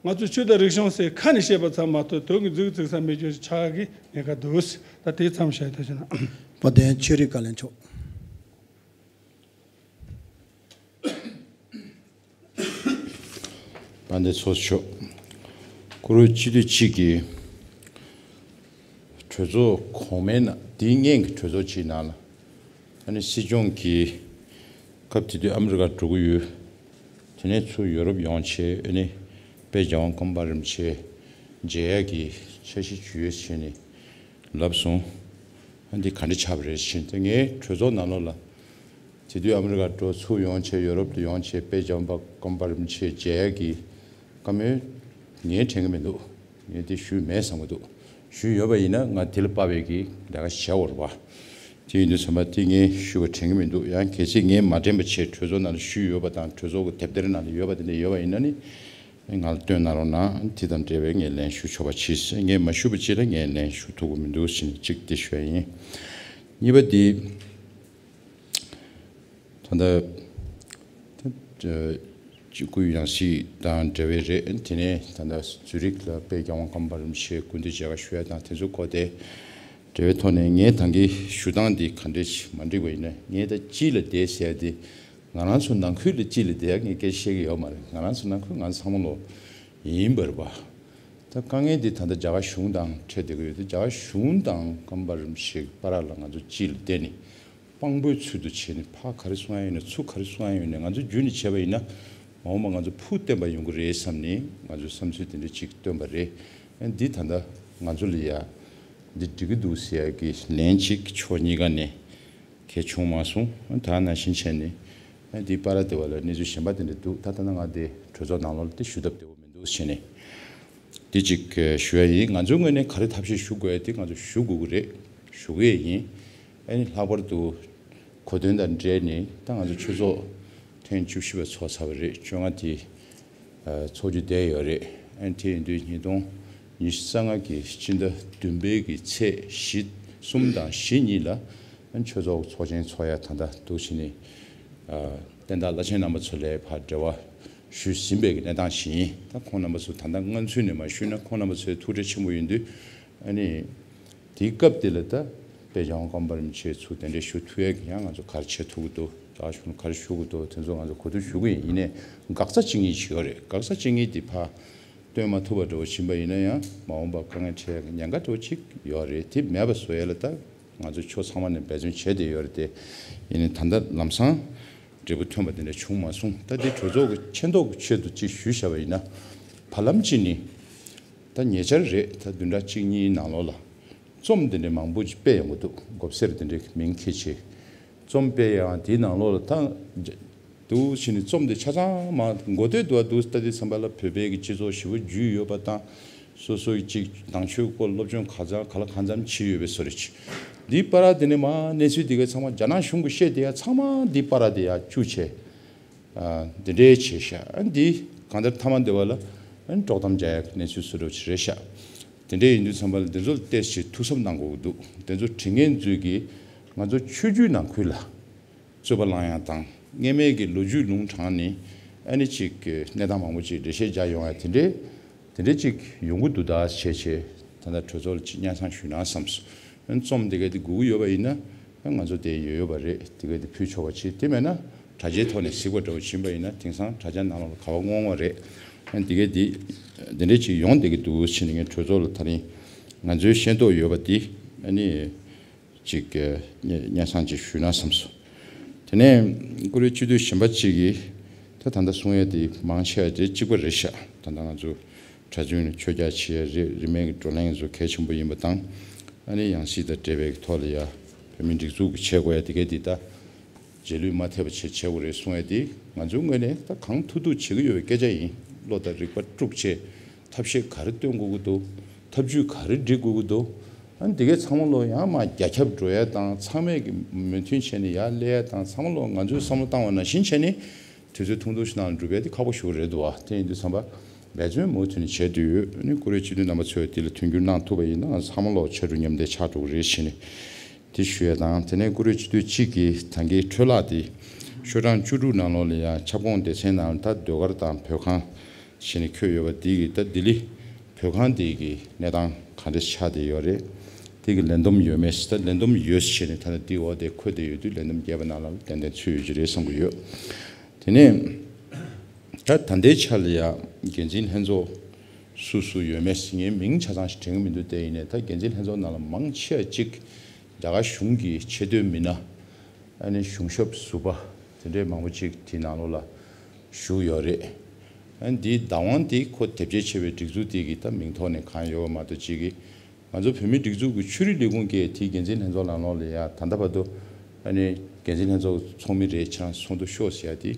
ང་ཚོ་ཆོས་དང་རིག་གཞུང་ཟེར་ཁ་ནས་བཤད་པ་ཙམ་མ་གཏོགས་དོན་གྱི་མཛུབ་བཙུགས་ས་མེད་རྒྱུ་ཆགས་ཀྱི་ཉེན་ཁ་འདུག། ད་དེའི་མཚམས་བཞག་ཐུབ་ཅེ་ན། བ་དན་ཆོས་རིག་བཀའ་བློན་མཆོག། དཔལ་ལྡན་ཚོགས་གཙོ་མཆོག། བཀུར་འོས་སྤྱི་འཐུས་གཅིག་གིས་གྲོས་ཚོགས་གོང་མའི་ནང་དེའི་སྔོན་གྱི་གྲོས་ཚོགས་གཅིག་ནང་ལ་ཨ་ནི་སྲིད་སྐྱོང་གིས་སྐབས་དེ་དུས་ཨ་མི་རི་ཀ་འགྲོ་གི་ཡོད། དེ་ནས་ཚུར་ཡོ་རོབ་ཡོང་བྱས་ཨ་ནི་དཔལ་རྒྱལ་དབང་ཀརྨ་པ་རིན་པོ་ཆེ་མཇལ་ཡག་གི་འཆར་གཞི་ཞུ་ཡོད་ཟེར་ནས་ལབ་སོང་། ཨ་འདི་ག་འདྲ་ཆགས་པ་རེད་ཟེར་ནས་ངས་གྲོས་ཚོགས་ནང་ལོགས་ལ། དེ་དུས་ཨ་མི་རི་ཀ་འགྲོ་ཚུར་ཡོང་བྱས་ཡོ་རོབ་ཏུ་ཡོང་བྱས་དཔལ་འབྱོར་པ་ཀམ་པར་མཆེད་མཇལ་གྱི་བཀའ་མོལ་ངས་དྲན་གྱི་མི་འདུག། ངས་དེ་ཞུས་མེད་བསམ་གྱི་འདུག། ཞུས་ཡོད་པ་ཡིན་ན་ང་དེ་ལ་དཔག་པའི་གི་ལས་ཀ་བྱས་ཡོད་རེད་པ། དེ་ཡིན་དུས་ཚང་མ་དེ་ངས་ཞུས་པ་དྲན་གྱི་མི་འདུག། ཡང་གལ་སྲིད་ངས་མ་དྲན་པ་བྱས་གྲོས་ཚོགས་ནང་ལ་ཞུས་ཡོད་པ་དང་གྲོས་ཚོགས་ཀྱི་དེབ་ཐེར་ནང་ལ་ཡོད་པ་དེ་འདྲ་ཡོད་པ་ཡིན་ན་ནི། ང་ལ་སྟོན་གནང་རོགས་གནང་། དེ་དང་འབྲེལ་བའི་ངས་ལན་ཞུ་ཆོག་པ་གྱིས། ངས་མ་ཞུས་པ་ཅིག་ལ་ངས་ལན་ཞུ་ཐུབ་ཀྱི་མི་འདུག་ཟེར་ནས་གཅིག་དེ་ཞུ་ཡ་ཡིན། གཉིས་པ་དེ། ད་ལྟ་ད་ཅིག་སྐུའི་ཡང་སྲིད་དང་འབྲེལ་བའི་རེད། དེ་ནས་ད་ལྟ་ཛུ་རིག་ལ་དཔལ་རྒྱལ་དབང་ཀམ་པར་རིན་པོ་ཆེ་སྐུ་མདུན་མཇལ་ཁ་ཞུ་ཡ་དང་དེ་ཚོའི་སྐོར་དེ་འབྲེལ་བའི་ཐོག་ནས་ངས་ད་གིན་ཞུ་སྟངས་འདི་ག་འདྲས་མ་འགྲིག་པ་ཡིན་ན། ངས་ད་སྤྱི་ལ་བསྡད་ཟེར་ཡ་དེ། ང་རང་ཚོ་ནང་ཁུལ་ལ་སྤྱི་ལ་བསྡད་ཡ་ངས་སྐད་ཆ་བཤད་ཀྱི་ཡོད་མ་རེད། ང་རང་ཚོ་ནང་ཁུལ་ང་ཚང་མ་ལོ་ཡིན་པར་བ། ད་དཀའ་ངལ་འདི་ད་ལྟ་རྒྱ་གར་གཞུང་དང་འཕྲད་བསྡད་ཀྱི་ཡོད་དེ། རྒྱ་གར་གཞུང་དང་ཀམ་པར་རིན་པོ་ཆེ་བར་ལ་ང་ཚོ་སྤྱི་ལ་བསྡད་ནས་དཔང་པོའི་ཚུལ་དུ་བྱས་ནས་ཕར་ག་རེ་གསུང་ཡ་ཡོད་ན་ཚུར་ག་རེ་གསུང་ཡ་ཡོད་ན་ང་ཚོ་རྒྱུན་ནས་བྱས་པ་ཡིན་ན་མ་འོངས་པ་ང་ཚོ་ཕུགས་བརྟན་པ་ཡོང་གི་རེད་བསམ་ནས་ང་ཚོའི་བསམ་ཚུལ་དེ་འདྲ་ཅིག་བཏོན་པ་རེད། འདི་ད་ལྟ་ང་ཚོ་ལ་ཡ་འདི་འགྲིག་གི་འདུག་ཟེར་ཡ་གི་ལན་ཅིག་ཕྱོགས་གཉིས་ཀ་ནས། གལ་བྱུང་མ་སོང་། ད་ནང་བཞིན་བྱས་ནས་འདི་པ་ར་དེ་བ་ལ་གནས་ཚུལ་གཞན་པ་དེ་འདྲ་འདུག། ད་ལྟ་ན་ང་དེ་གྲོས་ཚོགས་ནང་ལོགས་ལ་དེ་ཞུ་ཐབས་བདེ་བོ་མི་འདུག་བྱས་ནས་འདི་གཅིག་ཞུ་ཡ་ཡིན། ང་ཚོའི་ངོས་ནས་ག་རེ་ཐབས་ཤེས་ཞུ་དགོས་ཡ་དེ་ང་ཚོ་ཞུ་དགོས་ཀྱི་རེད། ཞུ་གི་ཡ་ཡིན། ཨ་ནི་ལྷག་པར་དུ་གོ་དོན་དང་འབྲེལ་ནས་ད་ང་ཚོ་ཆོས་ཚོགས་ཐེངས་བཅུ་བཞི་པ་ཚོགས་ཚར་བ་རེད། བཅོ་ལྔ་དེ། ཚོགས་རྒྱུ་བསྡད་ཡོད་རེད། ཨ་ནི་དེ་ཡིན་དུས་ཉིས་སྟོང་ཉི་ཤུ་རྩ་ལྔ་གི་སྤྱི་ཟླ་བདུན་པའི་གི་ཚེས་བཞི་གསུམ་དང་བཞི་གཉིས་ལ་ཨ་ནི་ཆོས་ཚོགས་ཚོགས་ཆེན་ཚོགས་ཡ་ད་ལྟ་འདུག་བྱས་ནས་ཨ་བསྟན་བདག་བླ་ཆེན་རྣམ་པ་ཚོ་ལ་ཕར་འབྲེལ་བ་ཞུས་ཟིན་པའི་གི་གནས་སྟངས་ཤིག་ཡིན། ད་ཁོང་རྣམ་པ་ཚོ་ད་ལྟ་སྔ་ཚུད་ནས་མར་ཞུས་ན་ཁོང་རྣམ་པ་ཚོའི་ཐུགས་ཁྲལ་ཆེན་པོ་ཡིན་དུས་ཨ་ནི། དེའི་སྐབས་དེ་ལ་ད་དཔལ་རྒྱལ་དབང་ཀམ་པ་རིན་པོ་ཆེ་ཚུར་གདན་འདྲེན་ཞུ་ཐུབ་ཡས་ཀྱི་ཡང་ང་ཚོ་ག་རེ་བྱེད་ཐུབ་ཀྱི་འདུག། རྒྱ་གཞུང་ལ་ག་རེ་ཞུ་དགོས་འདུག། དེ་ཚོ་ང་ཚོ་གོ་བསྡུར་ཞུ་གི་ཡིན། ཡིན་ནའི་འགག་རྩ་གཅིག་གཉིས་ཅིག་ཡོད་རེད། འགག་རྩ་གཅིག་གཉིས་དེ་ཕར་སྟོན་མ་ཐུབ་པ་འདྲ་བོ་ཕྱིན་པ་ཡིན་ན་ཡང་མ་འོངས་པ་དཀའ་ངལ་འཕྲད་ཡག་གི་ཉེན་ཁ་འདྲ་བོ་ཅིག་ཡོད་རེད། དེ་མེད་པ་བཟོ་ཡས་ལ་ད་ང་ཚོ་ཕྱོགས་ཚང་མ་ནས་འབད་བརྩོན་བྱས་བསྡད་ཡོད་རེད་དེ། ཡིན་ནའི་ད་ལྟ་ལམ་སང་འབྲས་བུ་ཐོན་པ་དེ་འདྲ་བྱུང་མ་སོང་། ད་དེ་གྲོས་ཚོགས་ཀྱི་ཆེ་མཐོ་གི་ཆེད་དུ་ཅིག་ཞུས་བཞག་པ་ཡིན་ན་བར་ལམ་གཅིག་ནི། ད་ཉེ་ཆར་རེད། ད་བདུན་ཕྲག་གཅིག་གཉིས་ནང་ལོགས་ལ་རྩོམ་དེ་འདྲའི་མང་པོ་ཅིག་སྤེལ་ཡོང་གི་འདུག། མགོ་སེར་དེ་འདྲའི་མིང་འཁྱེར་བྱས་རྩོམ་སྤེལ་ཡང་དེའི་ནང་ལོགས་ལ་ད་འདུག་བྱས་ནས་རྩོམ་དེ་ཆ་ཚང་མ་མགོ་སྟོད་དུ་བ་འདུག། ད་དེ་ཚན་པ་ལ་བོད་པའི་གི་སྤྱི་ཚོགས་ཞེ་པོ་རྒྱུས་ཡོད་པ་དང་སོ་སོའི་ཅིག་ནང་ཆོས་སྐོར་སློབ་སྦྱོང་ག་ཚང་ག་ལ་གང་འཚམ་བྱས་ཡོད་པའི་བཟོ་འདྲ་ཅིག། འདིའི་བར་དེ་ནས་མ་གནས་ཚུལ་དེ་ག་ཚང་མ་རྒྱ་ནག་གཞུང་གིས་བཤད་དེ་ཡ་ཚང་མ་འདིའི་བར་དེ་ཡ་བཅུག་བྱས། འདི་འདྲའི་བྱས་ཤག། ཨ་འདི་གང་ལྟར་མཐའ་མ་འདི་བ་ལ་ཨ་དཀྲོག་གཏམ་རྒྱག་ཡག་གི་གནས་ཚུལ་བཟོ་འདྲ་ཅིག་རེད་ཤག། དེ་འདྲའི་ཡིན་དུས་ཙམ་པ་ལ་འདི་ཚོ་ལ་ཏོག་ཙམ་ཐུགས་བསམ་གནང་དགོས་ཀྱི་འདུག། འདི་ཚོ་དྲི་ངན་ཚོས་ཀྱིས་ང་ཚོ་ཆོས་བརྒྱུད་ནང་ཁུལ་ལ་རྩོད་པ་བསླང་ཡག་དང་སྔོན་མའི་གི་ལོ་རྒྱུས་ལུང་དྲངས་ནས་ཨ་ནི་ཅིག་གི་གནས་སྟངས་མང་པོ་ཅིག་འགྲེལ་བཤད་རྒྱག་ཡོང་ཡག་དེ་འདྲའི། དེ་འདྲ་ཅིག་ཡོང་གི་འདུག་ད་བྱས་བྱས་ད་ལྟ་གྲོས་ཚོགས་ལ་ཅིག་སྙན་སེང་ཞུས་ན་བསམས་སོང་། རྩོམ་དེ་ག་དེ་དགོས་ཀྱི་ཡོད་པ་ཡིན་ན་ང་ཚོ་དེ་ཡོད་ཡོད་པ་རེད། དེ་ག་དེ་ཕུལ་ཆོག་པ་བྱེད། དེ་མེད་ན་དྲ་རྒྱའི་ཐོག་ནས་གཟིགས་པ་འདྲ་བོ་ཕྱིན་པ་ཡིན་ན་དེང་སང་དྲ་རྒྱ་ནང་ལོགས་ལ་ག་བ་དབང་བ་རེད། དེ་ག་དེ་དེ་འདྲ་ཅིག་ཡོང་བསྡད་ཀྱི་འདུག་ཕྱིན་ནས་ངས་གྲོས་ཚོགས་ལ་ད་རིང་ང་ཚོའི་ཤེས་རྟོགས་ཡོད་པ་དེ་ཨ་ནི། ཅིག་སྙན་སེང་ཅིག་ཞུས་ན་བསམས་སོང་། དེ་ནས་བཀུར་འོས་སྤྱི་འཐུས་གཞན་པ་ཅིག་གིས་ད་ད་ལྟ་གསུང་ཡ་དེ་མང་ཆེ་བ་དེ་གཅིག་པ་རེད་ཤག། ད་ལྟ་ང་ཚོ་གྲྭ་བཙུན་ནས་ཆོས་རྒྱག་བྱེད་ཡ་རེད། རིས་མེད་ཀྱི་བགྲོ་གླེང་ཚོ་གལ་ཆེན་པོ་ཡིན་པ་དང་། ཨ་ནི་ཡང་སྲིད་དང་འབྲེལ་བའི་ཐོག་ལ་ཡ་བོད་མིའི་སྒྲིག་འཛུགས་ཀྱི་བྱེད་དགོས་ཡ་དེ་གས་དེ་ད་རྗེས་ལུས་མ་ཐེབས་པ་བྱེད་བྱེད་དགོས་རེད་གསུང་ཡ་དེ་ང་ཚོའི་ངོས་ནས་ད་གང་ཐུབ་ཐུབ་བྱེད་ཀྱི་ཡོད་པའི་སྐད་ཆ་ཡིན། བློ་དང་རིག་པ་དཀྲུགས་བྱས་ཐབས་ཤེས་ག་རེ་སྟོན་དགོས་ཀྱི་འདུག། ཐབས་ཇུས་ག་རེ་སྒྲིག་དགོས་ཀྱི་འདུག། ཨ་ནི་དེ་གའི་ཚང་མ་ལོ་ཡང་མ་རྒྱ་ཁྱབ་འགྲོ་ཡ་དང་ཚང་མས་ཀྱི་མོས་མཐུན་བྱས་ནས་ཡར་སླེབས་ཡ་དང་ཚང་མ་ལོ་ང་ཚོས་བསམ་བློ་བཏང་བ་ནང་བཞིན་བྱས་ནས་དུས་ཚོད་ཐུང་ཐུང་ཞིག་ནང་ལ་འགྲུབ་ཡ་དེ་ཁག་པོ་ཞིག་རེད་འདུག་བ། དེ་ཡིན་དུས་ཙམ་པ་འབད་བརྩོན་མུ་མཐུད་ནས་བྱས་དུས་ཨ་ནི་བཀུར་འོས་སྤྱི་འཐུས་རྣམ་པ་ཚོས་དེ་ལ་མཐུན་འགྱུར་གནང་ཐུབ་པ་ཡིན་ན་ཚང་མ་ལོ་ཕྱར་གྲུ་མཉམ་འདེགས་ཆགས་འགྲོ་གི་རེད་བྱས་ནས་དེ་ཞུ་ཡ་དང་། དེ་ནས་བཀུར་འོས་སྤྱི་འཐུས་གཅིག་གིས་ད་གའི་འཕྲོ་བརླག་དེ་ཤོག་གྲངས་བཅུ་དྲུག་ནང་ལོགས་ལ་ཡང་ཁྱབ་ཁོངས་སྡེ་ཚན་ནང་ད་ཟློས་གར་དང་བོད་ཁང་བྱས་ནས་འཁོད་ཡོད་པ་འདི་གི་ད་ལྡི་ལི་བོད་ཁང་འདི་གི་གནས་སྟངས་ག་འདྲ་ཆགས་བསྡད་ཡོད་རེད། འདི་གི་ལས་བསྡོམས་ཡོད་མེད་ད་ལས་བསྡོམས་ཡོད་བྱས་ནས་ད་ལྟ་འདི་འོག་དེ་འཁོད་བསྡད་ཡོད་དུས་ལས་བསྡོམས་རྒྱས་པ་ནང་ལ་ཏན་ཏན་ཚུད་ཡོད་ཀྱི་རེད་བསམ་གྱི་ཡོད། དེ་ནས་ད་ད་ལྟའི་ཆ་ལ་ཡང་འགན་འཛིན་ལྷན་ཚོགས་སུ་སུ་ཡོད་མེད་ངས་མིང་ཆ་ཚང་ཞིག་དྲན་གྱི་མི་འདུག་དེ་ཡིན་ནའི་ད་འགན་འཛིན་ལྷན་ཚོགས་ནང་ལ་མང་ཆེ་བ་གཅིག་རྒྱ་གར་གཞུང་གི་ཆེས་མཐོའི་མི་སྣ། ཨ་ནི་གཞུང་ཞབས་ཟུར་པ་དེ་འདྲའི་མང་པོ་ཅིག་དེའི་ནང་ལོགས་ལ་བཞུགས་ཡོད་རེད། ཨ་ནི་འདིའི་བདག་དབང་དེ་ཁོ་དེབ་སྐྱེལ་བྱས་པའི་སྒྲིག་འཛུགས་དེ་གི་ད་མིང་ཐོག་ནས་གང་ཡོད་པ་མ་གཏོགས་ཅིག་གི་ང་ཚོ་བོད་མིའི་སྒྲིག་འཛུགས་ཀྱི་ཆོས་རིག་ལས་ཁུངས་ཀྱིས་དེའི་འགན་འཛིན་ལྷན་ཚོགས་ནང་ལོགས་ལ་ཡ་ད་ལྟ་བར་དུ་ཨ་ནི་འགན་འཛིན་ལྷན་ཚོགས་ཚོགས་མི་རེད་ཁྱེད་རང་ཚོགས་འདུ་ཤོག་ཟེར་ཡ་དེ་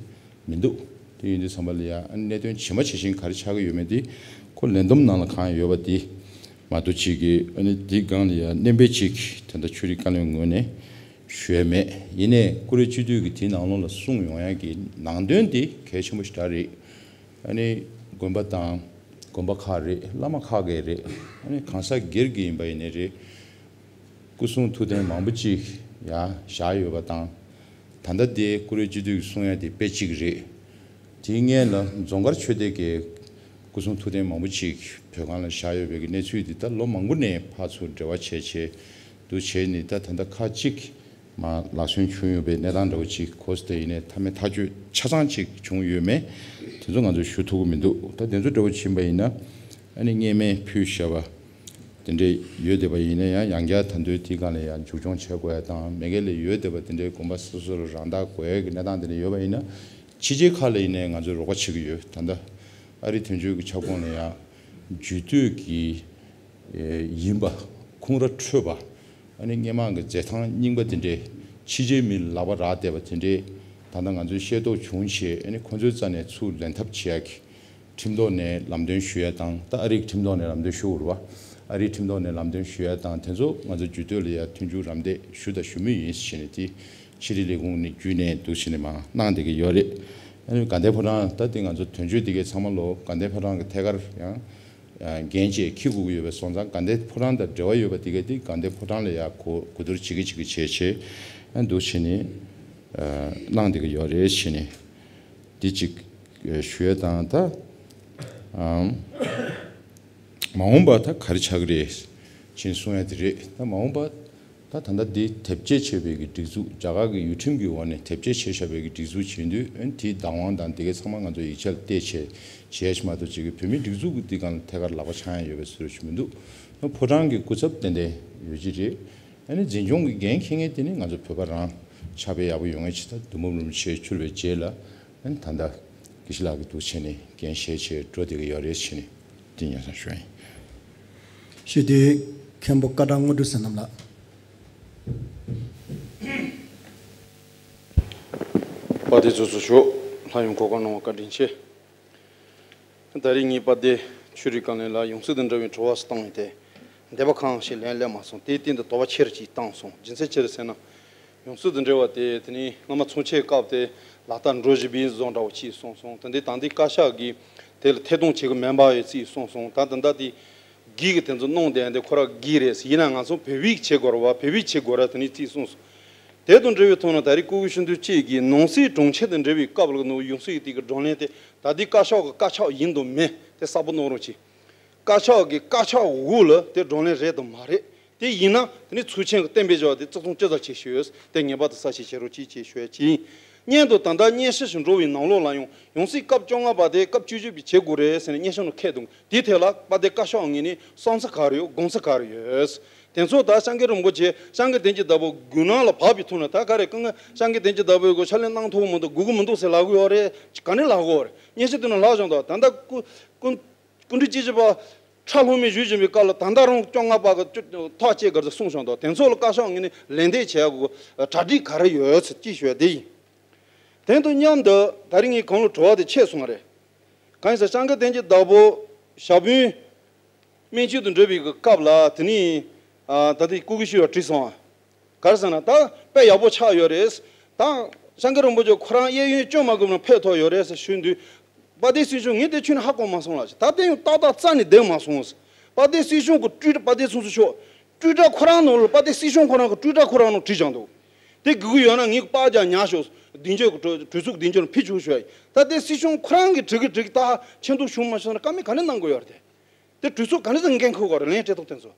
མི་འདུག་དེ་ཡིན་དུས་ཙམ་པ་ལ་ཡ་ཨ་ནི་གནད་དོན་ཇི་མ་ཇི་བཞིན་ག་རེ་ཆགས་ཀྱི་ཡོད་མེད་དེ་ཁོ་ལས་བསྡོམས་ནང་ལ་གང་ཡོད་པ་དེ་མ་གཏོགས་ཅིག་གི་ཨ་ནི་དེའི་སྒང་ལ་ཡ་སྣོན་པ་ཅིག་ད་ལྟ་ཆོས་རིག་བཀའ་བློན་ངོས་ནས་ཞུས་མེད། ཡིན་ནའི་བཀུར་འོས་སྤྱི་འཐུས་ཀྱི་དེའི་ནང་ལོགས་ལ་གསུངས་ཡོང་ཡ་གི་ནང་དོན་དེ་གལ་ཆེན་པོ་ཞིག་རེད། ཨ་ནི་དགོན་པ་དང་དགོན་པ་ཁག་རེད། བླ་མ་ཁག་གི་རེད། ཨ་ནི་གང་ཟག་སྒེར་གྱི་ཡིན་པ་ཡིན་ནའི་རེད། སྐུ་གསུང་ཐུགས་རྟེན་མང་པོ་ཅིག་ཡང་བཞག་ཡོད་པ་དང་། ད་ལྟ་དེ་བཀུར་འོས་སྤྱི་འཐུས་ཀྱིས་གསུང་ཡ་དེ་དཔེ་གཅིག་རེད། དེའི་སྔོན་ལ་རྫོང་དཀར་ཆོས་སྡེ་གི་སྐུ་གསུང་ཐུགས་རྟེན་མང་པོ་ཅིག་བོད་ཁང་ལ་བཞག་ཡོད་པའི་གི་གནས་ཚུལ་འདི་ད་ལོ་མང་པོ་ནས་ཕར་ཚུར་འབྲེལ་བ་བྱས་བྱས་འདུག་བྱས་ནས་ད་ད་ལྟ་ཁག་གཅིག་མར་ལག་སོན་བྱུང་ཡོད་པའི་གནས་སྟངས་འདྲ་བོ་ཅིག་གོ་སོང་། དེ་ཡིན་ནའི་མཐའ་མའི་ཐག་གཅོད་ཆ་ཚང་ཅིག་བྱུང་ཡོད་མེད་དེ་ཚོ་ང་ཚོས་ཞུ་ཐུབ་ཀྱི་མི་འདུག་ད་དེ་ཚོ་འདྲ་བོ་ཕྱིན་པ་ཡིན་ན་ཨ་ནི་སྔས་མའི་ཕུལ་བཞག་པ་དེ་འདྲས་ཡོད་བསྡད་པ་ཡིན་ན་ཡང་ཡང་བསྐྱར་ད་དུང་དེའི་སྒང་ལ་ཡང་མཇུག་སྐྱོང་བྱེད་དགོས་ཡ་དང་མ་གི་ལ་ཡོད་བསྡད་པ་དེ་འདྲའི་དགོན་པ་སོ་སོ་ལ་རང་བདག་དགོས་ཡ་གི་གནས་སྟངས་དེ་འདྲ་ཡོད་པ་ཡིན་ན་ཕྱི་རྒྱལ་ཁག་ལ་ཡིན་ནའི་ང་ཚོས་རོགས་པ་བྱེད་ཀྱི་ཡོད། ད་ལྟ་ཨ་རི་དོན་གཅོད་ཀྱི་ཁྱབ་ཁོངས་ལ་ཡང་ཇུས་གཏོགས་ཀྱི་ཡིན་པ། ཁུངས་ར་འཕྲོད་པ། ཨ་ནི་སྔོན་མ་གི་མཛད་ཐངས་རྙིང་པ་དེ་འདྲའི་ཕྱི་རྒྱལ་མི་ལ་ལག་པ་རག་བསྡད་པ་དེ་འདྲའི་ད་ལྟ་ང་ཚོས་ཤེས་རྟོགས་བྱུང་བྱས་ཨ་ནི་ཁོང་ཚོའི་རྩ་ནས་ཚུར་ལེན་ཐབས་བྱེད་ཡ་གི་ཁྲིམས་ཐོག་ནས་ལམ་སྟོན་ཞུ་ཡ་དང་། ད་ཨ་རིའི་ཁྲིམས་ཐོག་ནས་ལམ་སྟོན་ཞུ་དགོས་རེད་བ། ཨ་རིའི་ཁྲིམས་ཐོག་ནས་ལམ་སྟོན་ཞུ་ཡ་དང་དེ་ཚོ་ང་ཚོ་ཇུས་གཏོགས་ལ་ཡ་མཐུན་འགྱུར་རམ་འདེགས་ཞུ་དང་ཞུ་མུས་ཡིན་ཟེར་ནས་དེ་ཕྱི་དྲིལ་ལས་ཁུངས་ནས་བརྒྱུད་ནས་འདུག་ཟེར་ནས་མར་གནང་བསྡད་ཀྱི་ཡོད་རེད། ཨ་ནི་དགའ་ལྡན་ཕོ་བྲང་ད་དེ་ང་ཚོ་དོན་གཅོད་དེ་གའི་ཚང་མ་ལོ་དགའ་ལྡན་ཕོ་བྲང་གི་ཐད་ཀར་ཡང་འགན་བཅས་འཁྱེར་དགོས་ཀྱི་ཡོད་པའི་སོང་ཙང་དགའ་ལྡན་ཕོ་བྲང་དང་འབྲེལ་བ་ཡོད་པ་དེ་ག་དེ་དགའ་ལྡན་ཕོ་བྲང་ལ་ཡ་གོ་གོ་བསྡུར་བྱེད་ཀྱི་བྱེད་ཀྱི་བྱས་བྱས་ཨ་འདུག་བྱས་ནས་གནང་བསྡད་ཀྱི་ཡོད་རེད་བྱས་ནས་འདི་གཅིག་ཞུ་ཡ་དང་། ད་མ་འོངས་པ་ད་ག་རེ་ཆགས་ཀྱི་རེད་བྱས་ནས་གསུང་ཡ་དེ་རེད། ད་མ་འོངས་པ་ད་ད་ལྟ་འདི་དེབ་སྐྱེལ་བྱས་པའི་གི་སྒྲིག་འཛུགས་རྒྱ་གར་གི་ཡུལ་ཁྲིམས་ཀྱི་འོག་ནས་དེབ་སྐྱེལ་བྱས་བཞག་པའི་གི་སྒྲིག་འཛུགས་བྱེད་དུས་ཨ་ནི་དེའི་བདག་དབང་དང་དེ་གའི་ཚང་མ་ང་ཚོ་ཡིག་ཆ་ལ་བལྟས་བྱས་བྱས་ཤིག་མ་གཏོགས་ཅིག་གི་བོད་མིའི་སྒྲིག་འཛུགས་ཀྱི་འདི་སྒང་ལ་ཐད་ཀར་ལག་པ་འཆང་ཡ་ཡོད་པའི་བཟོ་འདྲ་ཞིག་མི་འདུག་ཕོ་བྲང་གི་སྐུ་ཚབ་ཏན་ཏན་ཡོད་ཀྱི་རེད། ཨ་ནི་འཛིན་སྐྱོང་གི་འགན་འཁྱེར་མཁན་དེ་ནི་ང་ཚོ་བོད་པ་རང་ཕྱག་དཔེ་ཡག་པོ་ཡོད་མཁན་ཅིག་ད་རྡོ་འབུམ་རིན་པོ་ཆེ་གྱུར་པའི་རྗེས་ལ་ཨ་ནི་ད་ལྟ་དགེ་བཤེས་ལགས་ཀྱིས་འདུག་བྱས་ནས་འགན་བཞེས་བྱས་འགྲོ་བསྡད་ཀྱི་ཡོད་རེད་བྱས་ནས་འདི་སྙན་སེང་ཞུ་ཡ་ཡིན། ཞུ་དེ་མཁན་པོ་བཀའ་དྲག་དངོས་གྲུབ་བསོད་ནམས་ལགས། དཔལ་ལྡན་ཚོགས་གཙོ་མཆོག་ལྷན་ཡོང་གོ་སྐབས་གནང་བར་བཀའ་དྲིན་ཆེ། ད་རེས་ངས་དཔལ་ལྡན་ཆོས་རིག་བཀའ་བློན་ལ་ཡོངས་སུ་དང་འདྲ་བའི་དྲི་བ་ཞིག་བཏང་ཡོད་དེ། འདས་པ་གང་ཞིག་ལན་སླེབས་མ་སོང་། དེའི་སྟེང་དུ་དོགས་པ་ཆེ་རུ་ཅིག་བཏང་སོང་། རྒྱུ་མཚན་ཅི་རེད་ཟེར་ན། ཡོངས་སུ་དང་འདྲ་བ་དེ་དེ་ནས་སྔ་མ་ཚོགས་ཆེན་སྐབས་དེ་ལག་བསྟར་འགྲོ་བཞིན་པའི་བཟོ་འདྲ་བོ་ཅིག་གསུངས་སོང་། དེ་འདྲའི་ད་ལྟའི་བཀའ་ཤག་གིས་དེ་ལ་ཐད་གཏོང་བྱེད་ཀྱི་མེད་པ་ཡོད་ཅེས་གསུངས་སོང་། ད་ད་ལྟ་དེ་གིས་གི་དེ་ཚོ་གནང་བསྡད་དེ་ཁོ་རང་གིས་རེད་ཟེར། ཡིན་ན་ང་ཚོ་བེད་སྤྱོད་བྱེད་དགོས་རེད་བ། བེད་སྤྱོད་བྱེད་དགོས་རེད་དེ་ནས་ཅེས་གསུངས་སོང་། དེ་དང་འབྲེལ་བའི་ཐོག་ནས་ད་རེས་སྐུ་སྒེར་ཤུགས་འདོན་བཅས་ཀྱིས་ནང་སྲིད་དྲུང་ཆེ་དང་འབྲེལ་བའི་སྐབས་ལ་ནོར་ཡོང་སྲིད་དེ་གི་བགྲོ་གླེང་དེ་ད་ལྟའི་བཀའ་ཤག་གི་བཀའ་ཤག་ཡིན་དང་མིན་དེ་གསལ་པོ་གནང་རོགས་གྱིས། བཀའ་ཤག་གི་བཀའ་ཤག་འོག་ལ་དེ་བགྲོ་གླེང་རེད་དང་མ་རེད། དེ་ཡིན་ན་དེ་ནི་ཚོགས་ཆེན་གྱི་གཏན་འབེབས་བྱ་བ་དེ་བརྩི་མཐོང་ཅི་ཙམ་བྱེད་ཤེས་ཡོད། དེ་ངེས་པར་དུ་གསལ་བཤད་བྱེད་རོགས་གྱིས་ཅེས་ཞུ་ཡ་ཅིག་ཡིན། སྔོན་དུ་ད་ལྟ་སྙན་ཞུ་ཞིག་འགྲོ་བའི་ནང་ལོགས་ལ་ཡང་ཡང་སྲིད་སྐབས་བཅོ་ལྔ་པ་དེ་སྐབས་བཅུ་བཞི་པའི་བྱེད་དགོས་རེད་ཟེར་ནས་སྙན་ཞུ་ནང་འཁོད་འདུག་དེའི་ཐད་ལ་དཔལ་ལྡན་བཀའ་ཤག་ངོས་ནས་བསམ་ཚུལ་ག་རེ་ཡོད། དགོངས་ཚུལ་ག་རེ་ཡོད། དེ་ཚོ་ད་སྐྱབས་མགོན་རིན་པོ་ཆེ་སྐྱབས་མགོན་བསྟན་འཛིན་བདག་པོ་དགུང་ནང་ལ་བབས་པའི་ཐོག་ནས་ད་ག་རེ་སྐུ་ངོ་སྐྱབས་མགོན་བསྟན་འཛིན་བདག་པོའི་གི་ཕྱག་ལས་གནང་ཐུབ་མི་འདུག་དགོས་ཀྱི་མི་འདུག་ཟེར་ལབ་ཀྱི་ཡོད་རེད། ག་ནས་ལབ་ཀྱི་ཡོད་རེད། སྙན་ཞུ་དེ་ནང་ལྷག་བྱུང་དང་ད་ལྟ་སྐུ་སྐུ་སྐུ་མགྲོན་སྐྱབས་མགོན་པ་ཁྲ་ལྷུང་མེ་བཞུགས་བཞིན་པའི་སྐབས་ལ་ད་ལྟ་རང་བཅོ་ལྔ་པ་གི་ཐག་བཅད་གར་དུ་གསུངས་བྱུང་དང་། དེ་ཚོ་ལ་བཀའ་ཤག་ངོས་ནས་ལན་འདེབས་བྱེད་ཡག་གི་གྲ་སྒྲིག་ག་རེ་ཡོད་ཚུལ་ཅིག་ཞུ་ཡ་དེ་ཡིན། དེ་དང་མཉམ་དུ་ད་རིང་ངས་གོང་ལ་དྲི་བ་དེ་ཆད་སོང་བ་རེད། གང་ཡིན་ཟེར་སྐྱབས་མགོན་བསྟན་འཛིན་བདག་པོ་ཞབས་དྲུང་སྨན་བཅོས་དང་འབྲེལ་བའི་གི་སྐབས་ལ་དེ་ནས་ ཨ་ད་ལྟའི་སྐུ་སྒེར་ཞུ་བ་དྲིས་སོང་ཨ། ག་རེ་ཟེར་ན་ད་དཔེ་ཡག་པོ་ཆགས་ཡོད་རེད། ད་སངས་རྒྱས་རིན་པོ་ཆེ་ཁོ་རང་གཡས་གཡོན་སྐྱོན་མ་དགོས་ན་ཕེབས་ཐུབ་ཡོད་རེད་ཟེར་ཞུས་དུས། དཔལ་ལྡན་སྲིད་སྐྱོང་ངས་དེ་ཁྱོན་ནས་ཧ་གོ་མ་སོང་ལགས། ད་ལྟ་ཡང་ཏག་ཏག་རྩ་ནས་བསྡད་མ་སོང་ཟེར། དཔལ་ལྡན་སྲིད་སྐྱོང་གི་ཊུའི་ཊར། དཔལ་ལྡན་སྲུང་སྐྱོབ་མཆོག་ཊུའི་ཊར་ཁོ་རང་ནང་ལ། དཔལ་ལྡན་སྲིད་སྐྱོང་ཁོ་རང་གི་ཊུའི་ཊར་ཁོ་རང་ནང་བྲིས་བཞག་འདུག་དེ་དགོས་ཀྱི་ཡོད་ན་ངས་པར་རྒྱག་ཉར་ཤོག་གདེང་ཚོད་ཀྱི་གྲོས་གྲོས་ཚོགས་གདེང་ཚོད་ལ་ཕུལ་ཆོག་ཞུ་ཡ་ཡིན། ད་ལྟའི་སྲིད་སྐྱོང་ཁོ་རང་གིས་འགྲིག་གི་འགྲིག་གི་ད་ཆེ་མཐོང་བྱུང་མ་བྱུང་ན་བཀའ་མོལ་ག་རེ་གནང་དགོས་ཡོད་རེད་དེ། དེ་གྲོས་ཚོགས་ག་འདྲ་ཟེར་འགན་འཁུར་དགོས་རེད། ལན་སྤྲད་ཐུབ་དེ་ཚོ།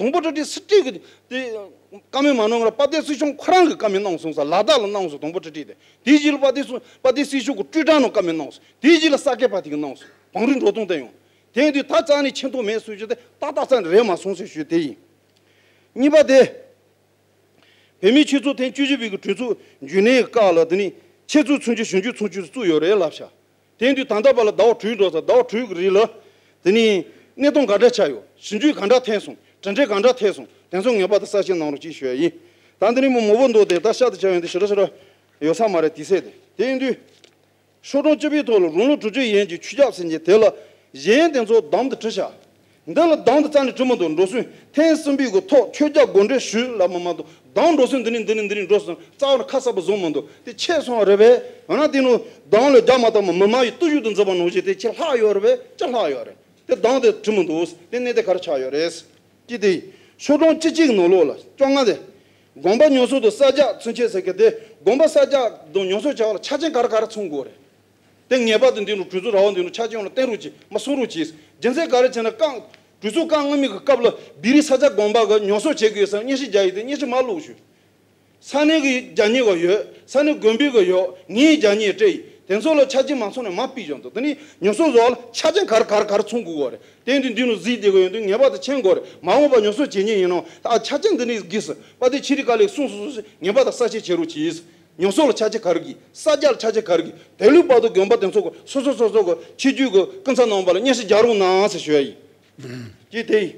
དང་པོ་གྲ་སྒྲིག་སྲིད་སྤྲད་ཀྱི་དེ་བཀའ་མོལ་མ་གནང་ང་ར། དཔལ་ལྡན་སྲིད་སྐྱོང་ཁོ་རང་གིས་བཀའ་མོལ་གནང་སོང་ཟེར། ལ་དྭགས་ལ་གནང་སོང་། དང་པོ་གྲ་སྒྲིག་དེ། དེའི་རྗེས་ལ་དཔལ་ལྡན་སྲིད་དཔལ་ལྡན་སྲིད་སྐྱོང་གི་ཊུའི་ཊར་ནང་བཀའ་མོལ་གནང་སོང་། དེའི་རྗེས་ལ་ས་སྐྱ་པ་དེ་གིས་གནང་སོང་། བང་རིམ་འགྲོ་སྟངས་དེ་ཡང་། དེ་ཡིན་དུས་ད་རྩ་ནས་ཆེ་མཐོང་མེད་ཟེར་ཞུ་དེ་ཏག་ཏག་རྩ་ནས་རེད་མ་སོང་ཟེར་ཞུ་དེ་ཡིན། གཉིས་པ་དེ། བོད་མིའི་ཆོས་ཚོགས་ཐེངས་བཅུ་བཞི་པའི་གི་གྲོས་ཚོགས་རྒྱུན་ལས་སྐབས་ལ་དེ་ནི་ཆེད་བཙུགས་ཚུན་ཆད་ཞིབ་འཇུག་ཚུན་ཆད་བཙུགས་ཡོད་རེད་ལབ་ཤག་དེ་ཡིན་དུས་ད་ལྟ་བར་ལ་ཟླ་བ་དྲུག་འགྲོ་ས། ཟླ་བ་དྲུག་གི་རིང་ལ་དེ་ནི་གནད་དོན་ག་འདྲ་ཆགས་ཡོད། ཞིབ་འཇུག་ག་འདྲ་ཐེབས་སོང་། གྲ་སྒྲིག་ག་འདྲ་ཐེབས་སོང་། དེ་ཚོ་ངེས་པར་དུ་གསལ་བཤད་གནང་རོགས་གྱིས་ཞུ་ཡ་ཡིན། ད་འདི་ནི་མོ་མང་པོ་འདུག་སྟེ་ད་ཤ་དེ་ཆགས་ཡོང་དུས་ཞེ་དྲག་ཞེ་དྲག་ཡོད་ས་མ་རེད། དུས་ཚོད་དེ། དེ་ཡིན་དུས། ཤོག་གྲངས་བཅུ་པའི་ཐོག་ལ་རང་ལུགས་གྲོས་ཆོད་ཡན་གྱི་ཆོས་རྒྱ་ཟེར་མཁན་དེ་ལ་གཞན་དེ་ཚོ་གདམ་དུ་བྲིས་ཤག་འདི་ལ་གདམ་དུ་རྩ་ནས་བྲིས་མི་འདུག་འགྲོ་སོང་ཐེངས་གསུམ་པའི་གི་ཐོག་ཆོས་རྒྱ་དགོངས་འགྲེལ་ཞུས་ལབ་མ་མ་གཏོགས། གདམ་འགྲོ་སོང་འདི་ནས་འདི་ནས་འདི་ནས་འགྲོ་སོང་རྩ་བ་ནས་ཁ་གསལ་པོ་བཟོ་མི་འདུག་དེ་ཆད་སོང་བ་རེད་པས། འོ་ན་དེ་ནི་གདམ་ལ་རྒྱག་མ་བཏང་བ་མི་མང་གི་བརྟུལ་ཞུགས་དུ་འཛིན་པ་ནང་བཞིན་དེ་ཆད་ལྷག་ཡོད་རེད་པས། ཆད་ལྷག་ཡོད་རེད། དེ་གདམ་དེ་བྲིས་མི་འདུག་དེ་གནད་དོན་ག་རེ་ཆགས་ཡོད་རེད། ཅི་སྟེ། ཤོག་གྲངས་བཅུ་གཅིག་ནང་ལོགས་ལ་བཅོ་ལྔ་དེ། དགོན་པ་ཉམས་གསོ་དང་གསར་རྒྱག་ཚུན་ཆད་ཟེར་མཁན་དེ། དགོན་པ་གསར་རྒྱག་དང་ཉམས་གསོ་བྱ་བ་ལ་ཆ་རྐྱེན་ག་རེ་ག་རེ་ཚང་དགོས་རེད། དེ་ངེས་པར་དུ་འདི་ནང་གྲོས་ཚོགས་ར་བ་འདི་ནང་ཆ་རྐྱེན་ལ་བརྟེན་རོགས་གྱིས། མ་གསུང་རོགས་གྱིས། རྒྱུ་མཚན་ག་རེ་བྱས་ན་རྐང་། གྲོས་ཚོགས་རྐང་སྔོན་མའི་གི་སྐབས་ལ་བི་རི་ས་ཆ་དགོན་པ་གི་ཉམས་གསོ་བྱེད་དགོས་ཟེར་སྙན་ཞུ་རྒྱག་ཡིན་དེ་སྙན་ཞུ་མ་བླུགས་ཞུ། ས་གནས་ཀྱི་རྒྱ་ཉེ་བ་ཡོད། ས་གནས་དགོན་པའི་གི་ཡོད། ངས་རྒྱ་ཉེ་སྤྲད་ཡིན། དེ་ཚོ་ལ་ཆ་རྐྱེན་མ་ཚང་ནས་མ་ཕུད་བཞག་འདུག་དེ་ནི་ཉམས་གསོ་བཟོ་བ་ལ་ཆ་རྐྱེན་ག་རེ་ག་རེ་ག་རེ་ཚང་དགོས་གོ་རེད། དེ་འདི་འདི་ནང་གཟིགས་བསྡད་གི་ཡོད་དུས་ངེས་པར་དུ་མཁྱེན་དགོས་རེད། མ་འོངས་པ་ཉམས་གསོ་བྱེད་མཁན་ཡིན་ནའང་ད་ཆ་རྐྱེན་འདི་ནི་གིས་དཔལ་ལྡན་ཆོས་རིག་བཀའ་བློན་གསུངས་སོང་སོང་ཞེས་ངེས་པར་དུ་གསལ་བཤད་བྱེད་རོགས་གྱིས། ཉམས་གསོ་ལ་ཆ་རྐྱེན་ག་རེ་གིས། གསར་རྒྱག་ལ་ཆ་རྐྱེན་ག་རེ་གིས། དེ་ལུགས་བར་དུ་དགོན་པ་དེ་ཚོ་གི་སོ་སོ་སོ་སོ་གི་ཆོས་བརྒྱུད་ཀྱི་ཀུན་ཚབ་རྣམ་པ་ལ་སྙན་ཞུ་རྒྱག་རོགས་གནང་ཟེར་ཞུ་ཡ་ཡིན། ཅེས་དེ་ཡིན།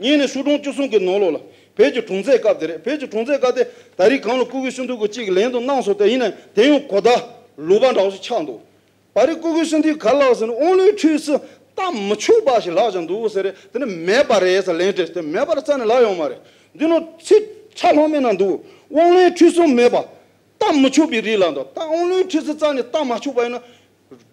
གཉིས་ནས་ཤོག་གྲངས་བཅུ་གསུམ་གྱི་ནང་ལོགས་ལ་བོད་ཀྱི་གྲོང་གསེབ་སྐབས་དེ་རེད། བོད་ཀྱི་གྲོང་གསེབ་སྐབས་དེ་ད་རེས་གང་ལ་སྐུ་སྒེར་ཤིན་ཏུ་གི་གཅིག་ལན་དུ་གནང་སོང་། དེ་ཡིན་ན་དེ་ཡང་གོ་བརྡ་ལོག་པ་འདྲ་བོ་ཞིག་ཆགས་འདུག་པ་རི་སྐུ་སྒེར་ཤིན་ཏུ་ག་ལགས་ཟེར་ན་དབང་ལུང་ཁྲིད་གསུམ་བལྟ་མི་ཆོག་པ་ཞིག་ལབ་བཞག་འདུག་ཟེར་རེད། དེ་ནི་མེད་པ་རེད་ཟེར་ལན་སྤྲད། དེ་མེད་པར་རྩ་ནས་ལབ་ཡོད་མ་རེད། འདི་ནང་ཚིག་ཁྲ་ལྷམ་མེ་ན་འདུག་དབང་ལུང་ཁྲིད་གསུམ་མེད་པ་བལྟ་མི་ཆོག་པའི་རིགས་ལ་འདུག་ད་དབང་ལུང་ཁྲིད་གསུམ་རྩ་ནས་བལྟ་མ་ཆོག་པ་ཡིན་ན།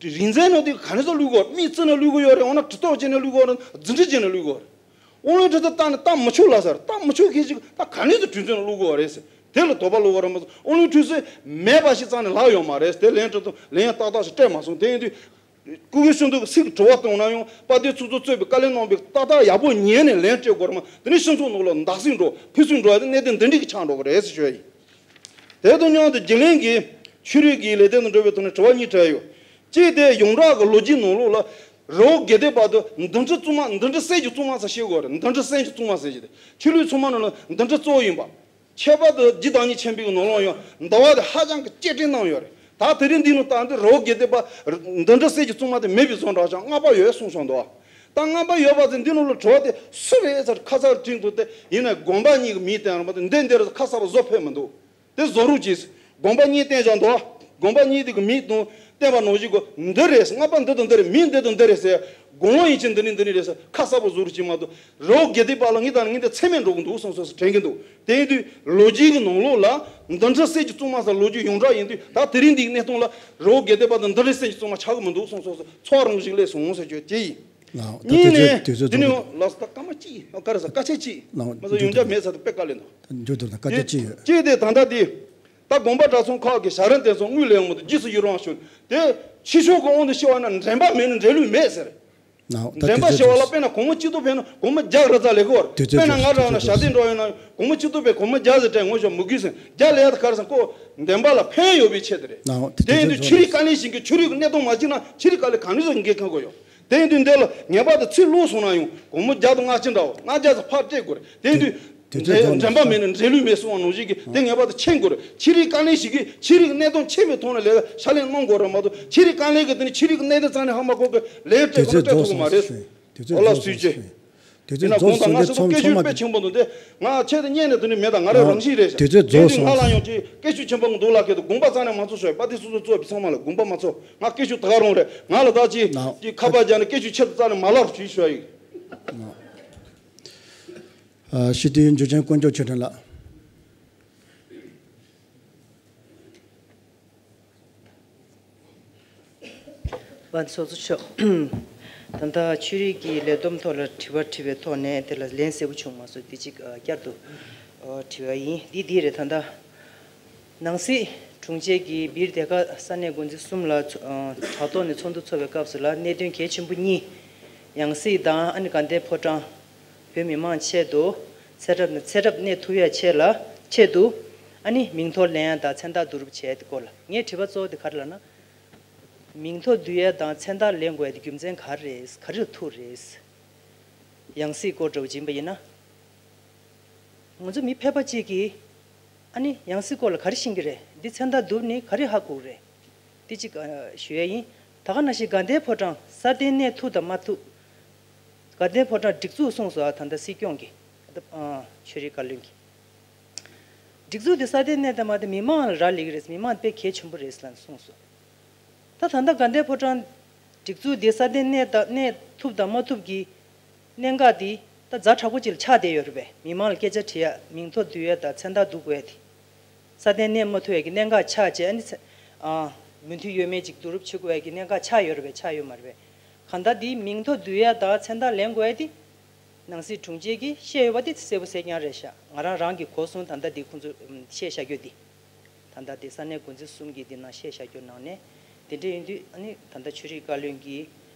རིག་འཛིན་ནང་དེ་ག་ནས་ཙམ་བླུག་དགོས། མིག་བཙུམ་ནས་བླུག་དགོས་ཡོད་རེད། འོ་ན་གྲི་ཐོག་བྱས་ནས་བླུག་དགོས་རེད། རྫུ་འཕྲུལ་བྱས་ནས་བླུག་དགོས་རེད། དབང་ལུང་ཁྲིད་གསུམ་བལྟ་ནས་བལྟ་མི་ཆོག་ལབ་ས་རེད། བལྟ་མི་ཆོག་མཁན་ཞིག་ད་ག་ནས་ཙམ་རྫུ་འཕྲུལ་ནས་བླུག་དགོས་རེད་ཟེར། དེ་ལ་དོགས་པ་བླུག་དགོས་རེད་མ་གཏོགས་དབང་ལུང་ཁྲིད་གསུམ་མེད་པ་ཞིག་རྩ་ནས་ལབ་ཡོད་མ་རེད། དེ་ལན་སྤྲད་དུས་ལན་ཡང་ཏག་ཏག་ཞིག་སྤྲད་མ་སོང་། དེ་ཡིན་དུས་སྐུ་སྒེར་ཤིན་ཏུ་གི་ཚིག་དྲི་བ་བཏང་ན་ཡང་དཔལ་ལྡན་ཚོགས་གཙོ་གཙོས་པའི་བཀའ་བློན་རྣམ་པས་ཏག་ཏག་ཡག་པོ་ཉན་ནས་ལན་སྤྲད་དགོས་རེད་མ། དེ་ནས་སྤྱི་ཚོགས་ནང་ལ་འདར་སིག་འགྲོ་ཕུད་སུ་འགྲོ་ཡ་དེ་གནད་དོན་འདི་འདྲ་གི་ཆགས་འགྲོ་གི་རེད་ཟེར་ཞུ་ཡ་ཡིན། དེ་དང་མཉམ་དུ་རྒྱུན་ལས་ཀྱི་ཆོས་རིག་གི་ལས་དོན་དང་འབྲེལ་བའི་ཐོག་ནས་དྲི་བ་གཉིས་དྲིས་ཡོད། གཅིག་དེ་ཡོངས་གྲགས་ཀྱི་ལོ་རྒྱུས་ནང་ལོགས་ལ་རི་བོ་དགེ་ལྡན་པ་དུ་མདུན་གྲལ་གཙང་མ། མདུན་གྲལ་གསེར་གྱི་གཙང་མ་ཟེར་ཤེས་དགོས་རེད། མདུན་གྲལ་གསེར་གྱི་གཙང་མ་ཟེར་གྱི་དེ་ཆོས་ལུགས་ཚང་མ་ནང་ལ་མདུན་གྲལ་གཙོ་བོ་ཡིན་པ། ཁྱད་པར་དུ་རྗེ་བདག་ཉིད་ཆེན་པོའི་གི་ནང་ལོགས་ཡང་ཟླ་བ་དེ་ཧ་ཅང་གི་གཅེས་སྤྲས་གནང་ཡོད་རེད། ད་དེ་རིང་འདི་ནང་ལྟ་འདི་རི་བོ་དགེ་ལྡན་པ་མདུན་གྲལ་གསེར་གྱི་གཙང་མ་དེ་མེད་པའི་བཟོ་འདྲ་ཅང་སྔ་པ་ཡོད་གསུངས་སོང་འདུག་ད་སྔ་པ་ཡོད་པ་ཚོས་འདི་ནང་ལ་དྲི་བ་དེ་སུ་རེད་ཟེར་ཁ་གསལ་དྲིས་འདུག་དེ་ཡིན་ན་དགོན་པ་གཉིས་ཀྱི་མིང་བསྟན་ར་མ་གཏོགས་འདི་འདིར་ཁ་གསལ་པོ་བཟོ་ཕོད་མི་འདུག་དེ་བཟོ་རོགས་གྱིས། དགོན་པ་གཉིས་བསྟན་བཞག་འདུག་དགོན་པ་གཉིས་དེ་གི་མིང་དང་བསྟན་པ་ནང་བཞིན་གོ་འདི་རེད། སྔ་པ་འདི་དང་འདི་རེད། མིང་འདི་དང་འདི་རེད་ཟེར། དགུང་ལོ་ཡིན་ཕྱིན་འདི་ནི་འདི་ནི་རེད་ཟེར་ཁ་གསལ་པོ་བཟོ་རོགས་གྱིས་མ་གཏོགས། རི་བོ་དགེ་ལྡན་པ་ལ་ངས་ད་ནི་ངས་འདི་མཚན་སྨད་འགྲོ་གི་འདུག་གསུངས་སོང་ཟེར་དྲན་གྱི་འདུག་དེ་ཡིན་དུས་ལོ་རྒྱུས་ཀྱི་ནང་ལོགས་ལ་མདུན་གྲལ་གསེར་གྱི་གཙང་མ་ཟེར་ལོ་རྒྱུས་ཡོངས་གྲགས་ཡིན་དུས། ད་དེ་རིང་འདིའི་གནས་སྟངས་ལ་རི་བོ་དགེ་ལྡན་པ་དང་མདུན་གྲལ་གསེར་གྱི་གཙང་མ་ཆགས་ཀྱི་མི་འདུག་གསུངས་སོང་ཟེར། ཚོར་བ་རང་བཞིན་སླེབས་སོང་ཟེར་རྒྱུ་དེ་ཡིན། ལགས། ད་གཉིས་ནས་དུས་ཚོད་དེ་ནི་རྫོགས་ལགས་སོ། ད་སྐར་མ་གཅིག་ཡང་ག་རེ་ཟེར་སྐར་ཆ་གཅིག་ལགས། མ་ཟད་ཡོང་རྒྱུ་མེད་ས་དེ་དཔེ་དཀའ་ལས་འདུག་མཇུག་བསྡུ་དང་སྐར་ཆ་གཅིག་ཡོད། གཅིག་དེ་ད་ལྟ་དེ་ད་དགོན་པ་གྲྭ་ཚང་ཁག་གི་བྱ་རིམ་དེ་ཚོ་དངུལ་ལེན་ཡོང་མི་འདུག་རྗེས་སུ་ཡི་རང་ཞུ། དེ་ཕྱི་ཕྱོགས་ཀྱི་དབང་དུ་ཤོར་བ་ན་འདྲེན་པ་མེད་ན་འདྲེན་ལུགས་མེད་ཟེར། ལགས། ད་འདྲེན་པ་དུས་ཚོད་ཤོར་བ་ལ་རྫོགས། དཔེར་ན་སྒོར་མོ་གཅིག་སྟོང་ཕེབས་ན་སྒོར་མོ་བརྒྱ་རེ་ཙམ་ལེན་གི་ཡོད་རེད། དུས་ཚོད་དཔེར་ན་ང་རང་ན་ཞབས་བརྟན་འགྲོ་ཡོད་ན་སྒོར་མོ་གཅིག་སྟོང་ཕེབས་སྒོར་མོ་བརྒྱ་ཟེར་སྤྲད་ངོ་ཤོག་མི་དགོས་ཟེར། བརྒྱ་ལེན་ཡ་ད་ག་རེ་ཟེར་ཁོ་འདྲེན་པ་ལ་ཕན་ཡོད་པའི་ཆེད་དུ་རེད། ལགས། དེ་དུས་དེ་ཡིན་དུས་ཚོད་ཆོས་རིག་བཀའ་བློན་ཞིག་གིས་ཆོས་རིག་གི་གནད་དོན་མ་བྱས་ན་ཆོས་རིག་བཀའ་བློན་ག་ནས་ཟེར་འགན་འཁུར་གི་ཡོད། དེ་ཡིན་དུས་འདི་ལ་ངེས་པར་དུ་ཚིག་ལོག་སོང་ན་ཡང་སྒོར་མོ་བརྒྱ་དང་ལྔ་བཅུ་འདྲ་བོ་ལྔ་བརྒྱ་ཙམ་ཕར་སྤྲད་དགོས་རེད། དེ་ཡིན་དུས་དུས་ཚོད་རྫོགས་འདྲེན་པ་མེད་ན་འདྲེན་ལུགས་མེད་གསུངས་པ་ནང་བཞིན་གྱི་དེ་ངེས་པར་དུ་མཁྱེན་དགོས་རེད། ཆོས་རིག་བཀའ་བློན་ཞིག་གིས་ཆོས་རིག་གནད་དོན་མཁྱེན་པའི་ཐོག་ནས་ལས་ཀ་ཕྱག་ལས་གནང་དགོས་རེད་མ་གཏོགས། ཆོས་རིག་བཀའ་བློན་གྱིས་དེ་ནི་ཆོས་རིག་གནད་དོན་རྩ་ནས་ཧ་མ་གོ་གི་ལན་སྤྲད་དགོས་ན་སྤྲད་ཐུབ་ཀྱི་མ་རེད། དུས་ཚོད་ཨོ་ལགས་རྫོགས་སོང་། སུས་བྱེད། དུས་ཡིན་ན་ཚོད་དགོངས་དག་ང་རྫོགས་སོང་། ཚོ་སྐད་ཆ་ཚང་མ་དཔེ་ཆེན་པོ་འདུག་སྟེ། ང་ཆེད་དུ་ཉན་ནས་དེ་ནི་མེད། ད་ང་རང་རང་བཞིན་རེད་ཤག་དུས་ཚོད་རྫོགས་སོང་། དེ་ཡིན་དུས་ང་ལ་ཡང་ཅིག་སྐད་ཆ་ཆེན་པོ་འདུག་ལབ་ཀྱི་འདུག་དགོངས་པ་རྩ་ནས་མ་ཚོམ་ཞུ། དཔལ་ལྡན་སྲུང་སྐྱོབ་གཙོས་པའི་ཚང་མ་ལ་དགོངས་པ་མ་ཚོམ། ང་སྐད་ཆ་ད་ག་རང་རེད། ང་ལ་ད་ཅིག་ཅིག་ཁ་པར་རྒྱག་ནས་སྐད་ཆ་ཆེད་དུ་རྩ་ནས་མ་ལབ་རོགས་ཞུ་ཞུ་ཡ་ཡིན། ཨ། སྤྱི་འཐུས་འཇུ་ཆེན་དཀོན་མཆོག་ཆོས་སྒྲོན་ལགས། པ་ཚོགས་གཙོ་མཆོག་ད་ལྟ་ཆོས་རིག་གི་ལས་བསྡོམས་ཐོག་ལ་དྲི་བ་དྲིས་པའི་ཐོག་ནས་དེ་ལ་ལན་གསལ་པོ་བྱུང་མ་སོང་། འདི་གཅིག་ཨ། བསྐྱར་དུ་ཨ། དྲི་བ་ཡིན། འདི་འདི་རེད། ད་ལྟ་ནང་སྲིད་དྲུང་ཆེ་གིས་སྦིར་སྡེ་ཁག་ས་གནས་འགོ་འཛིན་གསུམ་ལ་ཚོ་ཨ། དྲ་ཐོག་ནས་ཚོགས་འདུ་ཚོགས་པའི་སྐབས་སུ་ལ་གནད་དོན་གལ་ཆེན་པོ་གཉིས། ཡང་སྲིད་དང་ཨ་ནི་དགའ་ལྡན་ཕོ་བྲང་། བོད་མི་མང་ཆེད་དུ་ཚེ་རབས་ནས་ཚེ་རབས་གནས་ཐུབ་ཡ་ཆེད་ལ་ཆེད་དུ་ཨ་ནི་མིང་ཐོ་ལེན་ཡ་དང་མཚན་རྟགས་བསྡུ་རུབ་བྱས་ཏེ་སྐོར་ལ། ངའི་དྲི་བ་གཙོ་བོ་དེ་ག་རེ་ལབ་ན། མིང་ཐོ་བསྡུ་ཡ་དང་མཚན་རྟགས་ལེན་དགོས་ཡ་དེ་རྒྱུ་མཚན་ག་རེ་རེད། ག་རེ་ལ་ཐུག་རེད། ཡང་སྲིད་སྐོར་འདྲ་བོ་ཅིག་ཡིན་པ་ཡིན་ན། ང་ཚོ་མི་ཕལ་པ་གཅིག་གིས་ཨ་ནི་ཡང་སྲིད་སྐོར་ལ་ག་རེ་ཤེས་ཀྱི་རེད། འདི་མཚན་རྟགས་བསྡུ་ནས་ག་རེ་ཧ་གོ་གི་རེད། འདི་གཅིག་ཨ། ཞུ་ཡ་ཡིན། ད་ག་ནང་བཞིན་དགའ་ལྡན་ཕོ་བྲང་སྲ་བརྟན་གནས་ཐུབ་དང་མ་ཐུབ། དགའ་ལྡན་ཕོ་བྲང་སྒྲིག་འཛུགས་གསུངས་སོང་། ཨ། ད་ལྟ་སྲིད་སྐྱོང་གིས་ཨ། ཆོས་རིག་བཀའ་བློན་གྱིས། སྒྲིག་འཛུགས་དེ་སྲ་བརྟན་གནས་དང་མ་དེ་མི་མང་ལ་རག་ལས་ཀྱི་རེད། མི་མང་དཔེ་གལ་ཆེན་པོ་རེད་ལབ་གསུངས་སོང་། ད་ད་ལྟ་དགའ་ལྡན་ཕོ་བྲང་སྒྲིག་འཛུགས་དེ་སྲ་བརྟན་གནས་དང་གནས་ཐུབ་དང་མ་ཐུབ་ཀྱི་གནད་འགག་དེ་ད་ཛ་དྲག་པོ་ཅིག་ལ་ཆགས་བསྡད་ཡོད་རེད་པས། མི་མང་ལ་སྐད་ཆ་དྲི་ཡ། མིང་ཐོ་བསྡུ་ཡ་དང་མཚན་རྟགས་བསྡུ་དགོས་ཡ་དེ། སྲ་བརྟན་གནས་མ་ཐུབ་ཡ་གི་གནད་འགག་ཆགས་བྱས། ཨ་ནི་ཚེ་ཨ། མོས་མཐུན་ཡོད་མེད་ཅིག་བསྡུ་རུབ་བྱེད་དགོས་ཡ་གི་གནད་འགག་ཆགས་ཡོད་རེད་པས། ཆགས་ཡོད་མ་རེད་པས། གང་ལྟར་དེ་མིང་ཐོ་བསྡུ་ཡ་དང་མཚན་རྟགས་ལེན་དགོས་ཡ་དེ་ནང་སྲིད་དྲུང་ཆེ་གིས་བཤད་ཡོད་པ་དེ་གསལ་པོ་གསལ་རྐྱང་རེད་ཤག་ང་རང་རང་གི་གོ་གསུང་ད་ལྟ་འདི་ཁོང་ཚོ་བཤད་བཞག་རྒྱུ་འདི། ད་ལྟ་དེ་ས་གནས་འགོ་འཛིན་གསུམ་གྱིས་འདི་ནང་བཤད་བཞག་རྒྱུ་ནང་ནས། དེ་འདྲ་ཡིན་དུས་ཨ་ནི་ད་ལྟ་ཆོས་རིག་བཀའ་བློན་གྱིས་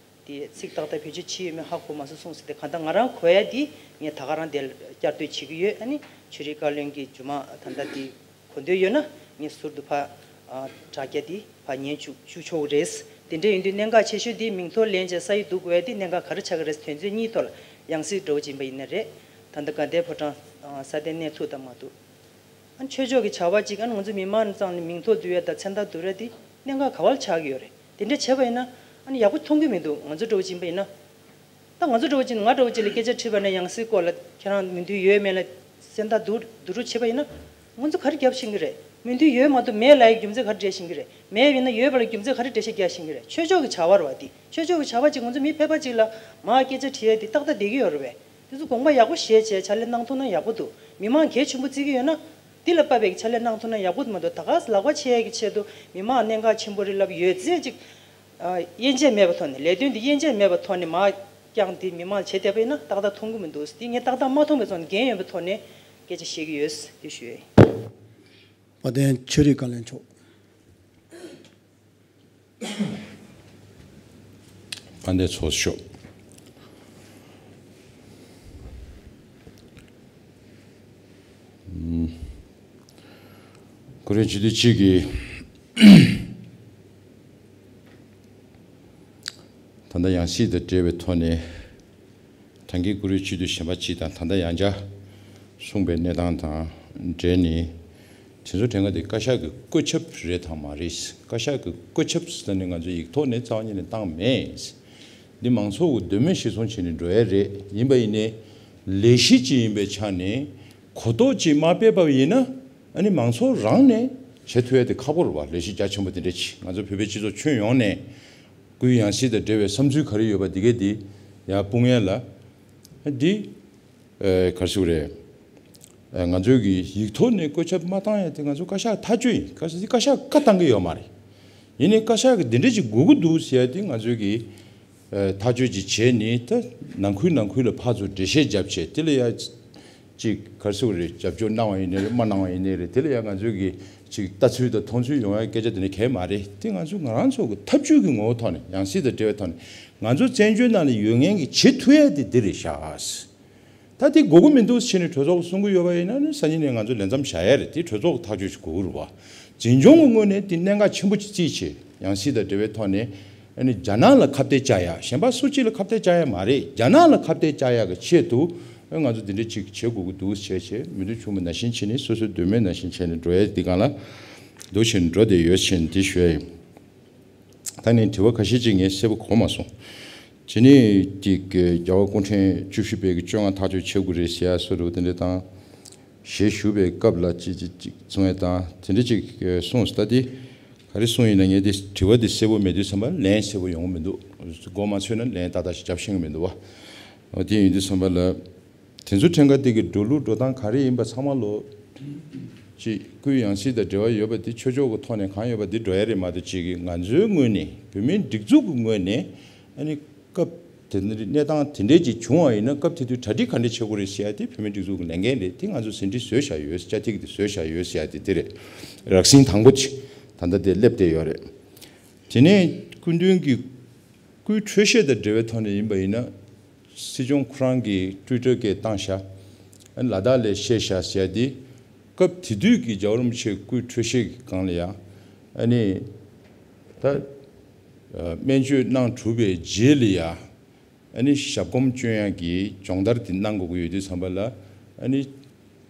དེ་ཚིག་ཏག་ཏག་བེད་སྤྱོད་བྱས་ཡོད་མེད་ཧ་གོ་མ་སོང་གསུངས་ཟིན་ཏེ། གང་ལྟར་ང་རང་གོ་ཡ་འདི་ངས་ད་ག་རང་དེ་བསྐྱར་ཟློས་བྱེད་ཀྱི་ཡོད། ཨ་ནི་ཆོས་རིག་བཀའ་བློན་གྱིས་རྗེས་མ་ད་ལྟ་འདི་གོ་འདོད་ཡོད་ན་ངས་ཟུར་དུ་ཕར་ཨ། དྲ་རྒྱ་འདི་ཕར་ཉན་བཅུག་བཅུག་ཆོག་གི་རེད། དེ་འདྲ་ཡིན་དུས་གནད་འགག་ཆེ་ཤོས་འདི་མིང་ཐོ་ལེན་བྱས་ས་ཡིག་བསྡུ་དགོས་ཡ་འདི་གནད་འགག་ག་རེ་ཆགས་ཀྱི་རེད། དོན་ཚན་གཉིས་ཐོག་ལ་ཡང་སྲིད་འདྲ་བོ་ཅིག་ཡིན་པ་ཡིན་ན་རེད། ད་ལྟ་དགའ་ལྡན་ཕོ་བྲང་ཨ། སྲ་བརྟན་གནས་ཐུབ་དང་མ་ཐུབ། ཨ། ཆོས་ཕྱོགས་ཀྱི་བྱ་བ་ཅིག་ཨ་ནི་ང་ཚོ་མི་མང་ནས་ཙང་ནས་མིང་ཐོ་བསྡུ་ཡ་དང་མཚན་རྟགས་བསྡུ་ར་དེ་གནད་འགག་ག་བ་ལ་ཆགས་ཀྱི་ཡོད་རེད། དེ་འདྲ་བྱས་པ་ཡིན་ན་ཨ་ནི་ཡག་པོ་མཐོང་གི་མི་འདུག་ང་ཚོ་འདྲ་བོ་ཅིག་ཡིན་པ་ཡིན་ན། ད་ང་ཚོ་འདྲ་བོ་ཅིག་ང་འདྲ་བོ་ཅིག་ལ་སྐད་ཆ་དྲིས་པ་ན་ཡང་སྲིད་སྐོར་ལ་ཁྱེད་རང་མོས་མཐུན་ཡོད་མེད་ལ་མཚན་རྟགས་བསྡུ་བསྡུ་རུབ་བྱས་པ་ཡིན་ན། ང་ཚོ་ག་རེ་རྒྱབ་ཤེས་ཀྱི་རེད། མོས་མཐུན་ཡོད་མ་གཏོགས་མེད་ལབ་ཡ་རྒྱུ་མཚན་ག་རེ་འགྲེལ་ཤེས་ཀྱི་རེད། མེད་ཡིན་ན་ཡོད་པ་ལ་རྒྱུ་མཚན་ག་རེ་འགྲེལ་བཤད་རྒྱག་ཤེས་ཀྱི་རེད། ཆོས་ཕྱོགས་ཀྱི་བྱ་བ་རེད་བ། དེ་ཆོས་ཕྱོགས་ཀྱི་བྱ་བ་ཅིག་ང་ཚོ་མི་ཕལ་པ་ཅིག་ལ་མར་སྐད་ཆ་དྲི་ཡ་དེ་ཏག་ཏག་བསྡད་ཀྱི་ཡོད་རེད་བས། དེ་ཚོ་དགོངས་པ་ཡག་པོ་བཞེས་བྱས་ཕྱག་ལས་གནང་ཐུབ་ན་ཡག་པོ་འདུག་མི་མང་གལ་ཆེན་པོ་བརྩི་གི་ཡོད་ན། འདི་ལ་དཔག་པའི་ཕྱག་ལས་གནང་ཐུབ་ན་ཡག་པོ་འདུག་མ་གཏོགས་ད་ག་སེ་ལག་པ་ཆེ་ཡ་གི་ཆེད་དུ་མི་མང་གནད་འགག་ཆེན་པོ་རེད་ལབ་ཡོད་ཚད་ཅིག་ཨ། དབྱེ་འབྱེད་མེད་པའི་ཐོག་ནས། ལས་དོན་འདི་དབྱེ་འབྱེད་མེད་པའི་ཐོག་ནས་མར་བསྐྱངས་ཏེ་མི་མང་ལ་བྱེད་བསྡད་པ་ཡིན་ན་ཏག་ཏག་མཐོང་གི་མི་འདུག་འདི་ངས་ཏག་ཏག་མ་མཐོང་བའི་ཐོག་ནས་འགན་ཡོད་པའི་ཐོག་ནས་སྐད་ཆ་བཤད་ཀྱི་ཡོད། འདི་ཞུ་ཡ་ཡིན། དཔལ་ལྡན་ཆོས་རིག་བཀའ་བློན་མཆོག་དཔལ་ལྡན་ཚོགས་གཙོ་མཆོག་ཨུམ། ཀུ་རེ་སྤྱི་འཐུས་གཅིག་གིས་ད་ལྟ་ཡང་སྲིད་དང་འབྲེལ་བའི་ཐོག་ནས། ད་གིན་ཀུ་རེ་སྤྱི་འཐུས་གཞན་པ་གཅིག་དང་ད་ལྟ་ཡང་བསྐྱར་གསུངས་པའི་གནས་སྟངས་དང་འབྲེལ་ནས། དེ་ཚོ་དྲན་ག་དེ་བཀའ་ཤག་གི་བཀོད་ཁྱབ་རེད་དང་མ་རེད། བཀའ་ཤག་གི་བཀོད་ཁྱབ་ཟེར་ནས་ང་ཚོ་ཡིག་ཐོག་ནས་རྩ་བ་ཉིད་ནས་བཏང་མེད། འདི་མང་ཚོགས་ཀྱི་འདོད་མོས་གཞིར་བཟུང་བྱས་ནས་འགྲོ་ཡ་རེད། ཡིན་པ་ཡིན་ནའི་ལས་གཞི་ཅིག་ཡིན་པའི་ཆ་ནས་གོ་རྟོགས་ཅིག་མ་སྤེལ་བ་ཡིན་ན། ཨ་ནི་མང་ཚོགས་རང་ནས་བྱེད་ཐུབ་ཡ་དེ་ཁག་པོ་རེད་བ། ལས་གཞི་རྒྱ་ཆེན་པོ་དེ་འདྲ་ཅིག་ང་ཚོ་བོད་པའི་སྤྱི་ཚོགས་ཁྱོན་ཡོངས་ནས་སྐུའི་ཡང་སྲིད་དང་འབྲེལ་བའི་བསམ་ཚུལ་ག་རེ་ཡོད་པ་དེ་གས་དེ་ཡར་སྤུངས་ཡ་ལ། འདི་ཨ། ག་རེ་ཟེར་དགོས་རེད། ཨ། ང་ཚོའི་གི་ཡིག་ཐོག་ནས་བཀོད་ཁྱབ་མ་བཏང་ཡ་དེ་ང་ཚོ་བཀའ་ཤག་ཐག་གཅོད་ཡིན། བཀའ་ཤག་འདི་བཀའ་ཤག་བཀའ་བཏང་གི་ཡོད་མ་རེད། ཡིན་ནའི་བཀའ་ཤག་གི་འདི་འདྲ་ཅིག་དགོས་ཀྱི་འདུག་ཟེར་ཡ་དེ་ང་ཚོའི་གི་ཨ། ཐག་གཅོད་ཅིག་བྱས་ནས་ད་ནང་ཁུལ་ནང་ཁུལ་ལ་ཕར་ཚུར་འགྲེལ་བཤད་བརྒྱབ་བྱས། དེ་ལ་ཡ་ཅིག་ག་རེ་ཟེར་དགོས་རེད། རྒྱབ་སྐྱོར་གནང་བ་ཡིན་ནའི་རེད། མ་གནང་བ་ཡིན་ནའི་རེད། དེ་ལ་ཡ་ང་ཚོའི་གི་ཅིག་ལྟ་ཚུལ་དང་མཐོང་ཚུལ་ཡོང་ཡ་སྐད་ཆ་དེ་འདྲ་གང་ཡང་མ་རེད། དེ་ང་ཚོ་ང་རང་ཚོ་གི་ཐབས་ཇུས་ཀྱི་ངོ་བོ་ཐོག་ནས། ཡང་སྲིད་དང་འབྲེལ་བའི་ཐོག་ནས་ང་ཚོ་བཙན་བྱོལ་ནང་ལ་ཡོད་མཁན་གྱི་བྱེད་ཐུབ་ཡ་དེ་འདི་རེད་ཤག་ད་དེ་དགོས་ཀྱི་མི་འདུག་ཟེར་ནས་གྲོས་ཚོགས་གསུང་གི་ཡོད་པ་ཡིན་ན་ནི་སང་ཉིན་ནས་ང་ཚོ་ལས་མཚམས་བཞག་ཡ་རེད། དེ་གྲོས་ཚོགས་ཐག་གཅོད་ཅིག་དགོས་ཀྱི་རེད་བ། འཛིན་སྐྱོང་གི་ངོས་ནས་དེ་གནད་འགག་ཆེན་པོ་ཅིག་བརྩིས་བྱས། ཡང་སྲིད་དང་འབྲེལ་བའི་ཐོག་ནས་ཨ་ནི་རྒྱ་ནག་ལ་ཁ་གཏད་བཅག་ཡ། གཞན་པ་སུ་གཅིག་ལ་ཁ་གཏད་བཅག་ཡ་མ་རེད། རྒྱ་ནག་ལ་ཁ་གཏད་བཅག་ཡ་གི་ཆེད་དུ་ཨ། ང་ཚོ་དེ་འདྲ་ཅིག་བྱེད་དགོས་ཀྱི་འདུག་བྱས་བྱས། མོས་མཐུན་བྱུང་བ་ནང་བཞིན་བྱས་ནས་སོ་སོའི་འདོད་མོས་ནང་བཞིན་བྱས་ནས་འགྲོ་ཡ་འདི་སྒང་ལ་འདུག་བྱས་ནས་འགྲོ་བསྡད་ཡོད་ཟེར་ནས་འདི་ཞུ་ཡ་ཡིན། ད་ནི་དྲི་བ་ཁ་ཤས་ཅིག་ངས་གསལ་པོ་གོ་མ་སོང་། དེ་ནས་ཅིག་རྒྱལ་བ་སྐུ་ཕྲེང་བཅུ་བཞི་པའི་གི་བཅོ་ལྔ་ཐག་གཅོད་བྱེད་དགོས་རེད་ཟེར་ཡ་བཟོ་འདྲ་བོ་དེ་འདྲ་དང་། ཞལ་བཞུགས་པའི་སྐབས་ལ་ཅིག་ཅིག་ཅིག་གསུང་ཡ་དང་དེ་འདྲ་ཅིག་གསུངས་སོང་། ད་དེ་ག་རེ་གསུངས་ཡིན་ན། ངས་དེ་དྲི་བ་དེ་གསལ་པོ་མེད་དུས་ཙམ་པ་ལན་གསལ་པོ་ཡོང་གི་མི་འདུག་མགོ་མ་ཚོས་ན་ལན་ཏག་ཏག་ཞིག་རྒྱབ་ཤེས་ཀྱི་མི་འདུག་བ། འོ་དེ་ཡིན་དུས་ཙམ་པ་ལ། དེ་ཚོ་ཕྲན་ཁ་དེ་གི་འགྲོ་ལུགས་འགྲོ་སྟངས་ག་རེ་ཡིན་པ་ཚང་མ་ལོ། ཅིག་སྐུའི་ཡང་སྲིད་དང་འབྲེལ་བ་ཡོད་པ་དེ་ཆོས་ཕྱོགས་ཀྱི་ཐོག་ནས་གང་ཡོད་པ་དེ་འགྲོ་ཡ་རེད་མ་གཏོགས། ཅིག་གི་ང་ཚོའི་ངོས་ནས་བོད་མིའི་སྒྲིག་འཛུགས་ཀྱི་ངོས་ནས་ཨ་ནི་སྐབས་དེ་འདྲའི་གནས་སྟངས་དེ་འདྲའི་ཅིག་བྱུང་བ་ཡིན་ན་སྐབས་དེ་དུས་གྲ་སྒྲིག་ག་འདྲ་བྱེད་དགོས་རེད་ཟེར་ཡ་དེ་བོད་མིའི་སྒྲིག་འཛུགས་ཀྱི་ལས་འགན་རེད། དེ་ང་ཚོ་ཟིན་བྲིས་བཟོས་བཞག་ཡོད། བཅའ་ཐིག་དེ་བཟོས་བཞག་ཡོད་ཟེར་ཡ་དེ་དེ་རེད། རགས་ཟིན་དང་པོ་ཅིག་ད་ལྟ་དེ་སླེབས་བསྡད་ཡོད་རེད། དེ་ནས་སྐུ་མདུན་གྱི་སྐུའི་འཕྲོད་བཞེས་དང་འབྲེལ་བའི་ཐོག་ནས་ཡིན་པ་ཡིན་ན། སྲིད་སྐྱོང་ཁོ་རང་གིས་ཊུའི་ཊར་སྐད་བཏང་བཞག་ཨ་ནི་ལ་དྭགས་ལ་བཞེས་བཞག་ཟེར་ཡ་འདི། སྐབས་དེ་དུས་ཀྱི་རྒྱལ་བ་རིན་པོ་ཆེ་སྐུའི་འཕྲོད་བཞེས་ཀྱི་སྒང་ལ་ཡང་ཨ་ནི་ད་སྨན་བཅོས་གནང་གྲུབ་པའི་རྗེས་ལ་ཡང་ཨ་ནི་ཞབས་གོམ་བསྐྱོན་ཡ་གི་སྦྱོང་བརྡར་འདི་གནང་དགོས་ཀྱི་ཡོད་དུས་ཙམ་པ་ལ། ཨ་ནི་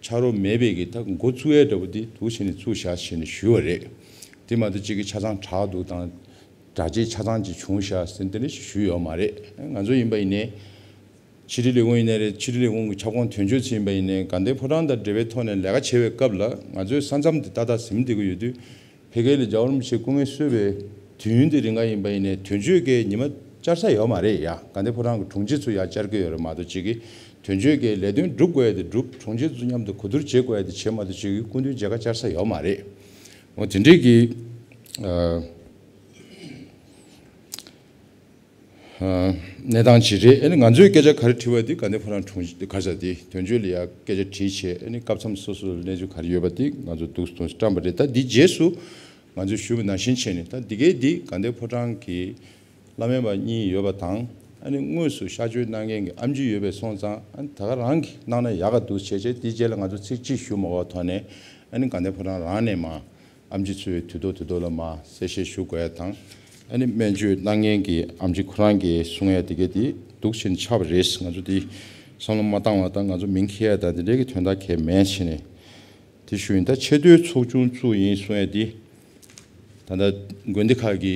ཕྱག་རོགས་མེད་པའི་གི་ད་འགོ་བཙུགས་ཡ་འདྲ་པོ་འདི་འདུག་བྱས་ནས་བཙུགས་བཞག་བྱས་ནས་ཞུས་པ་རེད། དེ་མ་གཏོགས་གཅིག་གི་ཆ་ཚང་དྲག་འདུག་དང་། དྲག་ཆས་ཆ་ཚང་ཅིག་བྱུང་ཤག་ཟེར་འདི་འདྲ་ཞིག་ཞུས་ཡོད་མ་རེད། ང་ཚོ་ཡིན་པ་ཡིན་ནའི་ཕྱི་དྲིལ་ལས་ཁུངས་ཡིན་ནའི་རེད། ཕྱི་དྲིལ་ལས་ཁུངས་ཀྱི་ཁྱབ་ཁོངས་དོན་གཅོད་ཚོ་ཡིན་པ་ཡིན་ནའི་དགའ་ལྡན་ཕོ་བྲང་དང་འབྲེལ་བའི་ཐོག་ནས་ལས་ཀ་བྱེད་པའི་སྐབས་ལ་ང་ཚོའི་ས་མཚམས་འདི་ཏག་ཏག་ཟིན་བསྡད་ཀྱི་ཡོད་དུས། ཕ་གི་ལ་རྒྱལ་བ་རིན་པོ་ཆེ་སྐུ་ངལ་གསོ་བའི་དུས་ཡུན་འདི་རིང་ག་ཡིན་པ་ཡིན་ནའི་དོན་གཅོད་ཀྱི་ཉི་མ་བཅར་ས་ཡོད་མ་རེད་ཡ། དགའ་ལྡན་ཕོ་བྲང་གི་དྲུང་ཆེ་ཚོ་ཡ་བཅར་གྱི་ཡོད་རེད་མ་གཏོགས་གཅིག་གི་དོན་གཅོད་ཀྱི་ལས་དོན་སྒྲུབ་དགོས་ཡ་དེ་སྒྲུབ། དྲུང་ཆེ་ཚོ་མཉམ་དུ་གོ་བསྡུར་བྱེད་དགོས་ཡ་དེ་བྱེད་མ་གཏོགས་གཅིག་གི་སྐུ་མདུན་མཇལ་ཁ་བཅར་ས་ཡོད་མ་རེད། འོ་དེ་འདྲས་ཀྱི་ཨ། གནས་སྟངས་ཅིག་རེད། ཨ་ནི་ང་ཚོས་སྐད་ཆ་ག་རེ་དྲིས་པ་དེ་དགའ་ལྡན་ཕོ་བྲང་དྲུང་ག་ས་དེ་དོན་གཅོད་ལ་ཡ་སྐད་ཆ་དྲིས་བྱས། ཨ་ནི་སྐབས་མཚམས་སོ་སོ་ལ་གནས་ཚུལ་ག་རེ་ཡོད་པ་དེ་ང་ཚོ་འདུག་སེ་བཀྲམས་པ་རེད། ད་འདི་རྗེས་སུ་ང་ཚོས་ཞུས་པ་ནང་བཞིན་བྱས་ནས། ད་འདི་གའི་འདི་དགའ་ལྡན་ཕོ་བྲང་གི་བླ་སྨན་པ་གཉིས་ཡོད་པ་དང་། ཨ་ནི་དངོས་སུ་གཤག་བཅོས་གནང་མཁན་གྱི་ཨེམ་ཆི་ཡོད་པའི་སོང་ཙང་། ཨ་ནི་ད་ག་རང་གིས་གནང་ན་ཡག་ག་འདུག་བྱས་བྱས། འདི་རྗེས་ལ་ང་ཚོ་ཚིག་གཅིག་ཞུ་མ་དགོས་པའི་ཐོག་ནས། ཨ་ནི་དགའ་ལྡན་ཕོ་བྲང་རང་ནས་མ་ཨེམ་ཆི་ཚོས་དུས་ཐོག་དུས་ཐོག་ལ་མ་གསལ་བཤད་ཞུ་དགོས་ཡ་དང་། ཨ་ནི་སྨན་བཅོས་གནང་མཁན་གྱི་ཨེམ་ཆི་ཁོ་རང་གིས་གསུང་ཡ་དེ་ག་དེ་འདུག་བྱས་ནས་ཆགས་པ་རེད། ང་ཚོ་དེ་བསམ་བློ་མ་བཏང་བ་དང་། ང་ཚོ་མིང་འཁྱེར་ཡ་དང་དེ་འདྲའི་གི་དོན་དག་གལ་མེད་བྱས་ནས་དེ་ཞུ་ཡིན། ད་ཆེས་མཐོའི་ཚོགས་ཆུང་བཙུགས་ཡིན་གསུང་ཡ་དེ། ད་ལྟ་དགོན་སྡེ་ཁག་གི་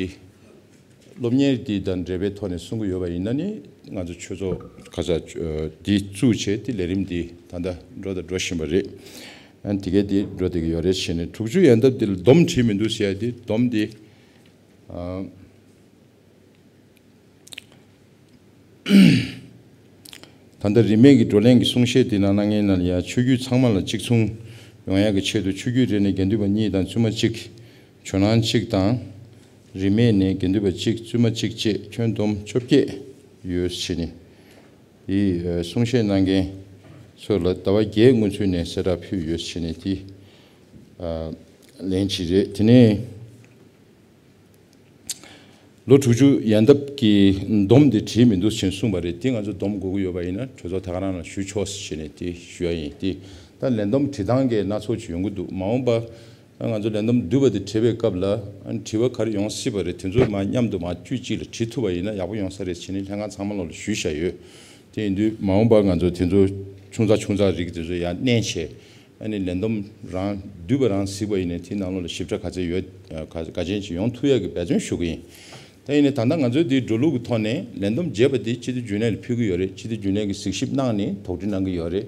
སློབ་གཉེར་འདི་དང་འབྲེལ་བའི་ཐོག་ནས་གསུང་གི་ཡོད་པ་ཡིན་ན་ནི། ང་ཚོ་ཆོས་ཚོགས་ག་ས་འདི་བཙུགས་བྱས་དེ་ལས་རིམ་འདི་ད་ལྟ་འགྲོ་དང་འགྲོ་བཞིན་པ་རེད། ཨ་ནི་དེ་གས་འདི་འགྲོ་བསྡད་ཀྱི་ཡོད་རེད་བྱས་ནས། དྲུག་ཅུ་ཡན་འདབ་འདི་ལ་སྡོམ་བྲིས་མི་འདུག་ཟེར་ཡ་དེ། སྡོམ་འདི་ཨ། ད་ལྟ་རིས་མེད་ཀྱི་བགྲོ་གླེང་གི་གསུང་བཤད་འདི་ནང་གནང་མཁན་ནང་ལ་ཡང་ཆོས་བརྒྱུད་ཚང་མ་ལ་གཅིག་མཚུངས་ཡོང་ཡག་གི་ཆེད་དུ། ཆོས་བརྒྱུད་རེ་ནས་དགེ་འདུན་པ་གཉིས་དང་བཙུན་མ་གཅིག་ཇོ་ནང་གཅིག་དང་། རིས་མེད་ནས་དགེ་འདུན་པ་གཅིག་བཙུན་མ་གཅིག་བཅས་ཁྱོན་བསྡོམས་བཅོ་བརྒྱད་ཡོད་ཟེར་ནས། དེ་གསུང་བཤད་གནང་མཁན་ཚོ་ལ་ཟླ་བ་བརྒྱད་སྔོན་ཚུད་ནས་གསལ་བསྒྲགས་ཕུལ་ཡོད་ཟེར་ནས་དེ་ལན་གཅིག་རེད། དེ་ནས། ལོ་དྲུག་ཅུ་ཡན་འདབ་ཀྱི་སྡོམ་དེ་བྲིས་མི་འདུག་ཅེས་གསུངས་པ་རེད། དེ་ང་ཚོ་སྡོམ་དགོས་ཀྱི་ཡོད་པ་ཡིན་ན་གྲོས་ཚོགས་ད་ག་རང་ལ་ཞུ་ཆོག་ཟེར་ནས་དེ་ཞུ་ཡ་ཡིན། དེ་ད་ལས་སྡོམ་བྲི་སྟངས་ཀྱི་སྣ་ཚོགས་ཅིག་ཡོང་གི་འདུག་མ་འོངས་པ་ང་ཚོ་ལས་སྡོམ་བསྡུས་པ་དེ་བྲིས་པའི་སྐབས་ལ་དྲི་བ་ག་རེ་ཡོང་སྲིད་པ་རེད། དེ་ཚོ་མ་མཉམ་དུ་མ་དཀྱུས་གཅིག་ལ་བྲིས་ཐུབ་པ་ཡིན་ན་ཡག་པོ་ཡོང་ས་རེད་ཟེར་ནས་ལྷན་ཁང་ཚང་མ་ལོག་ལ་ཞུས་བཞག་ཡོད། དེ་ཡིན་དུས་མ་འོངས་པ་ང་ཚོ་དེ་ཚོ་ཆུང་ཙག་ཆུང་ཙག་རིགས་དེ་ཚོ་ཡར་བསྣན་བྱས། ཨ་ནི་ལས་སྡོམ་རང་བསྡུས་པ་རང་གཟིགས་པ་ཡིན་ནའི་དེའི་ནང་ལོགས་ལ་ཞིབ་ཕྲ་ག་ཚད་ཡོད། ག་ག་ཅན་ཅིག་ཡོང་ཐུབ་ཡག་གི་འབད་བརྩོན་ཞུ་གི་ཡིན། ད་ཡིན་ནའི་ད་ལྟ་ང་ཚོའི་འདིའི་འགྲོ་ལུགས་ཀྱི་ཐོག་ནས་ལས་སྡོམ་བརྗེས་པ་དེ་སྤྱི་འཐུས་རྒྱུན་ལས་ལ་ཕུལ་གི་ཡོད་རེད། སྤྱི་འཐུས་རྒྱུན་ལས་ཀྱིས་གཟིགས་ཞིབ་གནང་ནས་དོགས་འདྲི་གནང་གི་ཡོད་རེད།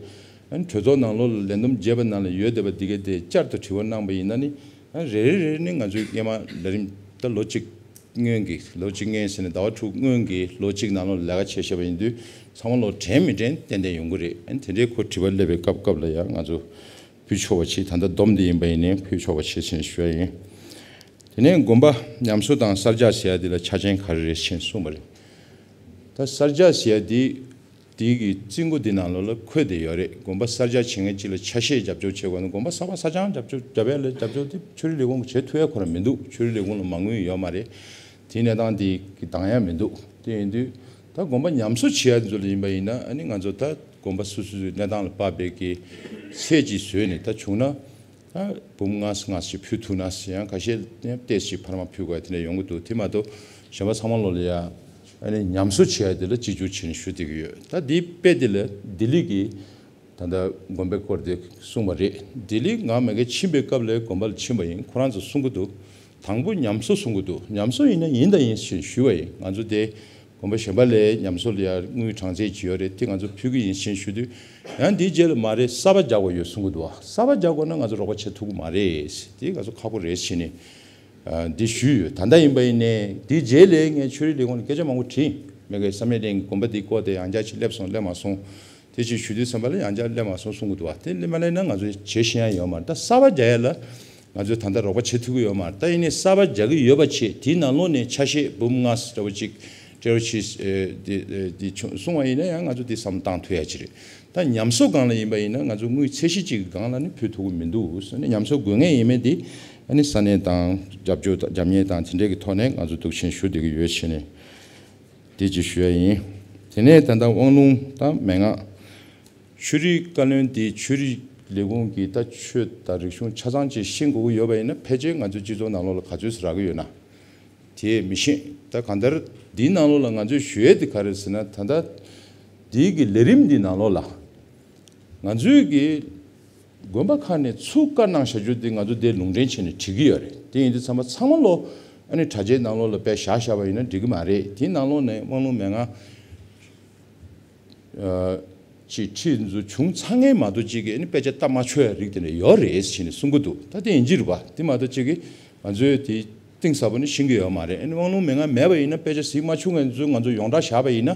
ཨ་ནི་གྲོས་ཚོགས་ནང་ལོགས་ལ་ལས་སྡོམ་བརྗེས་པ་ནང་ལ་ཡོད་བསྡད་པ་འདི་གས་དེ་བསྐྱར་དུ་དྲི་བ་གནང་པ་ཡིན་ན་ནི། ཨ་རེ་རེ་རེ་ནི་ང་ཚོའི་སྔས་མ་ལས་རིམ་ད་ལོ་གཅིག་སྔོན་གྱི་ལོ་གཅིག་སྔོན་ཟེར་ནས་ཟླ་བ་དྲུག་སྔོན་གྱི་ལོ་གཅིག་ནང་ལོགས་ལས་ཀ་བྱས་བཞག་པ་ཡིན་དུས་ཚང་མ་ལོག་དྲན་མི་དྲན་ཏན་ཏན་ཡོང་གི་རེད། ཨ་ནི་དེ་འདྲའི་ཁོ་དྲི་བ་སླེབས་པའི་སྐབས་སྐབས་ལ་ཡང་ང་ཚོ་ཕུལ་ཆོག་པ་བྱེད། ད་ལྟ་སྡོམ་འདི་ཡིན་པ་ཡིན་ནའི་ཕུལ་ཆོག་པ་བྱེད་ཟེར་ནས་ཞུ་ཡ་ཡིན། དེ་ནས་དགོན་པ་ཉམས་གསོ་དང་གསར་རྒྱག་ཟེར་ཡ་འདི་ལ་ཆ་རྐྱེན་ག་རེ་རེད་ཟེར་ནས་གསུངས་པ་རེད། ད་གསར་རྒྱག་ཟེར་ཡ་འདི། དེའི་གི་རྩིས་འགོ་འདི་ནང་ལོགས་ལ་འཁོད་བསྡད་ཡོད་རེད། དགོན་པ་གསར་རྒྱག་བྱེད་མཁན་གཅིག་ལ་ཆ་ཤས་རྒྱབ་སྐྱོར་བྱེད་དགོས་ན། དགོན་པ་གསར་པ་གསར་རྐྱང་རྒྱབ་སྐྱོར་རྒྱབ་ཡ་ལ་རྒྱབ་སྐྱོར་དེ་ཆོས་རིག་ལས་ཁུངས་ཀྱིས་བྱེད་ཐུབ་ཡ་ཁོ་རང་མི་འདུག་ཆོས་རིག་ལས་ཁུངས་ལ་མ་དངུལ་ཡོད་མ་རེད། དེའི་གནས་སྟངས་དེ་གི་འདང་ཡ་མི་འདུག་དེ་ཡིན་དུས་ད་དགོན་པ་ཉམས་གསོ་བྱེད་ཡ་ཚོ་ལ་ཡིན་པ་ཡིན་ན། ཨ་ནི་ང་ཚོ་ད་དགོན་པ་སོ་སོའི་གནས་སྟངས་ལ་དཔག་པའི་གི་ཚད་ཅིག་བཟོས་ནས། ད་བྱུང་ན། ཨ་འབུམ་ལྔ་ལྔ་ཞིག་ཕུལ་ཐུབ་ན་ཟེར། ཡང་ཁ་ཤས་ནས་ཏོག་ཙམ་ཕར་མ་ཕུལ་དགོས་དེ་འདྲ་ཡོང་གི་འདུག་དེ་མ་གཏོགས་གཞན་པ་ཚང་མ་ལོག་ལ་ཡ་ཨ་ནི་ཉམས་གསོ་བྱེད་ཡ་དེ་ལ་གཅིག་གྱུར་བྱས་ནས་ཞུ་བསྡད་ཀྱི་ཡོད། ད་འདི་དཔེ་དེ་ལ་ལྡི་ལི་གི་ད་ལྟ་དགོན་པའི་སྐོར་དེ་གསུངས་པ་རེད། ལྡི་ལི་ང་མ་གིར་ཕྱིན་པའི་སྐབས་ལ་དགོན་པ་ལ་ཕྱིན་པ་ཡིན། ཁོ་རང་ཚོ་གསུང་གི་འདུག་དང་པོ་ཉམས་གསོ་གསུང་གི་འདུག་ཉམས་གསོ་ཡིན་ན་ཡིན་དང་ཡིན་ཞེས་ཞུས་པ་ཡིན། ང་ཚོ་དེ་དགོན་པ་གཞན་པ་ལ་ཉམས་གསོ་ལ་ཡ་དངུལ་གྲངས་ཚད་ཅིག་ཡོད་རེད། དེ་ང་ཚོ་ཕུལ་གི་ཡིན་ཞེས་ཞུ་དུས། ཡང་འདིའི་རྗེས་ལ་མ་རེད། གསར་པ་རྒྱག་དགོས་ཡོད་གསུང་གི་འདུག་གསར་པ་རྒྱག་དགོས་ན་ང་ཚོ་རོགས་པ་བྱེད་ཐུབ་ཀྱི་མ་རེད། དེ་ང་ཚོ་ཁག་པོ་རེད་ཟེར་ནས་འདི་ཞུས་ཡོད། ད་ལྟ་ཡིན་པ་ཡིན་ནའི་འདིའི་རྗེས་ལ་ངས་ཆོས་རིག་ལས་ཁུངས་ལ་སྐད་ཆ་མང་པོ་དྲིས། མ་གིར་བསམ་ཡས་གླིང་དགོན་པ་འདིའི་སྐོར་དེ་ཡང་བསྐྱར་ཅིག་སླེབས་སོང་། སླེབས་མ་སོང་། དེ་ཅིག་ཞུ་དུས་ཙམ་པ་ལ་ཡང་བསྐྱར་སླེབས་མ་སོང་གསུང་གི་འདུག་བ། དེ་སླེབས་མ་སླེབས་ན་ང་ཚོས་བྱེད་ཤེས་ཡ་ཡོད་མ་རེད། ད་གསར་པ་རྒྱག་ཡ་ལ་ང་ཚོས་ད་ལྟ་རོགས་པ་བྱེད་ཐུབ་ཀྱི་ཡོད་མ་རེད། ད་ཡིན་ནའི་གསར་པ་རྒྱག་གི་ཡོད་པ་བྱས། དེའི་ནང་ལོགས་ནས་ཆ་ཤས་འབུམ་ལྔ་འདྲ་བོ་ཅིག་སྤྲད་རོགས་བྱེད། ཨེ་དེ་དེ་གསུང་བ་ཡིན་ན་ཡང་ང་ཚོ་དེ་བསམ་བློ་བཏང་ཐུབ་ཡ་ཅིག་རེད། ད་ཉམས་གསོ་སྒང་ལ་ཡིན་པ་ཡིན་ན་ང་ཚོ་དངུལ་ཚད་གཞི་གཅིག་གི་སྒང་ལ་ནི་ཕུལ་ཐུབ་ཀྱི་མི་འདུག་ཟེར་ནས། ཉམས་གསོ་དགོས་ངེས་ཡིན་མིན་དེ་ཨ་ནི་ས་གནས་དང་རྒྱབ་སྐྱོར་དང་རྒྱབ་གཉེར་དང་དེ་འདྲས་ཀྱི་ཐོག་ནས་ང་ཚོ་འདུག་བྱས་ཞུ་བསྡད་ཀྱི་ཡོད་བྱས་ནས། དེ་ཅིག་ཞུ་ཡ་ཡིན། དེ་ནས་ད་ལྟ་དབང་ལུང་དང་མན་ངག་ཆོས་རིག་བཀའ་བློན་དེ་ཆོས་རིག་ལས་ཁུངས་ཀྱིས་ད་ཆོས་དང་རིག་གཞུང་ཆ་ཚང་ཅིག་ཤེས་དགོས་ཀྱི་ཡོད་པ་ཡིན་ན། ཕལ་ཆེར་ང་ཚོའི་སྤྱི་ཚོགས་ནང་ལོགས་ལ་ག་ཚོད་ཙམ་རག་གི་ཡོད་ན་དེ་མི་ཤེས། ད་གང་ལྟར་འདིའི་ནང་ལོགས་ལ་ང་ཚོས་ཞུ་ཡས་དེ་ག་རེ་ཟེར་ན། ད་ལྟ་འདིའི་གི་ལས་རིམ་འདིའི་ནང་ལོགས་ལ་ང་ཚོའི་གི་དགོན་པ་ཁག་ནས་ཚུར་བཀའ་གནང་བཞག་རྒྱུ་དེ་ང་ཚོ་དེ་ལུང་འདྲེན་བྱས་ནས་བྲིས་ཀྱི་ཡོད་རེད། དེ་ཡིན་དུས་ཚང་མ་ཚང་མ་ལོ་ཨ་ནི་དྲ་རྒྱའི་ནང་ལོགས་ལ་དཔེ་བཞག་བཞག་པ་ཡིན་ན་འགྲིག་གི་མ་རེད། དེའི་ནང་ལོགས་ནས་དབང་ལུང་མན་ངག་ཅིག་ཁྲིད་འཛུགས་བྱུང་ཚར་མཁན་མ་གཏོགས་ཅིག་གིས་ཨ་ནི་དཔེ་ཆ་ལྟ་མ་ཆོག་ཡ་རིགས་དེ་འདྲ་ཡོད་རེད་ཟེར་ནས་གསུང་གི་འདུག། ད་དེ་ཡིན་གྱི་རེད་པ། དེ་མ་གཏོགས་ཅིག་གིས་ང་ཚོས་དེ་གཏིང་ཟབ་པོ་ནི་ཤེས་ཀྱི་ཡོད་མ་རེད། ཨ་ནི་དབང་ལུང་མན་ངག་མེད་པ་ཡིན་ན། དཔེ་ཆ་གཟིགས་མ་བྱུང་མཁན་ཚོས་ང་ཚོ་ཡོངས་གྲགས་བཞག་པ་ཡིན་ན།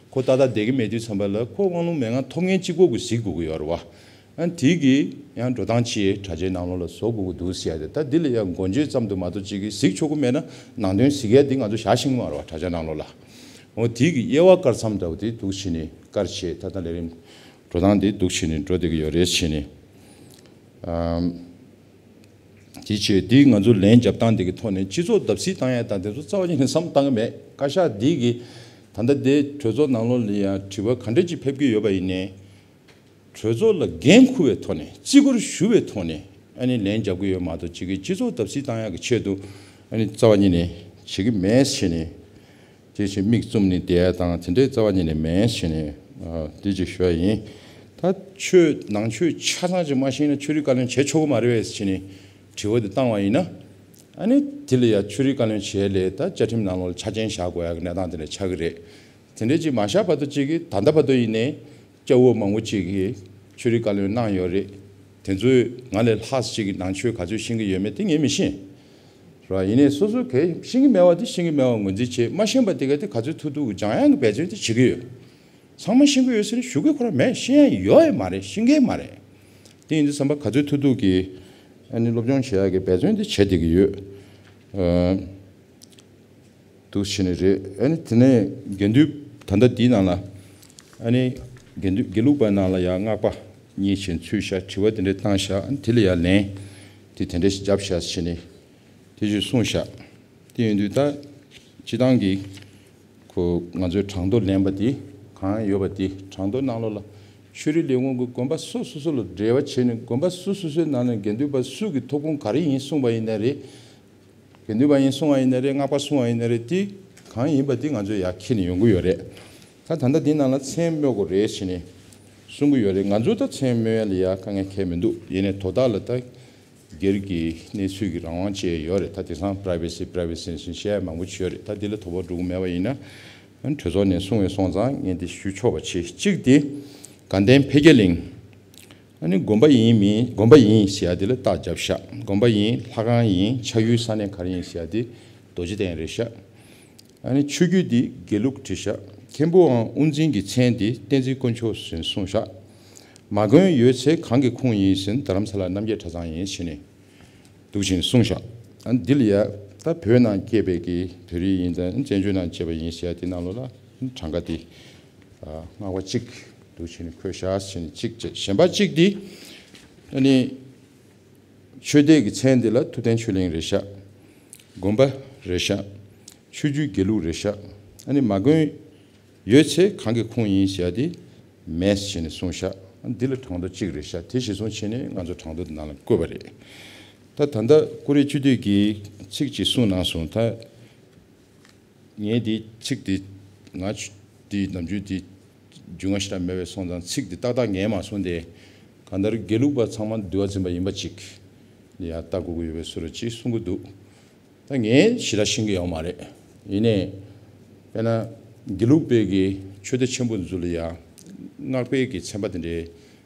ཁོ་ཏག་ཏག་བསྡད་ཀྱི་མེད་དུས་ཙམ་པ་ལ་ཁོ་དབང་ལུང་མན་ངག་ཐོབ་མཁན་གཅིག་པོ་གིས་གཟིགས་དགོས་ཀྱི་ཡོད་རེད་པ། ཨ་ནི་དེ་གིས་ཡང་འགྲོ་སྟངས་ཅིག་དྲ་རྒྱའི་ནང་ལོགས་ལ་བཟོ་དགོས་ཀྱི་འདུག་ཟེར་ཡ་དེ། ད་འདི་ལ་ཡང་མགོ་བརྗོད་ཙམ་དུ་མ་གཏོགས་ཅིག་གིས་གཟིགས་ཆོག་གི་མེད་ན། ནང་དོན་གཟིགས་ཡ་འདི་ང་ཚོ་བཞག་ཤེས་ཀྱི་མ་རེད་པ། དྲ་རྒྱ་ནང་ལོགས་ལ། འོ་དེ་གི་དབྱེ་བ་དཀར་ཚམ་འདྲ་བོ་དེ་འདུག་བྱས་ནས། དཀར་ཆེ་ད་ལྟ་ལས་རིམ་འགྲོ་སྟངས་དེ་འདུག་བྱས་ནས་འགྲོ་བསྡད་ཀྱི་ཡོད་རེད་བྱས་ནས། ཨམ། དེ་བྱས་དེ་ང་ཚོ་ལན་རྒྱབ་སྟངས་དེ་གི་ཐོག་ནས་སྤྱི་ཚོགས་བརྡབ་གསིག་བཏང་ཡ་དང་དེ་ཚོ་རྩ་བ་ཉིད་ནས་བསམ་བཏང་གི་མེད། བཀའ་ཤག་འདི་གི་ད་ལྟ་དེ་གྲོས་ཚོགས་ནང་ལོགས་ལ་ཡང་དྲི་བ་ག་འདྲ་ཅིག་ཕེབས་ཀྱི་ཡོད་པ་ཡིན་ནའི། གྲོས་ཚོགས་ལ་འགན་འཁུར་བའི་ཐོག་ནས། བརྩི་བཀུར་ཞུ་བའི་ཐོག་ནས་ཨ་ནི་ལན་རྒྱབ་ཀྱི་ཡོད་མ་གཏོགས་ཅིག་གིས་སྤྱི་ཚོགས་བརྡབ་གསིག་བཏང་ཡག་གི་ཆེད་དུ་ཨ་ནི་རྩ་བ་ཉིད་ནས་བྱེད་ཀྱི་མེད་ཟེར་ནས། དེ་བཞིན་མིག་བཙུམ་ནས་བསྡད་ཡ་དང་དེ་འདྲའི་རྩ་བ་ཉིད་ནས་མེད་ཟེར་ནས། ཨ། དེ་ཅིག་ཞུ་ཡ་ཡིན། ད་ཆོས་ནང་ཆོས་ཆ་ཚང་ཅིག་མ་ཤེས་ན་ཆོས་རིག་བཀའ་བློན་བྱེད་ཆོག་གི་མ་རེད་པས་ཟེར་ནས་དྲི་བ་དེ་བཏང་བ་ཡིན་ན། ཨ་ནི་དེ་ལ་ཡ་ཆོས་རིག་བཀའ་བློན་བྱེད་ཡ་ལས་ད་བཅའ་ཁྲིམས་ནང་ལོགས་ལ་ཆ་རྐྱེན་བཞག་དགོས་ཡ་གི་གནས་སྟངས་དེ་འདྲ་ཆགས་ཀྱི་རེད། དེ་འདྲ་ཅིག་མ་བཞག་བར་དུ་ཅིག་གིས་ད་ལྟ་བར་དུ་ཡིན་ནའི། སྐྱ་བོ་མང་པོ་ཅིག་གིས་ཆོས་རིག་བཀའ་བློན་གནང་ཡོད་རེད། དེ་ཚོས་ང་ལས་ལྷག་ཅིག་གིས་ནང་ཆོས་ག་ཚོད་ཤེས་ཀྱི་ཡོད་མེད་དེ་ངས་མི་ཤེས། རེད་བ། ཡིན་ནའི་སོ་སོ་གས་ཤེས་ཀྱི་མེད་པ་དེ་ཤེས་ཀྱི་མེད་པ་ངོས་འཛིན་བྱེད། མ་ཤེས་པ་དེ་ག་དེ་ག་ཚོད་ཐུབ་ཐུབ་ཀྱིས་སྦྱང་ཡག་གི་འབད་བརྩོན་དེ་བྱེད་ཀྱི་ཡོད། ཚང་མ་ཤེས་ཀྱི་ཡོད་ཟེར་ནས་ཞུ་གི་ཁོ་རང་མེད། ཤེས་ཡག་ཡོད་ཡ་མ་རེད། ཤེས་ཀྱི་མ་རེད། དེ་ཡིན་དུས་ཙམ་པ་ག་ཚོད་ཐུབ་ཐུབ་ཀྱིས་ཨ་ནི་སློབ་སྦྱོང་བྱེད་ཡག་གི་འབད་བརྩོན་དེ་བྱེད་བསྡད་ཀྱི་ཡོད། ཨ། འདུག་བྱས་ནས་རེད། ཨ་ནི་དེ་ནས་དགེ་འདུན་ད་ལྟ་འདིའི་ནང་ལ། ཨ་ནི་དགེ་འདུན་དགེ་ལུགས་པ་ནང་ལ་ཡང་སྔགས་པ་གཉིས་བྱས་ཚུད་བཞག། དྲི་བ་དེ་འདྲ་བཏང་བཞག། ཨ་ནི་དེ་ལ་ཡང་ལན་དེ་དེ་འདྲ་ཞིག་བརྒྱབ་བཞག་བྱས་ནས་དེ་བཞིན་གསུངས་བཞག། དེ་ཡིན་དུས་ད་སྤྱི་བཏང་གི་ཁོ་ང་ཚོའི་གྲངས་ཐོ་ལེན་པ་དེ་གང་ཡོད་པ་དེ་གྲངས་ཐོ་ནང་ལོགས་ལ་ཆོས་རིག་ལས་ཁུངས་ཀྱི་དགོན་པ་སོ་སོ་སོ་ལ་འབྲེལ་བ་བྱས་ནས། དགོན་པ་སོ་སོ་སོའི་ནང་ནས་དགེ་འདུན་པ་སུ་གི་ཐོབ་ཁུངས་ག་རེ་ཡིན་གསུངས་པ་ཡིན་ན་རེད། དགེ་འདུན་པ་ཡིན་གསུང་བ་ཡིན་ན་རེད། སྔགས་པ་གསུང་བ་ཡིན་ན་རེད། དེ་གང་ཡིན་པ་དེ་ང་ཚོས་ཡར་འཁྱེར་ནས་ཡོང་གི་ཡོད་རེད། ད་ད་ལྟ་འདི་ནང་ལ་མཚན་སྨོས་དགོས་རེད་ཟེར་ནས་གསུང་གི་ཡོད་རེད། ང་ཚོ་ད་མཚན་སྨོས་ཡ་ལ་ཡ་དཀའ་ངལ་གང་ཡང་མི་འདུག། ཡིན་ནའི་དོ་བདག་ལ་ད་སྒེར་གྱི་གནས་ཚུལ་གྱི་རང་དབང་བཅས་ཡོད་རེད། ད་དེང་སང་པ་རའི་ཝེ་སི་པ་རའི་ཝེ་སི་ཟེར་བཤད་ཡ་མང་པོ་ཅིག་ཡོད་རེད། ད་འདི་ལ་དོ་ཕོག་འགྲོ་གི་མེད་པ་ཡིན་ན། གྲོས་ཚོགས་ནས་གསུང་བའི་སོང་ཙང་ངས་འདི་ཞུ་ཆོག་པ་བྱེད། གཅིག་དེ་དགའ་ལྡན་འཕེལ་རྒྱས་གླིང་། ཨ་ནི་དགོན་པ་ཡིན་མིན། དགོན་པ་ཡིན་ཟེར་ཡ་དེ་ལ་རྟགས་བརྒྱབ་ཤག། དགོན་པ་ཡིན། ལྷ་ཁང་ཡིན། ཆགས་ཡུལ་ས་གནས་ག་རེ་ཡིན་ཟེར་ཡ་དེ་རྡོ་རྗེ་གདན་རེད་ཤག། ཨ་ནི་ཆོས་བརྒྱུད་དེ་དགེ་ལུགས་བྲིས་ཤག། མཁན་པོའམ་དབུ་འཛིན་གྱི་མཚན་དེ་བསྟན་འཛིན་དཀོན་མཆོག་ཟེར་གསུངས་ཤག། མ་དགོན་ཡོད་ཚེ་གང་གི་ཁུངས་ཡིན་ཟེར་ན་རྡ་རམ་ས་ལ་རྣམ་རྒྱལ་གྲྭ་ཚང་ཡིན་ཟེར་ནས་འདུག་བྱས་ནས་གསུངས་ཤག། ཨ་ནི་འདི་ལ་ཡ་ད་བོད་ནང་སྐྱེས་པའི་གི་བོད་རིགས་ཡིན་དང་བཙན་བྱོལ་ནང་སྐྱེས་པ་ཡིན་ཟེར་ཡ་དེ་ནང་ལོགས་ལ་གྲངས་ཀ་དེ། ཨ། སྔགས་པ་གཅིག་འདུག་བྱས་ནས་འཁོད་བཞག་བྱས་ནས་གཅིག་བྱས། གཞན་པ་གཅིག་འདི་ཨ་ནི་ཆོས་སྡེ་གི་མཚན་འདི་ལ་ཐུབ་བསྟན་ཆོས་གླིང་རེད་ཤག། དགོན་པ་རེད་ཤག། ཆོས་བརྒྱུད་དགེ་ལུགས་རེད་ཤག། ཨ་ནི་མ་དགོན་ཡོད་ཚེ་གང་གི་ཁུངས་ཡིན་ཟེར་ཡ་དེ་མེད་བྱས་ནས་གསུངས་ཤག། ཨ་ནི་འདི་ལ་གྲངས་ཐོ་གཅིག་རེད་ཤག། དེ་གཞིར་བཟུང་བྱས་ནས་ང་ཚོ་གྲངས་ཐོ་འདི་ནང་ལ་བཀོད་པ་རེད། ད་ད་ལྟ་ཀུ་རེ་བཅུ་དུས་ཀྱི་ཚིག་ཅིག་གསུངས་གནང་སོང་། ད། ངས་འདི་ཚིག་འདི་ང་ཆུ་འདི་ནམ་རྒྱུན་འདི་རྒྱུས་མངའ་ཞེ་དྲག་མེད་པའི་སོང་ཙང་ཚིག་འདི་ཏག་ཏག་ངས་མ་གསུངས་ཏེ། གང་ལྟར་དགེ་ལུགས་པ་ཚང་མ་འདུལ་བ་འཛིན་པ་ཡིན་པ་ཅིག་ལ་ཡང་ལྟ་དགོས་ཀྱི་ཡོད་པའི་བཟོ་འདྲ་ཅིག་གསུང་གི་འདུག། ད་ངས་ཞེ་དྲག་ཤེས་ཀྱི་ཡོད་མ་རེད། ཡིན་ནའི་དཔེར་ན་དགེ་ལུགས་པའི་གི་ཆོས་སྡེ་ཆེན་པོ་ཚོ་ལ་ཡང་སྔགས་པའི་གི་ཚན་པ་དེ་འདྲའི་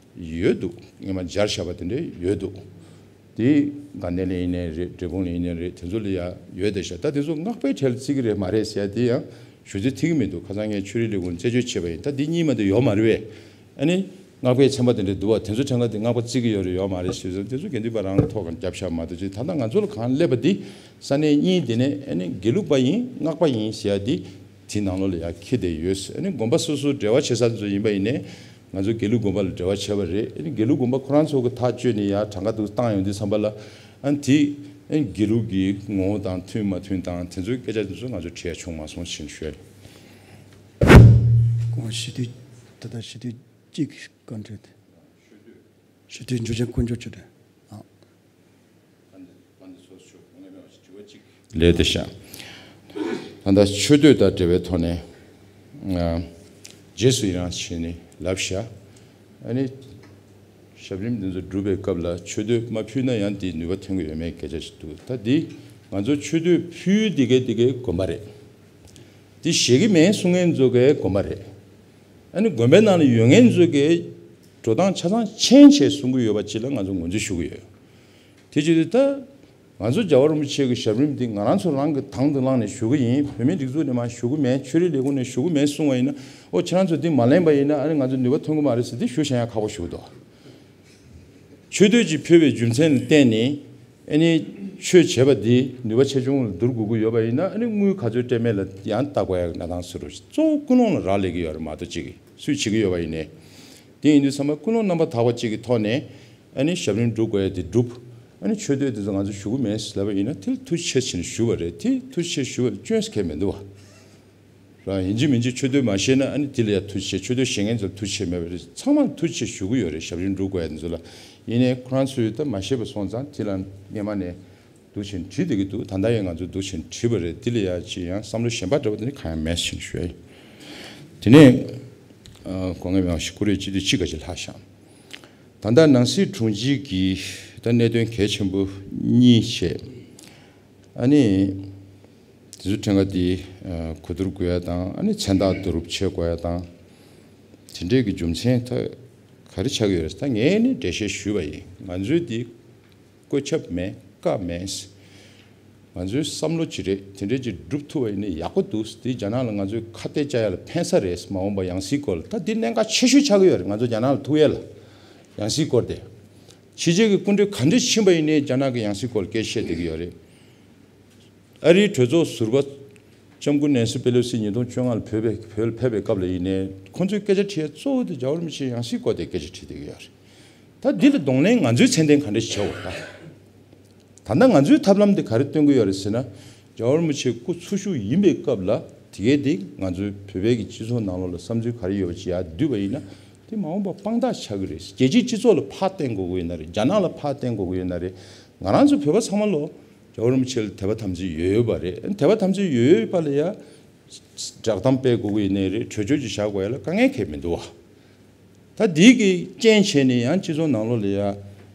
ཡོད་འདུག། སྔོན་མ་སྦྱར་བཞག་པ་དེ་འདྲ་ཡོད་འདུག། དེ་དགའ་ལྡན་ལ་ཡིན་ནའི་རེད། འབྲས་སྤུངས་ལ་ཡིན་ནའི་རེད། དེ་ཚོ་ལ་ཡ་ཡོད་བསྡད་ཤག། ད་དེ་ཚོ་སྔགས་པའི་གྲས་ལ་བརྩི་གི་རེད་མ་རེད་ཟེར་ཡ་དེ་ཡང་ཞུ་རྩིས་ཐིག་གི་མི་འདུག། ཁ་སང་ངས་ཆོས་རིག་ལས་ཁུངས་རྩད་གཅོད་བྱས་པ་ཡིན། ད་འདི་གཉིས་མ་གཏོགས་ཡོད་མ་རེད་པས། ཨ་ནི་སྔགས་པའི་ཚན་པ་དེ་འདྲ་འདུག་བ། དེ་ཚོ་ཕྲན་ཁ་དེ་སྔགས་པ་བརྩི་གི་ཡོད་རེད་ཡོད་མ་རེད་ཞེས་ཟེར། དེ་ཚོ་དགེ་འདུན་པ་རང་གི་ཐོག་ཁར་རྒྱབ་བཞག་མ་གཏོགས་ཅིག་ད་ལྟ་ང་ཚོ་ལ་གང་སླེབས་པ་འདི་ས་གནས་གཉིས་དེ་ནས་ཨ་ནི་དགེ་ལུགས་པ་ཡིན་སྔགས་པ་ཡིན་ཟེར་ཡ་འདི་དེ་ནང་ལོགས་ལ་ཡང་འཁྱེར་བསྡད་ཡོད། ཨ་ནི་དགོན་པ་སོ་སོ་འབྲེལ་བ་བྱེད་ས་ཚོ་ཡིན་པ་ཡིན་ནའི་ང་ཚོ་དགེ་ལུགས་དགོན་པ་ལ་འབྲེལ་བ་བྱས་པ་རེད། ཨ་ནི་དགེ་ལུགས་དགོན་པ་ཁོ་རང་ཚོ་གི་ཐག་གཅོད་ནས་ཡར་གྲངས་ཀ་འདུག་བཏང་ཡོང་དུས་ཙམ་པ་ལ་ཨ་ནི་དེ་ཨ་ནི་དགེ་ལུགས་ཀྱི་ངོ་བོ་དང་མཐུན་མ་མཐུན་དང་དེ་ཚོའི་སྐད་ཆ་དེ་ཚོ་ང་ཚོ་དྲི་ཡ་བྱུང་མ་སོང་ཞེས་ཞུ་ཡ་རེད། སྐུ་ངོ་ཞི་དུས་ད་ལྟ་ཞི་དུས་གཅིག་བཀའ་འཁྲོལ་དེ། ཞི་དུས་འཇུ་ཆེན་དཀོན་མཆོག་མཆོད་དོན། ལས་དེ་བཞག་ད་ལྟ་མཆོད་བསྟོད་དང་འབྲེལ་བའི་ཐོག་ནས་ང་རྗེས་སུ་ཡི་རང་བྱས་ནས་ལབ་བཞག་ཨ་ནི་ཞབས་རིམ་འདི་ཚོ་སྒྲུབ་པའི་སྐབས་ལ་མཆོད་བསྟོད་མ་ཕུལ་ན་ཡང་འདི་ནུས་པ་ཐོན་གྱི་ཡོད་མེད་སྐད་ཆ་ཞིག་འདུག་ད་འདི་ང་ཚོ་མཆོད་བསྟོད་ཕུལ་འདི་གའི་འདི་གའི་དགོན་པ་རེད། འདི་བཞེས་ཀྱི་མེད་གསུང་མཁན་ཚོ་གའི་དགོན་པ་རེད། ཨ་ནི་དགོན་པའི་ནང་ལ་ཡོད་མཁན་ཚོ་གའི་འགྲོ་སྟངས་ཆ་ཚང་མཁྱེན་བྱས་གསུང་གི་ཡོད་པ་ཅིག་ལ་ང་ཚོ་ངོས་འཛིན་ཞུ་གི་ཡོད། དེ་བྱེད་དུས་ད་ང་ཚོ་རྒྱལ་བ་རིན་པོ་ཆེ་གི་ཞབས་རིམ་འདི་ང་རང་ཚོ་རང་གི་དང་དུ་བླངས་ནས་ཞུ་གི་ཡིན། བོད་མིའི་སྒྲིག་འཛུགས་ནས་མར་ཞུ་གི་མེད། ཆོས་རིག་ལས་ཁུངས་ནས་ཞུ་གི་མེད་གསུང་བ་ཡིན་ན། ཨོ་ཁྱེད་རང་ཚོ་འདི་མ་ལེན་པ་ཡིན་ན་ཨ་ནི་ང་ཚོ་ནུས་པ་ཐོན་གི་མ་རེད་ཟེར་འདི་ཞུ་བྱ་ཡང་ཁག་པོ་ཞིག་འདུག་མཆོད་བསྟོད་ཅིག་ཕུལ་བའི་རྒྱུ་མཚན་ལ་བརྟེན་ནས་ཨ་ནི་ཆོས་བྱས་པ་འདི་ནུས་པ་ཆེ་ཆུང་ལ་བསྡུར་དགོས་ཀྱི་ཡོད་པ་ཡིན་ན་ཨ་ནི་དངུལ་ག་ཚོད་སྤྲད་མེད་ལ་ཡང་བལྟ་དགོས་ཡག་གནས་སྟངས་ཟེར་རོ། གཙོ་བོ་ཀུན་སློང་ལ་རག་ལས་ཀྱི་ཡོད་རེད་མ་གཏོགས་ཅིག་སུས་བྱེད་ཀྱི་ཡོད་པ་ཡིན་ནའི། དེ་ཡིན་དུས་ཚང་མ་ཀུན་སློང་རྣམ་པར་དག་པ་ཅིག་གི་ཐོག་ནས་ཨ་ནི་ཞབས་རིམ་སྒྲུབ་དགོས་ཡ་དེ་སྒྲུབ། ཨ་ནི་མཆོད་བསྟོད་དེ་ཚོ་ང་ཚོ་ཞུ་གི་མེད་ཟེར་ལབ་པ་ཡིན་ན་དེ་ལ་ཐུགས་རྗེ་ཆེ་ཟེར་ནས་ཞུ་བ་རེད། དེ་ཐུགས་རྗེ་ཆེ་ཞུ་བ་ལ་སྐྱོན་ཟེར་མཁན་མི་འདུག་བ། རང་ཡིན་གཅིག་མིན་གཅིག་མཆོད་བསྟོད་མ་ཤེས་ན་ཨ་ནི་དེ་ལ་ཡ་ཐུགས་རྗེ་ཆེ། མཆོད་བསྟོད་ཤེས་མཁན་ཚོ་ལ་ཐུགས་རྗེ་ཆེ་མེད་པ་རེད། ཚང་མ་ལ་ཐུགས་རྗེ་ཆེ་ཞུ་གི་ཡོད་རེད། ཞབས་རིམ་སྒྲུབ་དགོས་ཡ་དེ་ཚོ་ལ། ཡིན་ནའི་ཁོ་རང་ཚོས་ད་མ་ཤེས་པ་སོང་ཙང་དེ་ལ་སྔས་མ་ནས་འདུག་བྱས་ནས་བྲིས་བསྡད་ཀྱི་འདུག་ད་ལྟ་ཡང་ང་ཚོས་འདུག་བྱས་ནས་བྲིས་པ་རེད། དེ་ལ་ཡ་ཅི་ཡང་བསམ་བློ་གཞན་པ་འདྲ་བོ་དེ་ནི་གང་ཡང་མེད་ཟེར་ནས་ཞུ་ཡ་ཡིན། དེ་ནས་ཨ་དགོངས་ངེས་མེད་ཞིག་ཀུ་རེ་སྤྱི་འཐུས་གཅིག་ག་ཅིག་ལྷག་ཤག་ད་ལྟ་ནང་སྲིད་དྲུང་ཆེ་གི་ད་གནད་དོན་གལ་ཆེན་པོ་གཉིས་བྱས། ཨ་ནི་དེ་ཚོ་ཕྲན་ཁ་དེ་ཨ་གོ་བསྡུར་དགོས་ཡ་དང་ཨ་ནི་མཚན་རྟགས་བསྡུ་རུབ་བྱེད་དགོས་ཡ་དང་། དེ་འདྲས་ཀྱི་རྒྱུ་མཚན་ད་ག་རེ་ཆགས་ཀྱི་ཡོད་རེད། ད་ངས་ནི་འགྲེལ་བཤད་ཞུས་པ་ཡིན། ང་ཚོའི་འདི་བཀོད་ཁྱབ་མེད་བཀའ་མེད། ང་ཚོའི་བསམ་བློ་ཅིག་རེད། དེ་འདྲས་ཅིག་སྒྲུབ་ཐུབ་པ་ཡིན་ན་ཡག་པོ་འདུག་འདི་རྒྱ་ནག་ལ་ང་ཚོའི་ཁ་གཏད་བཅག་ཡ་ལ་ཕན་ས་རེད། མ་འོངས་པ་ཡང་སྲིད་སྐོར་ལ་ད་འདི་གནད་འགག་ཆེ་ཤོས་ཆགས་ཀྱི་ཡོད་རེད། ང་ཚོ་རྒྱ་ནག་ལ་ཐུག་ཡ་ལ་ཡང་སྲིད་སྐོར་དེ། ཕྱི་རྒྱལ་གྱི་སྐུ་མགྲོན་ག་འདྲས་ཕྱིན་པ་ཡིན་ནའི་རྒྱ་ནག་གི་ཡང་སྲིད་སྐོར་ལ་སྐད་ཆ་བཤད་བསྡད་ཀྱི་ཡོད་རེད། ཨ་རིའི་གྲོས་ཚོགས་ཟུར་པ་ལྕམ་སྐུ་ནེན་སི་པེ་ལོ་སི་ཉིས་སྟོང་བཅོ་ལྔ་ལ་བོད་པའི་བོད་ལ་ཕེབས་པའི་སྐབས་ལ་ཡིན་ནའི་ཁོང་ཚོས་སྐད་ཆ་དྲིས་ཡ་གཙོ་བོ་དེ་རྒྱལ་བ་རིན་པོ་ཆེའི་ཡང་སྲིད་སྐོར་དེ་སྐད་ཆ་དྲིས་བསྡད་ཀྱི་ཡོད་རེད། ད་འདི་ལ་གདོང་ལེན་ང་ཚོས་ཚད་ལྡན་ག་འདྲ་ཞིག་བྱེད་དགོས་ད། ད་ལྟ་ང་ཚོའི་ཐབས་ལམ་དེ་ག་རེ་སྟོན་གྱི་ཡོད་རེད་ཟེར་ན། རྒྱལ་བ་རིན་པོ་ཆེ་སྐུ་འཚོ་བཞུགས་ཡིན་པའི་སྐབས་ལ་དེ་གའི་དེ་ང་ཚོའི་བོད་པའི་གི་སྤྱི་ཚོགས་ནང་ལོགས་ལ་བསམ་ཚུལ་ག་རེ་ཡོད་པ་ཅིག་ཡར་བསྡུས་པ་ཡིན་ན་དེ་མ་འོངས་པ་དཔང་རྟགས་ཆགས་ཀྱི་རེད། རྒྱལ་སྤྱིའི་སྤྱི་ཚོགས་ལ་ཕར་བསྟན་དགོས་ཀྱི་ཡོད་ན་རེད། རྒྱ་ནག་ལ་ཕར་བསྟན་དགོས་ཀྱི་ཡོད་ན་རེད། ང་རང་ཚོ་བོད་པ་ཚང་མ་ལོ་རྒྱལ་བ་རིན་པོ་ཆེ་ལ་དད་པ་དམ་ཚིག་ཡོད་ཡོད་པ་རེད། དད་པ་དམ་ཚིག་ཡོད་ཡོད་པ་ལ་ཡ་བསྒྲགས་གཏམ་སྤེལ་དགོས་ཀྱི་ཡོད་ནའི་རེད། གྲོས་ཆོད་ཅིག་བཞག་དགོས་ཡ་ལ་དཀའ་ངལ་གང་ཡང་མི་འདུག་བ། ད་འདི་གི་རྐྱེན་བྱས་ནས་ཡང་སྤྱི་ཚོགས་ནང་ལོགས་ལ་ཡ་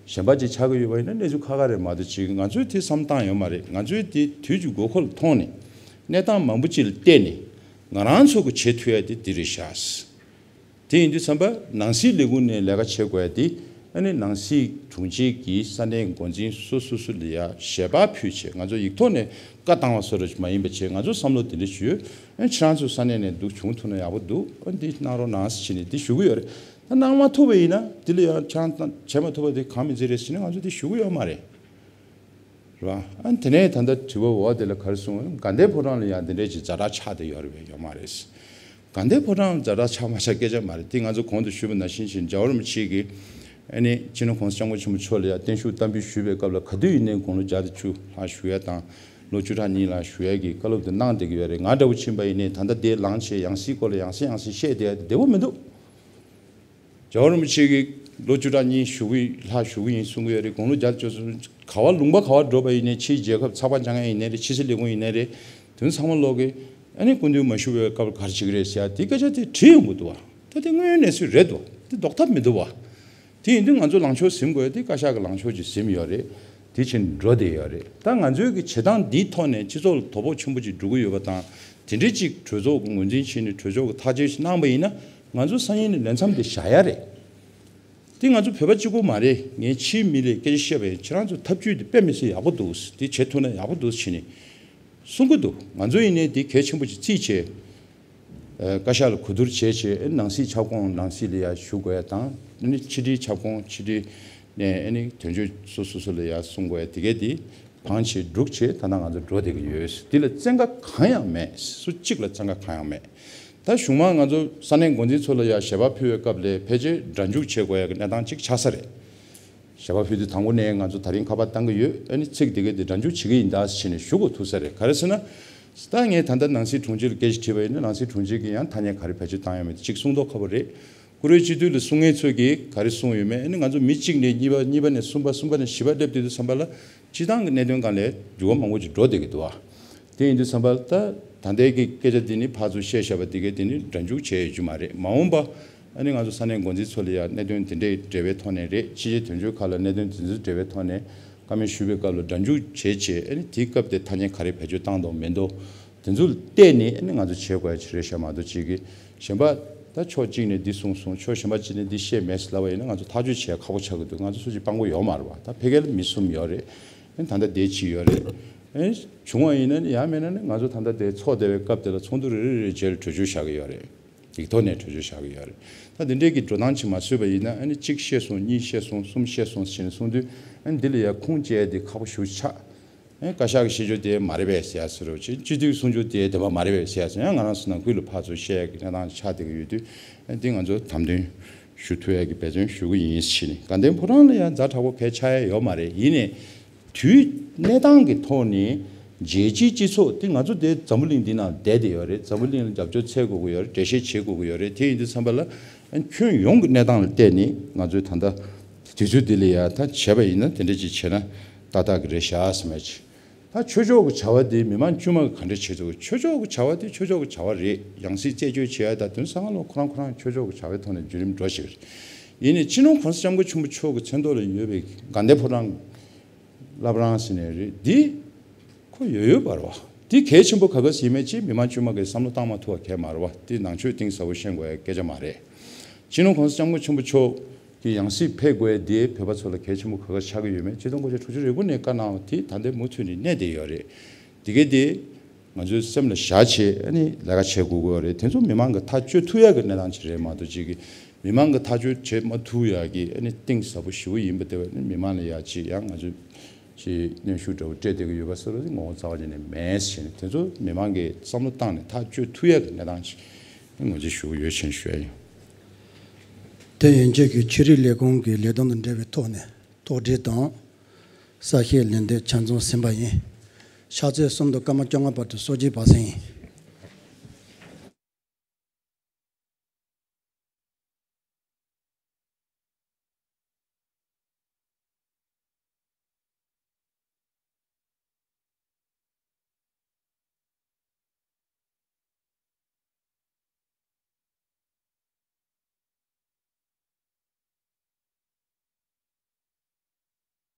གཞན་པ་ཅིག་ཆགས་ཀྱི་ཡོད་པ་ཡིན་ན་གནས་ཚུལ་ཁག་ཁག་རེད་མ་གཏོགས་ཅིག་ང་ཚོས་དེ་བསམ་བཏང་ཡོད་མ་རེད། ང་ཚོས་དེ་དུས་ཀྱི་དགོས་མཁོ་ལ་མཐོང་ནས་གནས་སྟངས་མང་པོ་ཅིག་ལ་བལྟས་ནས་ང་རང་ཚོ་གི་བྱེད་ཐུབ་ཡ་དེ་འདི་རེད་ཤག་དེ་ཡིན་དུས་ཙམ་པ་ནང་སྲིད་ལས་ཁུངས་ནས་ལས་ཀ་བྱེད་དགོས་ཡ་དེ་ཨ་ནི་ནང་སྲིད་དྲུང་ཆེ་གིས་ས་གནས་འགོ་འཛིན་སོ་སོ་སོ་ལ་ཡ་ཞལ་པར་ཕུལ་བྱས་ང་ཚོ་ཡིག་ཐོག་ནས་བཀའ་བཏང་བ་བཟོ་འདྲ་ཞིག་མ་ཡིན་པ་བྱས་ང་ཚོ་བསམ་བློ་དེ་འདྲ་ཞུས། ཨ་ནི་ཁྱེད་རང་ཚོ་ས་གནས་ནས་འདུག་བྱུང་ཐུབ་ན་ཡག་པོ་འདུག་ཨ་ནི་འདི་གནང་རོགས་གནང་ཟེར་བྱས་ནས་འདི་ཞུ་གི་ཡོད་རེད། ད་གནང་མ་ཐུབ་པ་ཡིན་ན་འདི་ལ་ཡང་ཁྱེད་རང་བྱས་མ་ཐུབ་པ་དེ་གང་མི་འཛིན་རེད་ཟེར་ནས་ང་ཚོ་འདི་ཞུ་གི་ཡོད་མ་རེད། རེད་བ། ཨ་ནི་དེ་ནས་ད་ལྟ་དྲི་བ་འོ་དེ་ལ་ག་རེ་གསུངས། དགའ་ལྡན་ཕོ་བྲང་ལ་ཡང་འདི་འདྲས་ཀྱི་ཛ་དྲག་ཆགས་བསྡད་ཡོད་རེད་པས། ཡོད་མ་རེད། དགའ་ལྡན་ཕོ་བྲང་ཛ་དྲག་ཆགས་མ་ཆགས་སྐད་ཆ་མ་རེད། དེ་ང་ཚོ་གོང་དུ་ཞུས་པ་ནང་བཞིན་བྱས་རྒྱལ་བ་རིན་པོ་ཆེ་གིས་ཨ་ནི་སྤྱི་ནོར་༸གོང་ས་༸སྐྱབས་མགོན་ཆེན་པོ་མཆོག་ལ་ཡང་བརྟན་བཞུགས་བསྟར་འབུལ་ཞུས་པའི་སྐབས་ལ་ག་དུས་ཡིན་ནའི་དགུང་ལོ་བརྒྱ་དང་བཅུ་ལྷག་བཞུགས་ཡ་དང་ལོ་བཅུ་ཕྲག་གཉིས་ལྷག་བཞུགས་ཡ་གི་བཀའ་སློབ་དེ་གནང་བསྡད་ཀྱི་ཡོད་རེད། ང་འདྲ་བོ་ཕྱིན་པ་ཡིན་ནའི་ད་ལྟ་དེ་ལངས་བྱས་ཡང་སྲིད་སྐོར་ལ་ཡང་སེ་ཡང་སེ་བཤད་བསྡད་ཡ་དེ་བདེ་པོ་མི་འདུག་རྒྱལ་བ་རིན་པོ་ཆེ་གིས་ལོ་བཅུ་ཕྲག་གཉིས་བཞུགས་ཀྱི་ལྷག་བཞུགས་ཀྱི་ཡིན་གསུང་གི་ཡོད་རེད། དགུང་ལོ་བརྒྱ་བཅུ་གསུམ་ག་བ་ལུང་པ་ག་བ་འགྲོ་བ་ཡིན་ནའི་ཕྱིའི་རྒྱལ་ཁབ་ཚགས་པར་སྦྱང་ཡ་ཡིན་ནའི་རེད། ཕྱི་སྲིད་ལས་ཁུངས་ཡིན་ནའི་རེད། དེ་ཚང་མ་ལོག་གི་ཨ་ནི་སྐུ་མདུན་མ་བཞུགས་པའི་སྐབས་ག་རེ་བྱེད་ཀྱི་རེད་ཟེར་ཡ་དེ་སྐད་ཆ་དེ་དྲིས་ཡོང་གི་འདུག་བ། ད་དེ་དངོས་ཡོད་གནས་ཚུལ་རེད་འདུག་དེ་ལྡོག་ཐབས་མི་འདུག་བ། དེ་ཡིན་དུས་ང་ཚོ་ལངས་ཕྱོགས་ཟིན་དགོས་ཡ་དེ་བཀའ་ཤག་གི་ལངས་ཕྱོགས་ཅིག་ཟིན་ཡོད་རེད། དེ་ཕྱིན་འགྲོ་བསྡད་ཡོད་རེད། ད་ང་ཚོའི་གི་བྱེད་སྟངས་འདིའི་ཐོག་ནས་སྤྱི་ཚོགས་ལ་དོ་ཕོག་ཆེན་པོ་ཅིག་འགྲོ་གི་ཡོད་པ་དང་དེ་འདྲའི་ཅིག་གྲོས་ཚོགས་ཀྱི་ངོས་འཛིན་བྱས་ནས་གྲོས་ཚོགས་ཀྱི་ཐག་གཅོད་ཞིག་གནང་པ་ཡིན་ན་ང་ཚོ་སང་ཉིན་ནས་ལས་མཚམས་དེ་བཞག་ཡ་རེད། དེ་ང་ཚོ་བོད་པ་གཅིག་པོ་མ་རེད། ངས་ཕྱིའི་མི་ལ་སྐད་ཆ་བཤད་པ་ཡིན། ཁྱེད་རང་ཚོ་ཐབས་ཇུས་དེ་དཔེ་མི་སྲིད་ཡག་པོ་འདུག་དེ་བྱེད་ཐུབ་ན་ཡག་པོ་འདུག་བྱས་ནས་གསུང་གི་འདུག་ང་ཚོ་ཡིན་ནའི་དེ་གལ་ཆེན་པོ་ཅིག་བརྩིས་བྱས། བཀའ་ཤག་ལ་གོ་བསྡུར་བྱས་བྱས་ནང་སྲིད་ཁྱབ་ཁོངས་ནང་སྲིད་ལ་ཡ་ཞུ་དགོས་ཡ་དང་ཕྱི་དྲིལ་ཁྱབ་ཁོངས་ཕྱི་དྲིལ་ནས་དོན་གཅོད་སོ་སོ་སོ་ལ་ཡ་གསུང་དགོས་ཡ་དེ་གས་དེ་བང་བྱས་སྒྲུག་བྱས་ད་ལྟ་ང་ཚོ་འགྲོ་བསྡད་ཀྱི་ཡོད། འདི་ལ་བཙན་བཀའ་གང་ཡང་མེད། སུ་གཅིག་ལ་བཙན་བཀའ་གང་ཡང་མེད། ད་གཞུག་མ་ང་ཚོ་ས་གནས་འགོ་འཛིན་ཚོ་ལ་ཡ་ཞལ་པར་ཕུལ་བའི་སྐབས་ལ་ཕལ་ཆེར་སྒྲ་འཇུག་བྱེད་དགོས་ཡ་གི་གནས་སྟངས་གཅིག་ཆགས་ས་རེད། ཞལ་པར་ཕུལ་དུས་དང་པོ་ནས་ང་ཚོ་ད་རིང་ཁ་པར་བཏང་གི་ཡོད། ཨ་ནི་ཚིག་དེ་གས་དེ་སྒྲ་འཇུག་བྱེད་ཀྱི་ཡིན་ད་ཟེར་ནས་ཞུ་དགོས་ཐུག་ས་རེད། ག་རེ་ཟེར་ན། ད་ངས་ད་ལྟ་ནང་སྲིད་དྲུང་ཆེ་ལ་སྐད་ཆ་དྲིས་པ་ཡིན་ན་ནང་སྲིད་དྲུང་ཆེ་གིས་ཡང་ཐ་སྙད་ག་རེ་བེད་སྤྱོད་བཏང་ཡོད་མེད་དེ་གཅིག་གསུང་མདོག་ཁ་པོ་རེད། བཀུར་འོས་སྤྱི་འཐུས་ལ་གསུང་མཁན་ཚོས་ཀྱིས་ག་རེ་གསུངས་ཡོད་མེད། ཨ་ནི་ང་ཚོ་མི་གཅིག་ནས་གཉིས་པ་གཉིས་པ་ནས་གསུམ་པ་གསུམ་པ་ནས་བཞི་པ་སླེབས་དུས་དུས་ཙམ་པ་ལ་སྤྱི་བཏང་གི་གནད་དོན་སྒང་ལས་འགྱུར་བ་མང་པོ་ཅིག་འགྲོ་བསྡད་ཀྱི་འདུག་བ། དེ་ཡིན་དུས་ཙམ་པ་ལ་ད་ད་ལྟའི་གི་སྐད་ཆ་འདི་ནི་ཕར་ཚུར་བཤད་བཞག་པ་འདི་གས་དེ་ནི་སྒྲ་འཇུག་བྱས་ཡོད་རྒྱུ་མ་རེད། མ་འོངས་པ་ཨ་ནི་ང་ཚོ་ས་གནས་འགོ་འཛིན་ཚོ་ལ་ཡང་གནད་དོན་དེ་འདྲའི་འབྲེལ་བའི་ཐོག་ནས་རེད། ཕྱི་རྒྱལ་དོན་གཅོད་ཁག་ལ་གནད་དོན་དེ་ཚོའི་འབྲེལ་བའི་ཐོག་ནས་བཀའ་མོལ་ཞུ་བའི་སྐབས་ལ་སྒྲ་འཇུག་བྱས་བྱས་ཨ་ནི་དེའི་སྐབས་དེ་ཐ་སྙད་ག་རེ་བེད་སྤྱོད་བཏང་འདུག་མེད་འདུག་དེ་ཚོ་བལྟས་ནས་ཨ་ནི་ང་ཚོ་བྱེད་དགོས་ཡ་ཅིག་རེད་ཤག་མ་གཏོགས་ཅིག་གི་གཞན་པ་ད་ཕྱོགས་གཅིག་ནས་འདི་གསུངས་སོང་ཕྱོགས་གཞན་པ་གཅིག་ནས་འདི་བཤད་མེད་ཟེར་ལབ་པ་ཡིན་ན་ང་ཚོ་ཐག་གཅོད་བྱེད་ཡ་ཁག་པོ་ཆགས་ཀྱི་འདུག་ང་ཚོ་སུ་གཅིག་དཔང་པོ་ཡོད་མ་རེད་བ། ད་ཕ་གི་ལ་མི་གསུམ་ཡོད་རེད། ཨ་ནི་ད་ལྟ་དེ་གཅིག་ཡོད་རེད། ཨ་ནི་བྱུང་བ་ཡིན་ན་ནི་ཡང་མིན་ན་ནི་ང་ཚོ་ད་ལྟ་དེ་ཚོགས་བསྡད་པའི་སྐབས་དེ་ལ་ཚོགས་འདུ་རེ་རེ་རེ་རྗེས་ལ་གྲོས་ཆོད་བཞག་གི་ཡོད་རེད། ཡིག་ཐོག་ནས་གྲོས་ཆོད་བཞག་གི་ཡོད་རེད། ད་དེ་འདྲའི་གི་འགྲོ་སྟངས་ཅིག་མ་བཟོས་པ་ཡིན་ན་ཨ་ནི་གཅིག་བཤད་སོང་གཉིས་བཤད་སོང་གསུམ་བཤད་སོང་ཟེར་ནས་གསུངས་དུས་ཨ་ནི་འདི་ལ་ཡ་ཁུངས་སྐྱེལ་དེ་ཁག་པོ་ཞེ་པོ་ཆགས། ཨ་ནི་བཀའ་ཤག་གི་བཤད་རྒྱུ་དེ་མ་རེད་པས་ཟེར་ཡ་ཟེར་རོ་ཅིག་སྤྱི་འཐུས་གསུང་རྒྱུ་དེ་དེ་མ་མ་རེད་པས་ཟེར་ཡ་ཟེར་ཡང་ང་རང་ཚོ་ནང་ཁུལ་ལ་ཕར་ཚུར་བཤད་ཡ་གི་གནས་སྟངས་ཆགས་བསྡད་ཀྱི་ཡོད་དུས་ཨ་ནི་འདི་ང་ཚོ་དམ་དོན་ཞུ་ཐུབ་ཡ་གི་འབད་བརྩོན་ཞུ་གི་ཡིན་ཟེར་ནས་དགའ་ལྡན་ཕོ་བྲང་ལ་ཡང་ཛ་དྲག་པོ་གལ་ཆགས་ཡ་ཡོད་མ་རེད། ཡིན་ནའི། དུས་གནས་སྟངས་ཀྱི་ཐོག་ནས་རྒྱལ་སྤྱིའི་སྤྱི་ཚོགས་དེ་ང་ཚོ་དེ་འཛམ་བུ་གླིང་འདི་ནང་བསྡད་དེ་ཡོད་རེད། འཛམ་བུ་གླིང་ལ་རྒྱབ་སྐྱོར་འཚོལ་དགོས་ཀྱི་ཡོད་རེད། འགྲེལ་བཤད་བྱེད་དགོས་ཀྱི་ཡོད་རེད། དེ་ཡིན་དུས་ཙམ་པ་ལ་ཁྱོན་ཡོངས་ཀྱི་གནས་སྟངས་ལ་བལྟས་ནས་ང་ཚོས་ད་ལྟ་དུས་ཚོད་འདི་ལ་ཡ་ད་བྱས་པ་ཡིན་ན་དེ་འདྲ་ཅིག་བྱས་ན་ཏག་ཏག་གི་རེད་ཤག་བསམ་ཡ་ཅིག་ད་ཆོས་ཕྱོགས་ཀྱི་བྱ་བ་དེ་མི་མང་དཀྱུས་མ་གི་ག་འདྲ་བྱེད་ཐུབ། ཆོས་ཕྱོགས་ཀྱི་བྱ་བ་དེ་ཆོས་ཕྱོགས་ཀྱི་བྱ་བ་རེད། ཡང་སྲིད་རྩད་གཅོད་བྱེད་ཡ་ད་དོན་ས་གང་ལ་ཁོ་རང་ཁོ་རང་ཆོས་ཕྱོགས་ཀྱི་བྱ་བའི་ཐོག་ནས་བརྒྱུད་རིམ་འགྲོ་ཞིག་རེད། ཡིན་ནའི་སྤྱི་ནོར་གོང་ས་སྐྱབས་མགོན་ཆེན་པོ་མཆོག་གི་མཚན་ཐོག་ལ་ཡོད་པའི་དགའ་ལྡན་ཕོ་བྲང་། བླ་བྲང་ཟེར་ནས་རེད། འདི་ཁོ་ཡོད་ཡོད་པ་རེད་བ། འདི་གལ་ཆེན་པོ་ག་ག་ཟེར་མེད་ཅེས་མི་མང་དཀྱུས་མ་གིས་བསམ་བློ་བཏང་མ་ཐུབ་པ་གལ་མ་རེད་བ། འདི་ནང་ཆོས་གཏིང་ཟབ་པོ་ཤེས་དགོས་ཡ་སྐད་ཆ་མ་རེད། སྤྱི་ནོར་གོང་ས་སྐྱབས་མགོན་ཆེན་པོ་མཆོག་གི་ཡང་སྲིད་ཕེབས་དགོས་ཡ་འདི་བོད་པ་ཚོ་ལ་གལ་ཆེན་པོ་ག་ག་ཆགས་ཀྱི་ཡོད་མེད་ཆིག་སྟོང་དགུ་བརྒྱ་དྲུག་ཅུ་རེ་དགུ་ནས་བཀའ་གནང་བ་དེ་ད་ལྟའི་མུ་མཐུད་ནས་གནས་བསྡད་ཡོད་རེད། དེ་གས་དེ། ང་ཚོའི་སེམས་ལ་བཞག་བྱས་ཨ་ནི་ལས་ཀ་བྱེད་དགོས་ཀྱི་ཡོད་རེད། དེ་ཚོ་མི་མང་གི་ཐག་གཅོད་ཐུབ་ཡག་གི་གནས་སྟངས་ཅིག་རེད་མ་གཏོགས་ཅིག་གི་མི་མང་གི་ཐག་གཅོད་བྱེད་མ་ཐུབ་ཡག་གི་ཨ་ནི་གཏིང་ཟབ་པོ་ཞེ་པོ་ཡིན་པ་དེ་བས་ནི་མི་མང་ལ་ཡག་ཅིག་ཡང་ང་ཚོས་ཅིག་གནོན་ཤུགས་འདྲ་པོ་སྤྲད་བསྡད་ཀྱི་ཡོད་པ་སོགས་ལ་ངོ་བོ་རྩ་བ་ཉིད་ནས་མེད་ཟེར་ནས་དེ་ཚོ་མི་མང་གིས་བསམ་བློ་བཏང་ནས་ཐག་གཅོད་ཐུབ་ཡག་གི་གནས་སྟངས་ཅིག་ངོས་འཛིན་ཞུ་གི་ཡོད་ཅེས་ཞུ་ཡ་ཡིན། དེ་ཡན་ཆད་ཀྱི་ཆོས་རིག་ལས་ཁུངས་ཀྱི་ལས་དོན་དང་འབྲེལ་བའི་ཐོག་ནས་ཐོག་བསྒྲིགས་དང་། གསལ་བཤད་ལན་འདེབས་ཆ་ཚང་ཟིན་པ་ཡིན། ཕྱག་ཚོད་གསུམ་དང་སྐར་མ་བཅོ་ལྔ་བར་དུ་གསོལ་ཇ་སྦ་གསང་ཡིན།